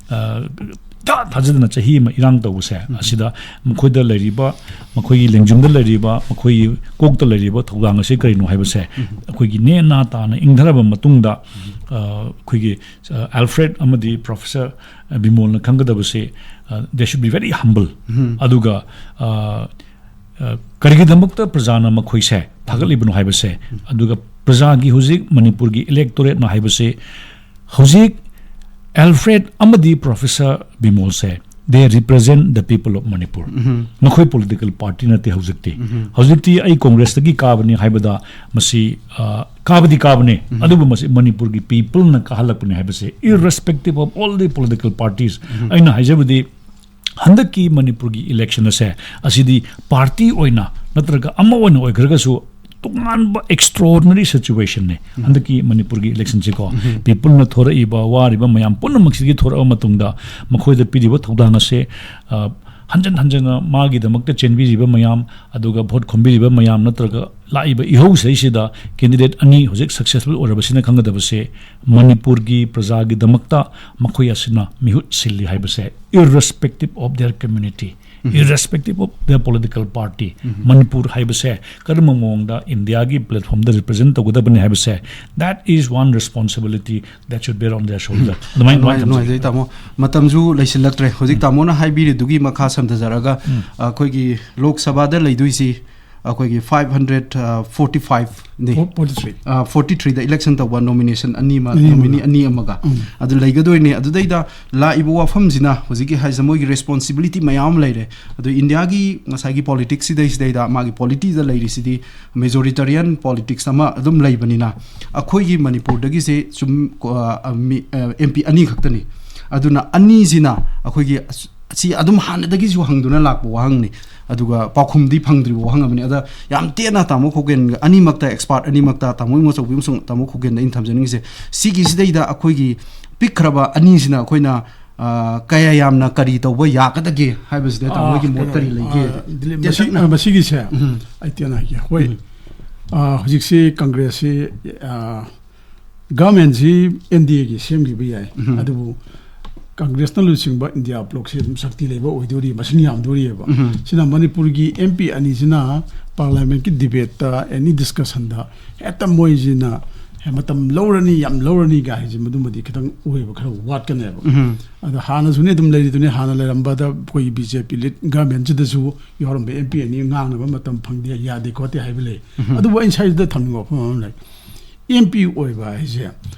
ꯏꯊꯥ ꯊꯥꯖꯗꯅ ꯆꯍꯤ ꯑꯃ ꯏꯔꯥꯡ ꯇꯧꯕꯁꯦ, ꯑꯁꯤꯗ ꯃꯈꯣꯏꯗ ꯂꯩꯔꯤꯕ, ꯃꯈꯣꯏꯒꯤ ꯂꯦꯡꯖꯨꯝꯗ ꯂꯩꯔꯤꯕ, ꯃꯈꯣꯏꯒꯤ ꯀꯣꯛꯇ ꯂꯩꯔꯤꯕ ꯊꯧꯗꯥꯡ ꯑꯁꯤ ꯀꯔꯤꯅꯣ ꯍꯥꯏꯕꯁꯦ ꯑꯩꯈꯣꯏꯒꯤ ꯅꯦ ꯅꯥ ꯇꯥꯅ ꯏꯪꯊꯔꯕ ꯃꯇꯨꯡꯗ, ꯑꯩꯈꯣꯏꯒꯤ ꯑꯦꯜꯐ꯭ꯔꯦꯗ ꯑꯃꯗꯤ professor ꯕꯤꯃꯣꯜꯅ ꯈꯪꯒꯗꯕꯁꯤ, they should be very humble꯫ ꯑꯗꯨꯒ ꯀꯔꯤꯒꯤꯗꯃꯛꯇ ꯄ꯭ꯔꯖꯥꯅ ꯃꯈꯣꯏꯁꯦ ꯊꯥꯒꯠꯂꯤꯕꯅꯣ ꯍꯥꯏꯕꯁꯦ, ꯑꯗꯨꯒ ꯄ꯭ꯔꯖꯥꯒꯤ ꯍꯧꯖꯤꯛ ꯃꯅꯤꯄꯨꯔꯒꯤ ꯏꯂꯦꯛꯇꯣꯔꯦꯠꯅ ꯍꯥꯏꯕꯁꯦ, ꯍꯧꯖꯤꯛ ꯑꯦꯜꯐ꯭ꯔꯦꯗ ꯑꯃꯗꯤ ꯄ꯭ꯔꯣꯐꯦꯁꯔ ꯕꯤꯃꯣꯜꯁꯦ They represent the people of Manipur. ꯃꯈꯣꯏ ꯄꯣꯂꯤꯇꯤꯀꯦꯜ ꯄꯥꯔꯇꯤ ꯅꯠꯇꯦ ꯍꯧꯖꯤꯛꯇꯤ꯫ ꯍꯧꯖꯤꯛꯇꯤ ꯑꯩ ꯀꯣꯡꯒ꯭ꯔꯦꯁꯇꯒꯤ ꯀꯥꯕꯅꯤ ꯍꯥꯏꯕꯗ ꯃꯁꯤ, ꯑ, ꯀꯥꯕꯗꯤ ꯀꯥꯕꯅꯤ, ꯑꯗꯨꯕꯨ ꯃꯁꯤ ꯃꯅꯤꯄꯨꯔꯒꯤ ꯄꯤꯄꯜꯅ ꯀꯥꯍꯜꯂꯛꯄꯅꯤ ꯍꯥꯏꯕꯁꯦ, irrespective of all the political parties꯫ ꯑꯩꯅ ꯍꯥꯏꯖꯕꯗꯤ, ꯍꯟꯗꯛꯀꯤ ꯃꯅꯤꯄꯨꯔꯒꯤ ꯏꯂꯦꯛꯁꯟ ꯑꯁꯦ, ꯑꯁꯤꯗꯤ ꯄꯥꯔꯇꯤ ꯑꯣꯏꯅ ꯅꯠꯇ꯭ꯔꯒ ꯑꯃ ꯑꯣꯏꯅ ꯑꯣꯏꯈ꯭ꯔꯒꯁꯨ, ꯇꯣꯉꯥꯟꯕ ꯑꯦꯛꯁꯇ꯭ꯔꯣꯔꯗꯤꯅꯔꯤ ꯁꯤꯆꯨꯋꯦꯁꯟꯅꯤ ꯍꯟꯗꯛꯀꯤ ꯃꯅꯤꯄꯨꯔꯒꯤ ꯏꯂꯦꯛꯁꯟꯁꯤꯀꯣ꯫ ꯄꯤꯄꯜꯅ ꯊꯣꯔꯛꯏꯕ, ꯋꯥꯔꯤꯕ ꯃꯌꯥꯝ ꯄꯨꯝꯅꯃꯛꯁꯤꯗꯒꯤ ꯊꯣꯔꯛꯑꯕ ꯃꯇꯨꯡꯗ, ꯃꯈꯣꯏꯗ ꯄꯤꯔꯤꯕ ꯊꯧꯗꯥꯡ ꯑꯁꯦ, ꯑ, ꯍꯟꯖꯟ ꯍꯟꯖꯟꯅ ꯃꯥꯒꯤꯗꯃꯛꯇ ꯆꯦꯟꯕꯤꯔꯤꯕ ꯃꯌꯥꯝ, ꯑꯗꯨꯒ ꯚꯣꯠ ꯈꯣꯝꯕꯤꯔꯤꯕ ꯃꯌꯥꯝ, ꯅꯠꯇ꯭ꯔꯒ ꯂꯥꯛꯏꯕ ꯏꯍꯧꯁꯤꯗꯩꯁꯤꯗ ꯀꯦꯟꯗꯤꯗꯦꯠ ꯑꯅꯤ ꯍꯧꯖꯤꯛ ꯁꯛꯁꯦꯁꯐꯨꯜ ꯑꯣꯏꯔꯕꯁꯤꯅ ꯈꯪꯒꯗꯕꯁꯦ, ꯃꯅꯤꯄꯨꯔꯒꯤ ꯄ꯭ꯔꯖꯥꯒꯤꯗꯃꯛꯇ ꯃꯈꯣꯏ ꯑꯁꯤꯅ ꯃꯤꯍꯨꯠ ꯁꯤꯜꯂꯤ ꯍꯥꯏꯕꯁꯦ, irrespective of their community, irrespective of their political party, Manipur ꯍꯥꯏꯕꯁꯦ ꯀꯔꯝꯕ ꯃꯑꯣꯡꯗ ꯏꯟꯗꯤꯌꯥꯒꯤ ꯄ꯭ꯂꯦꯠꯐꯣꯝꯗ ꯔꯤꯄ꯭ꯔꯖꯦꯟ ꯇꯧꯒꯗꯕꯅꯤ ꯍꯥꯏꯕꯁꯦ, that is one responsibility that should bear on their shoulder꯫ ꯑꯗꯨꯃꯥꯏꯅ, ꯑꯗꯨꯃꯥꯏꯅ ꯅꯨꯡꯉꯥꯏ-, ꯊꯝꯖꯒꯦ꯫ ꯅꯨꯡꯉꯥꯏꯖꯩ ꯇꯥꯃꯣ꯫ ꯃꯇꯝꯁꯨ ꯂꯩꯁꯤꯜꯂꯛꯇ꯭ꯔꯦ꯫ ꯍꯧꯖꯤꯛ ꯇꯥꯃꯣꯅ ꯍꯥꯏꯕꯤꯔꯤꯗꯨꯒꯤ ꯃꯈꯥ ꯁꯝꯊꯖꯔꯒ, ꯑꯩꯈꯣꯏꯒꯤ ꯂꯣꯛ ꯁꯚꯥꯗ ꯂꯩꯗꯣꯏꯁꯤ ꯑꯩꯈꯣꯏꯒꯤ five hundred forty five ꯅꯤ꯫ Forty three꯫ ꯑ, forty three ꯗ ꯏꯂꯦꯛꯁꯟ ꯇꯧꯕ, ꯅꯣꯃꯤꯅꯦꯁꯟ ꯑꯅꯤ ꯑꯃ, ꯑꯅꯤ ꯑꯃꯒ꯫ ꯅꯣꯃꯤꯅꯤ ꯑꯅꯤ ꯑꯃꯒ꯫ ꯎꯝ꯫ ꯑꯗꯨ ꯂꯩꯒꯗꯣꯏꯅꯦ꯫ ꯑꯗꯨꯗꯩꯗ ꯂꯥꯛꯏꯕ ꯋꯥꯐꯝꯁꯤꯅ ꯍꯧꯖꯤꯛꯀꯤ ꯍꯥꯏꯁꯦ ꯃꯣꯏꯒꯤ ꯔꯦꯁꯄꯣꯟꯁꯤꯕꯤꯂꯤꯇꯤ ꯃꯌꯥꯝ ꯑꯃ ꯂꯩꯔꯦ꯫ ꯑꯗꯨ ꯏꯟꯗꯤꯌꯥꯒꯤ ꯉꯁꯥꯏꯒꯤ ꯄꯣꯂꯤꯇꯤꯛꯁꯁꯤꯗꯩꯁꯤꯗꯩꯗ ꯃꯥꯒꯤ ꯄꯣꯂꯤꯇꯤꯗ ꯂꯩꯔꯤꯁꯤꯗꯤ ꯃꯦꯖꯣꯔꯤꯇꯔꯤꯌꯟ ꯄꯣꯂꯤꯇꯤꯛꯁ ꯑꯃ ꯑꯗꯨꯝ ꯂꯩꯕꯅꯤꯅ, ꯑꯩꯈꯣꯏꯒꯤ ꯃꯅꯤꯄꯨꯔꯗꯒꯤꯁꯦ ꯁꯨꯝ, ꯑ, ꯃꯤ, ꯑ, ꯑꯦꯝ ꯄꯤ ꯑꯅꯤ ꯈꯛꯇꯅꯤ꯫ ꯑꯗꯨꯅ ꯑꯅꯤꯁꯤꯅ ꯑꯩꯈꯣꯏꯒꯤ ꯑꯁ-, ꯑꯁꯤ ꯑꯗꯨꯝ ꯍꯥꯟꯅꯗꯒꯤꯁꯨ ꯍꯪꯗꯨꯅ ꯂꯥꯛꯄ ꯋꯥꯍꯪꯅꯤ꯫ ꯑꯗꯨꯒ ꯄꯥꯎꯈꯨꯝꯗꯤ ꯐꯪꯗ꯭ꯔꯤꯕ ꯋꯥꯍꯪ ꯑꯃꯅꯤ꯫ ꯑꯗ ꯌꯥꯝ ꯇꯦꯟꯅ ꯇꯥꯃꯣ ꯈꯣꯒꯦꯟ ꯑꯅꯤꯃꯛꯇ, ꯑꯦꯛꯁꯄꯥꯔꯠ ꯑꯅꯤꯃꯛꯇ, ꯇꯥꯃꯣ ꯏꯃꯣꯆꯧꯕꯤ ꯑꯃꯁꯨꯡ ꯇꯥꯃꯣ ꯈꯣꯒꯦꯟꯗ ꯑꯩꯅ ꯊꯝꯖꯅꯤꯡꯉꯤꯁꯦ, ꯁꯤꯒꯤꯁꯤꯗꯩꯗ ꯑꯩꯈꯣꯏꯒꯤ ꯄꯤꯛꯈ꯭ꯔꯕ ꯑꯅꯤꯁꯤꯅ ꯑꯩꯈꯣꯏꯅ, ꯑ, ꯀꯌꯥ ꯌꯥꯝꯅ ꯀꯔꯤ ꯇꯧꯕ ꯌꯥꯒꯗꯒꯦ ꯍꯥꯏꯕꯁꯤꯗ ꯇꯥꯃꯣ ꯑꯥ, ꯍꯣꯏꯒꯤ ꯃꯣꯠ ꯀꯩꯅꯣ, ꯀꯔꯤ ꯂꯩꯒꯦ? ꯑꯥ, ꯗꯤꯂꯤꯞ, ꯃꯁꯤ-, ꯇꯦꯟꯇꯛꯅ꯫ ꯑ, ꯃꯁꯤꯒꯤꯁꯦ ꯎꯝ꯫ ꯑꯩ ꯇꯦꯟꯅ ꯍꯥꯏꯒꯦ꯫ ꯍꯣꯏ꯫ ꯎꯝ꯫ ꯑ, ꯍꯧꯖꯤꯛꯁꯤ ꯀꯪꯒ꯭ꯔꯦꯁꯁꯤ, ꯑ, ꯒꯚꯔꯟꯃꯦꯟꯁꯤ ꯑꯦꯟ ꯗꯤ ꯑꯦꯒꯤ ꯁꯦꯝꯈꯤꯕ ꯌꯥꯏ, ꯎꯝ꯫ ꯑꯗꯨꯕꯨ ꯀꯪꯒ꯭ꯔꯦꯁꯅ ꯂꯨꯆꯤꯡꯕ ꯏꯟꯗꯤꯌꯥ ꯕ꯭ꯂꯣꯛꯁꯤ ꯑꯗꯨꯝ ꯁꯛꯇꯤ ꯂꯩꯕ ꯑꯣꯏꯗꯣꯔꯤ, ꯃꯁꯤꯡ ꯌꯥꯝꯗꯣꯔꯤꯑꯕ꯫ ꯎꯝ꯫ ꯁꯤꯅ ꯃꯅꯤꯄꯨꯔꯒꯤ ꯑꯦꯝ ꯄꯤ ꯑꯅꯤꯁꯤꯅ ꯄꯥꯔꯂꯤꯌꯥꯃꯦꯟꯠꯀꯤ ꯗꯤꯕꯦꯠꯇ, ꯑꯦꯅꯤ ꯗꯤꯁꯀꯁꯟꯗ ꯍꯦꯛꯇ ꯃꯣꯏꯁꯤꯅ ꯍꯦ, ꯃꯇꯝ ꯂꯧꯔꯅꯤ, ꯌꯥꯝ ꯂꯧꯔꯅꯤ ꯀꯥꯏ ꯍꯥꯏꯁꯦ, ꯃꯗꯨꯃꯗꯤ ꯈꯤꯇꯪ ꯑꯣꯏꯕ ꯈꯔ ꯋꯥꯠꯀꯅꯦꯕ꯫ ꯎꯝ꯫ ꯑꯗꯣ ꯍꯥꯟꯅꯁꯨꯅꯦ ꯑꯗꯨꯝ ꯂꯩꯔꯤꯗꯨꯅꯦ, ꯍꯥꯟꯅ ꯂꯩꯔꯝꯕꯗ ꯑꯩꯈꯣꯏꯒꯤ ꯕꯤ ꯖꯦ ꯄꯤ ꯂꯤꯗ ꯒꯚꯔꯟꯃꯦꯟꯠꯁꯤꯗꯁꯨ ꯌꯥꯎꯔꯝꯕ ꯑꯦꯝ ꯄꯤ ꯑꯅꯤ ꯉꯥꯡꯅꯕ ꯃꯇꯝ ꯐꯪꯗꯦ, ꯌꯥꯗꯦ ꯈꯣꯠꯇꯦ ꯍꯥꯏꯕ ꯂꯩ꯫ ꯎꯝ꯫ ꯑꯗꯨꯕꯨ ꯑꯩꯅ ꯁ꯭ꯋꯥꯏꯁꯤꯗ ꯊꯝꯅꯤꯡꯕ ꯋꯥꯐꯝ ꯑꯃ ꯂꯩ꯫ ꯑꯦꯝ ꯄꯤ ꯑꯣꯏꯕ ꯍꯥꯏꯁꯦ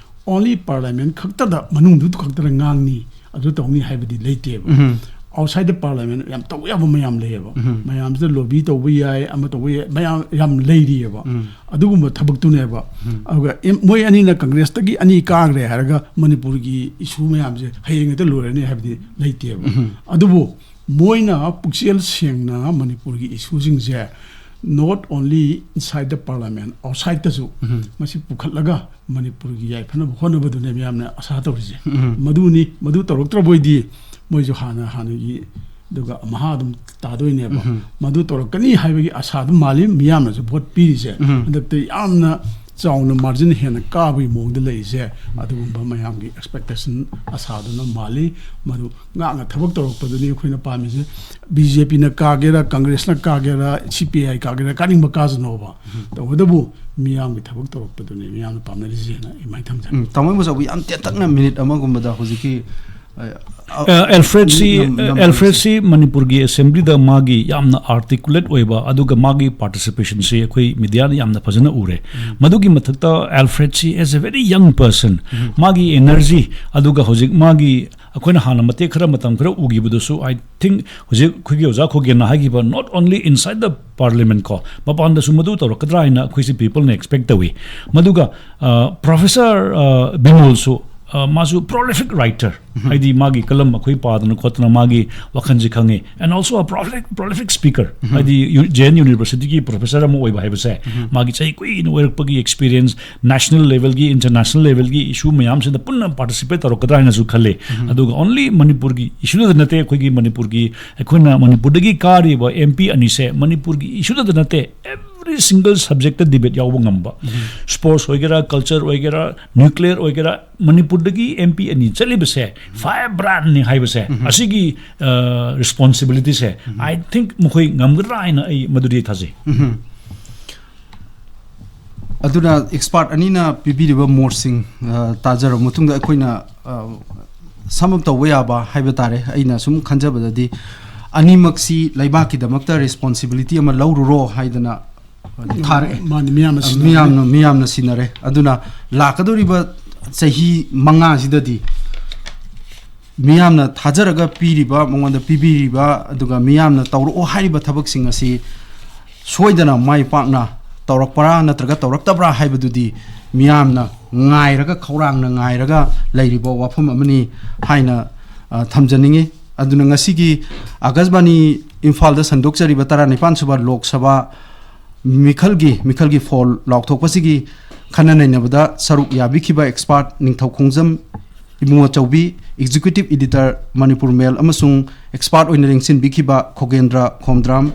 only ꯄꯥꯔꯂꯤꯌꯥꯃꯦꯟꯠ ꯈꯛꯇꯗ, ꯃꯅꯨꯡꯗꯨ ꯈꯛꯇꯗ ꯉꯥꯡꯅꯤ, ꯑꯗꯨ ꯇꯧꯅꯤ ꯍꯥꯏꯕꯗꯤ ꯂꯩꯇꯦꯕ꯫ ꯎꯝ꯫ ꯑꯥꯎꯠꯁꯥꯏꯗ ꯗ ꯄꯥꯔꯂꯤꯌꯥꯃꯦꯟ ꯌꯥꯝ ꯇꯧꯕ ꯌꯥꯕ ꯃꯌꯥꯝ ꯂꯩꯌꯦꯕ꯫ ꯃꯌꯥꯝꯁꯤꯗ ꯂꯣꯕꯤ ꯇꯧꯕ ꯌꯥꯏ, ꯑꯃ ꯇꯧꯕ ꯌꯥꯏ, ꯃꯌꯥꯝ ꯌꯥꯝ ꯂꯩꯔꯤꯑꯕ꯫ ꯑꯗꯨꯒꯨꯝꯕ ꯊꯕꯛꯇꯨꯅꯦꯕ꯫ ꯑꯗꯨꯒ ꯏꯝ- ꯃꯣꯏ ꯑꯅꯤꯅ ꯀꯪꯒ꯭ꯔꯦꯁꯇꯒꯤ ꯑꯅꯤ ꯀꯥꯈ꯭ꯔꯦ ꯍꯥꯏꯔꯒ ꯃꯅꯤꯄꯨꯔꯒꯤ ꯏꯁꯨ ꯃꯌꯥꯝꯁꯦ ꯍꯌꯦꯡ ꯍꯦꯛꯇ ꯂꯣꯏꯔꯅꯤ ꯍꯥꯏꯕꯗꯤ ꯂꯩꯇꯦꯕ꯫ ꯑꯗꯨꯕꯨ ꯃꯣꯏꯅ ꯄꯨꯛꯆꯦꯜ ꯁꯦꯡꯅ ꯃꯅꯤꯄꯨꯔꯒꯤ ꯏꯁꯨꯁꯤꯡꯁꯦ not only inside the parliament, ꯑꯥꯎꯠꯁꯥꯏꯗꯇꯁꯨ ꯃꯁꯤ ꯄꯨꯈꯠꯂꯒ ꯃꯅꯤꯄꯨꯔꯒꯤ ꯌꯥꯏꯐꯅꯕ ꯍꯣꯠꯅꯕꯗꯨꯅꯦ ꯃꯤꯌꯥꯝꯅ ꯑꯁꯥ ꯇꯧꯔꯤꯁꯦ꯫ ꯃꯗꯨꯅꯤ, ꯃꯗꯨ ꯇꯧꯔꯛꯇ꯭ꯔꯕꯣꯏꯗꯤ ꯃꯣꯏꯁꯨ ꯍꯥꯟꯅ ꯍꯥꯟꯅꯒꯤ ꯑꯗꯨꯒ ꯃꯍꯥ ꯑꯗꯨꯝ ꯇꯥꯗꯣꯏꯅꯦꯕ꯫ ꯃꯗꯨ ꯇꯧꯔꯛꯀꯅꯤ ꯍꯥꯏꯕꯒꯤ ꯑꯁꯥ ꯑꯗꯨꯝ ꯃꯥꯜꯂꯤ ꯃꯤꯌꯥꯝꯅꯁꯨ ꯚꯣꯠ ꯄꯤꯔꯤꯁꯦ꯫ ꯍꯟꯗꯛꯇꯤ ꯌꯥꯝꯅ ꯆꯥꯎꯅ ꯃꯥꯔꯖꯤꯟ ꯍꯦꯟꯅ ꯀꯥꯕꯒꯤ ꯃꯑꯣꯡꯗ ꯂꯩꯔꯤꯁꯦ꯫ ꯑꯗꯨꯒꯨꯝꯕ ꯃꯌꯥꯝꯒꯤ ꯑꯦꯛꯁꯄꯦꯛꯇꯦꯁꯟ ꯑꯁꯥꯗꯨꯅ ꯃꯥꯜꯂꯤ꯫ ꯃꯗꯨ ꯉꯥꯛꯅ ꯊꯕꯛ ꯇꯧꯔꯛꯄꯗꯨꯅꯤ ꯑꯩꯈꯣꯏꯅ ꯄꯥꯝꯃꯤꯁꯦ꯫ ꯕꯤ ꯖꯦ ꯄꯤꯅ ꯀꯥꯒꯦꯔꯥ, ꯀꯪꯒ꯭ꯔꯦꯁꯅ ꯀꯥꯒꯦꯔꯥ, ꯁꯤ ꯄꯤ ꯑꯥꯏ ꯀꯥꯒꯦꯔꯥ, ꯀꯥꯅꯤꯡꯕ ꯀꯥꯁꯅꯣꯕ꯫ ꯇꯧꯕꯇꯕꯨ ꯃꯤꯌꯥꯝꯒꯤ ꯊꯕꯛ ꯇꯧꯔꯛꯄꯗꯨꯅꯤ ꯃꯤꯌꯥꯝꯅ ꯄꯥꯝꯅꯔꯤꯁꯦꯅ ꯑꯗꯨꯃꯥꯏꯅ ꯊꯝꯖꯒꯦ꯫ ꯎꯝ, ꯇꯥꯃꯣ ꯃꯆꯧꯕꯤ, ꯌꯥꯝ ꯇꯦꯟꯇꯛꯅ ꯃꯤꯅꯤꯠ ꯑꯃꯒꯨꯝꯕꯗ ꯍꯧꯖꯤꯛꯀꯤ, ꯑ, ꯑ, ꯑꯦꯜꯐ꯭ꯔꯦꯗꯁꯤ, ꯅꯝ-, ꯅꯝ-, ꯑꯦꯜꯐ꯭ꯔꯦꯗꯁꯤ ꯃꯅꯤꯄꯨꯔꯒꯤ ꯑꯦꯁꯦꯝꯕ꯭ꯂꯤꯗ ꯃꯥꯒꯤ ꯌꯥꯝꯅ ꯑꯥꯔꯇꯤꯀꯨꯂꯦꯠ ꯑꯣꯏꯕ, ꯑꯗꯨꯒ ꯃꯥꯒꯤ ꯄꯥꯔꯇꯤꯁꯤꯄꯦꯁꯟꯁꯤ ꯑꯩꯈꯣꯏ ꯃꯤꯗꯤꯌꯥꯅ ꯌꯥꯝꯅ ꯐꯖꯅ ꯎꯔꯦ꯫ ꯃꯗꯨꯒꯤ ꯃꯊꯛꯇ ꯑꯦꯜꯐ꯭ꯔꯦꯗꯁꯤ as a very young person, ꯃꯥꯒꯤ ꯑꯦꯅꯔꯖꯤ, ꯑꯗꯨꯒ ꯍꯧꯖꯤꯛ ꯃꯥꯒꯤ, ꯑꯩꯈꯣꯏꯅ ꯍꯥꯟꯅ ꯃꯇꯦꯛ ꯈꯔ, ꯃꯇꯝ ꯈꯔ ꯎꯈꯤꯕꯗꯨꯁꯨ, I think ꯍꯧꯖꯤꯛ ꯑꯩꯈꯣꯏꯒꯤ ꯑꯣꯖꯥ ꯈꯣꯒꯦꯟꯅ ꯍꯥꯏꯈꯤꯕ, not only inside the parliament ꯀꯣ, ꯃꯄꯥꯟꯗꯁꯨ ꯃꯗꯨ ꯇꯧꯔꯛꯀꯗ꯭ꯔꯥ ꯍꯥꯏꯅ ꯑꯩꯈꯣꯏꯁꯤ ꯄꯤꯄꯜꯅ ꯑꯦꯛꯁꯄꯦꯛ ꯇꯧꯏ꯫ ꯃꯗꯨꯒ, ꯑ, ꯄ꯭ꯔꯣꯐꯦꯁꯔ, ꯑ, ꯕꯤꯃꯣꯜꯁꯨ, ꯑ, ꯃꯥꯁꯨ ꯄ꯭ꯔꯣꯂꯤꯐꯤꯛ ꯔꯥꯏꯇꯔ, ꯍꯥꯏꯗꯤ ꯃꯥꯒꯤ ꯀꯂꯝ ꯑꯩꯈꯣꯏ ꯄꯥꯗꯅ ꯈꯣꯠꯇꯅ ꯃꯥꯒꯤ ꯋꯥꯈꯜꯁꯦ ꯈꯪꯉꯤ꯫ And also a prolific, prolific speaker, ꯍꯥꯏꯗꯤ ꯖꯦ ꯑꯦꯟ ꯌꯨꯅꯤꯚꯔꯁꯤꯇꯤꯒꯤ ꯄ꯭ꯔꯣꯐꯦꯁꯔ ꯑꯃ ꯑꯣꯏꯕ ꯍꯥꯏꯕꯁꯦ, ꯃꯥꯒꯤ ꯆꯍꯤ ꯀꯨꯏꯅ ꯑꯣꯏꯔꯛꯄꯒꯤ ꯑꯦꯛꯁꯄꯤꯔꯤꯌꯦꯟꯁ, ꯅꯦꯁꯅꯦꯜ ꯂꯦꯚꯦꯜꯒꯤ, ꯏꯟꯇꯔꯅꯦꯁꯅꯦꯜ ꯂꯦꯚꯦꯜꯒꯤ ꯏꯁꯨ ꯃꯌꯥꯝꯁꯤꯗ ꯄꯨꯟꯅ ꯄꯥꯔꯇꯤꯁꯤꯄꯦꯠ ꯇꯧꯔꯛꯀꯗ꯭ꯔꯥ ꯍꯥꯏꯅꯁꯨ ꯈꯜꯂꯤ꯫ ꯑꯗꯨꯒ only ꯃꯅꯤꯄꯨꯔꯒꯤ ꯏꯁꯨꯗ ꯅꯠꯇꯦ, ꯑꯩꯈꯣꯏꯒꯤ ꯃꯅꯤꯄꯨꯔꯒꯤ, ꯑꯩꯈꯣꯏꯅ ꯃꯅꯤꯄꯨꯔꯗꯒꯤ ꯀꯥꯔꯤꯕ ꯑꯦꯝ ꯄꯤ ꯑꯅꯤꯁꯦ ꯃꯅꯤꯄꯨꯔꯒꯤ ꯏꯁꯨꯗ ꯅꯠꯇꯦ, every single subject ꯗꯤꯕꯦꯠ ꯌꯥꯎꯕ ꯉꯝꯕ, ꯁ꯭ꯄꯣꯔꯠꯁ ꯑꯣꯏꯒꯦꯔꯥ, ꯀꯜꯆꯔ ꯑꯣꯏꯒꯦꯔꯥ, ꯅ꯭ꯌꯨꯀ꯭ꯂꯤꯌꯔ ꯑꯣꯏꯒꯦꯔꯥ, ꯃꯅꯤꯄꯨꯔꯗꯒꯤ ꯑꯦꯝ ꯄꯤ ꯑꯅꯤ ꯆꯠꯂꯤꯕꯁꯦ ꯐꯥꯏꯌꯔ ꯕ꯭ꯔꯥꯟꯅꯤ ꯍꯥꯏꯕꯁꯦ, ꯑꯁꯤꯒꯤ ꯔꯦꯁꯄꯣꯟꯁꯤꯕꯤꯂꯤꯇꯤꯁꯦ, I think ꯃꯈꯣꯏ ꯉꯝꯒꯗ꯭ꯔꯥ ꯍꯥꯏꯅ ꯑꯩ ꯃꯗꯨꯗꯤ ꯊꯥꯖꯩ꯫ ꯑꯗꯨꯅ ꯑꯦꯛꯁꯄꯥꯔꯠ ꯑꯅꯤꯅ ꯄꯤꯕꯤꯔꯤꯕ ꯃꯣꯠꯁꯤꯡ, ꯑ, ꯇꯥꯖꯔꯕ ꯃꯇꯨꯡꯗ ꯑꯩꯈꯣꯏꯅ, ꯑ, ꯁꯝ ꯑꯞ ꯇꯧꯕ ꯌꯥꯕ ꯍꯥꯏꯕ ꯇꯥꯔꯦ꯫ ꯑꯩꯅ ꯁꯨꯝ ꯈꯟꯖꯕꯗꯗꯤ ꯑꯅꯤꯃꯛꯁꯤ ꯂꯩꯕꯥꯛꯀꯤꯗꯃꯛꯇ ꯔꯦꯁꯄꯣꯟꯁꯤꯕꯤꯂꯤꯇꯤ ꯑꯃ ꯂꯧꯔꯨꯔꯣ ꯍꯥꯏꯗꯅ ꯊꯥꯔꯛꯑꯦ꯫ ꯃꯥꯅꯤ, ꯃꯤꯌꯥꯝꯅ ꯁꯤꯟꯅꯔꯦ꯫ ꯃꯤꯌꯥꯝꯅ, ꯃꯤꯌꯥꯝꯅ ꯁꯤꯟꯅꯔꯦ꯫ ꯑꯗꯨꯅ ꯂꯥꯛꯀꯗꯧꯔꯤꯕ ꯆꯍꯤ ꯃꯉꯥꯁꯤꯗꯗꯤ ꯃꯤꯌꯥꯝꯅ ꯊꯥꯖꯔꯒ ꯄꯤꯔꯤꯕ, ꯃꯉꯣꯟꯗ ꯄꯤꯕꯤꯔꯤꯕ, ꯑꯗꯨꯒ ꯃꯤꯌꯥꯝꯅ ꯇꯧꯔꯛꯑꯣ ꯍꯥꯏꯔꯤꯕ ꯊꯕꯛꯁꯤꯡ ꯑꯁꯤ ꯁꯣꯏꯗꯅ ꯃꯥꯏ ꯄꯥꯛꯅ ꯇꯧꯔꯛꯄ꯭ꯔꯥ ꯅꯠꯇ꯭ꯔꯒ ꯇꯧꯔꯛꯇꯕ꯭ꯔꯥ ꯍꯥꯏꯕꯗꯨꯗꯤ ꯃꯤꯌꯥꯝꯅ ꯉꯥꯏꯔꯒ, ꯈꯧꯔꯥꯡꯅ ꯉꯥꯏꯔꯒ ꯂꯩꯔꯤꯕ ꯋꯥꯐꯝ ꯑꯃꯅꯤ ꯍꯥꯏꯅ, ꯑ, ꯊꯝꯖꯅꯤꯡꯏ꯫ ꯑꯗꯨꯅ ꯉꯁꯤꯒꯤ ꯑꯥꯀꯥꯁꯕꯥꯅꯤ ꯏꯝꯐꯥꯜꯗ ꯁꯟꯗꯣꯛꯆꯔꯤꯕ ꯇꯔꯥꯅꯤꯄꯥꯟ ꯁꯨꯕ ꯂꯣꯛ ꯁꯚꯥ ꯃꯤꯈꯜꯒꯤ, ꯃꯤꯈꯜꯒꯤ ꯐꯣꯜ ꯂꯥꯎꯊꯣꯛꯄꯁꯤꯒꯤ ꯈꯟꯅ ꯅꯩꯅꯕꯗ ꯁꯔꯨꯛ ꯌꯥꯕꯤꯈꯤꯕ expert ꯅꯤꯡꯊꯧ ꯈꯣꯡꯖꯝ ꯏꯕꯨꯡꯉꯣ ꯆꯧꯕꯤ, executive editor ꯃꯅꯤꯄꯨꯔ ꯃꯦꯜ, ꯑꯃꯁꯨꯡ expert ꯑꯣꯏꯅ ꯂꯦꯡꯁꯤꯟꯕꯤꯈꯤꯕ ꯈꯣꯒꯦꯟꯗ꯭ꯔ ꯈꯣꯝꯗ꯭ꯔꯥꯝ,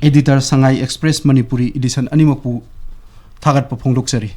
editor ꯁꯉꯥꯏ Express ꯃꯅꯤꯄꯨꯔꯤ edition ꯑꯅꯤꯃꯛꯄꯨ ꯊꯥꯒꯠꯄ ꯐꯣꯡꯗꯣꯛꯆꯔꯤ꯫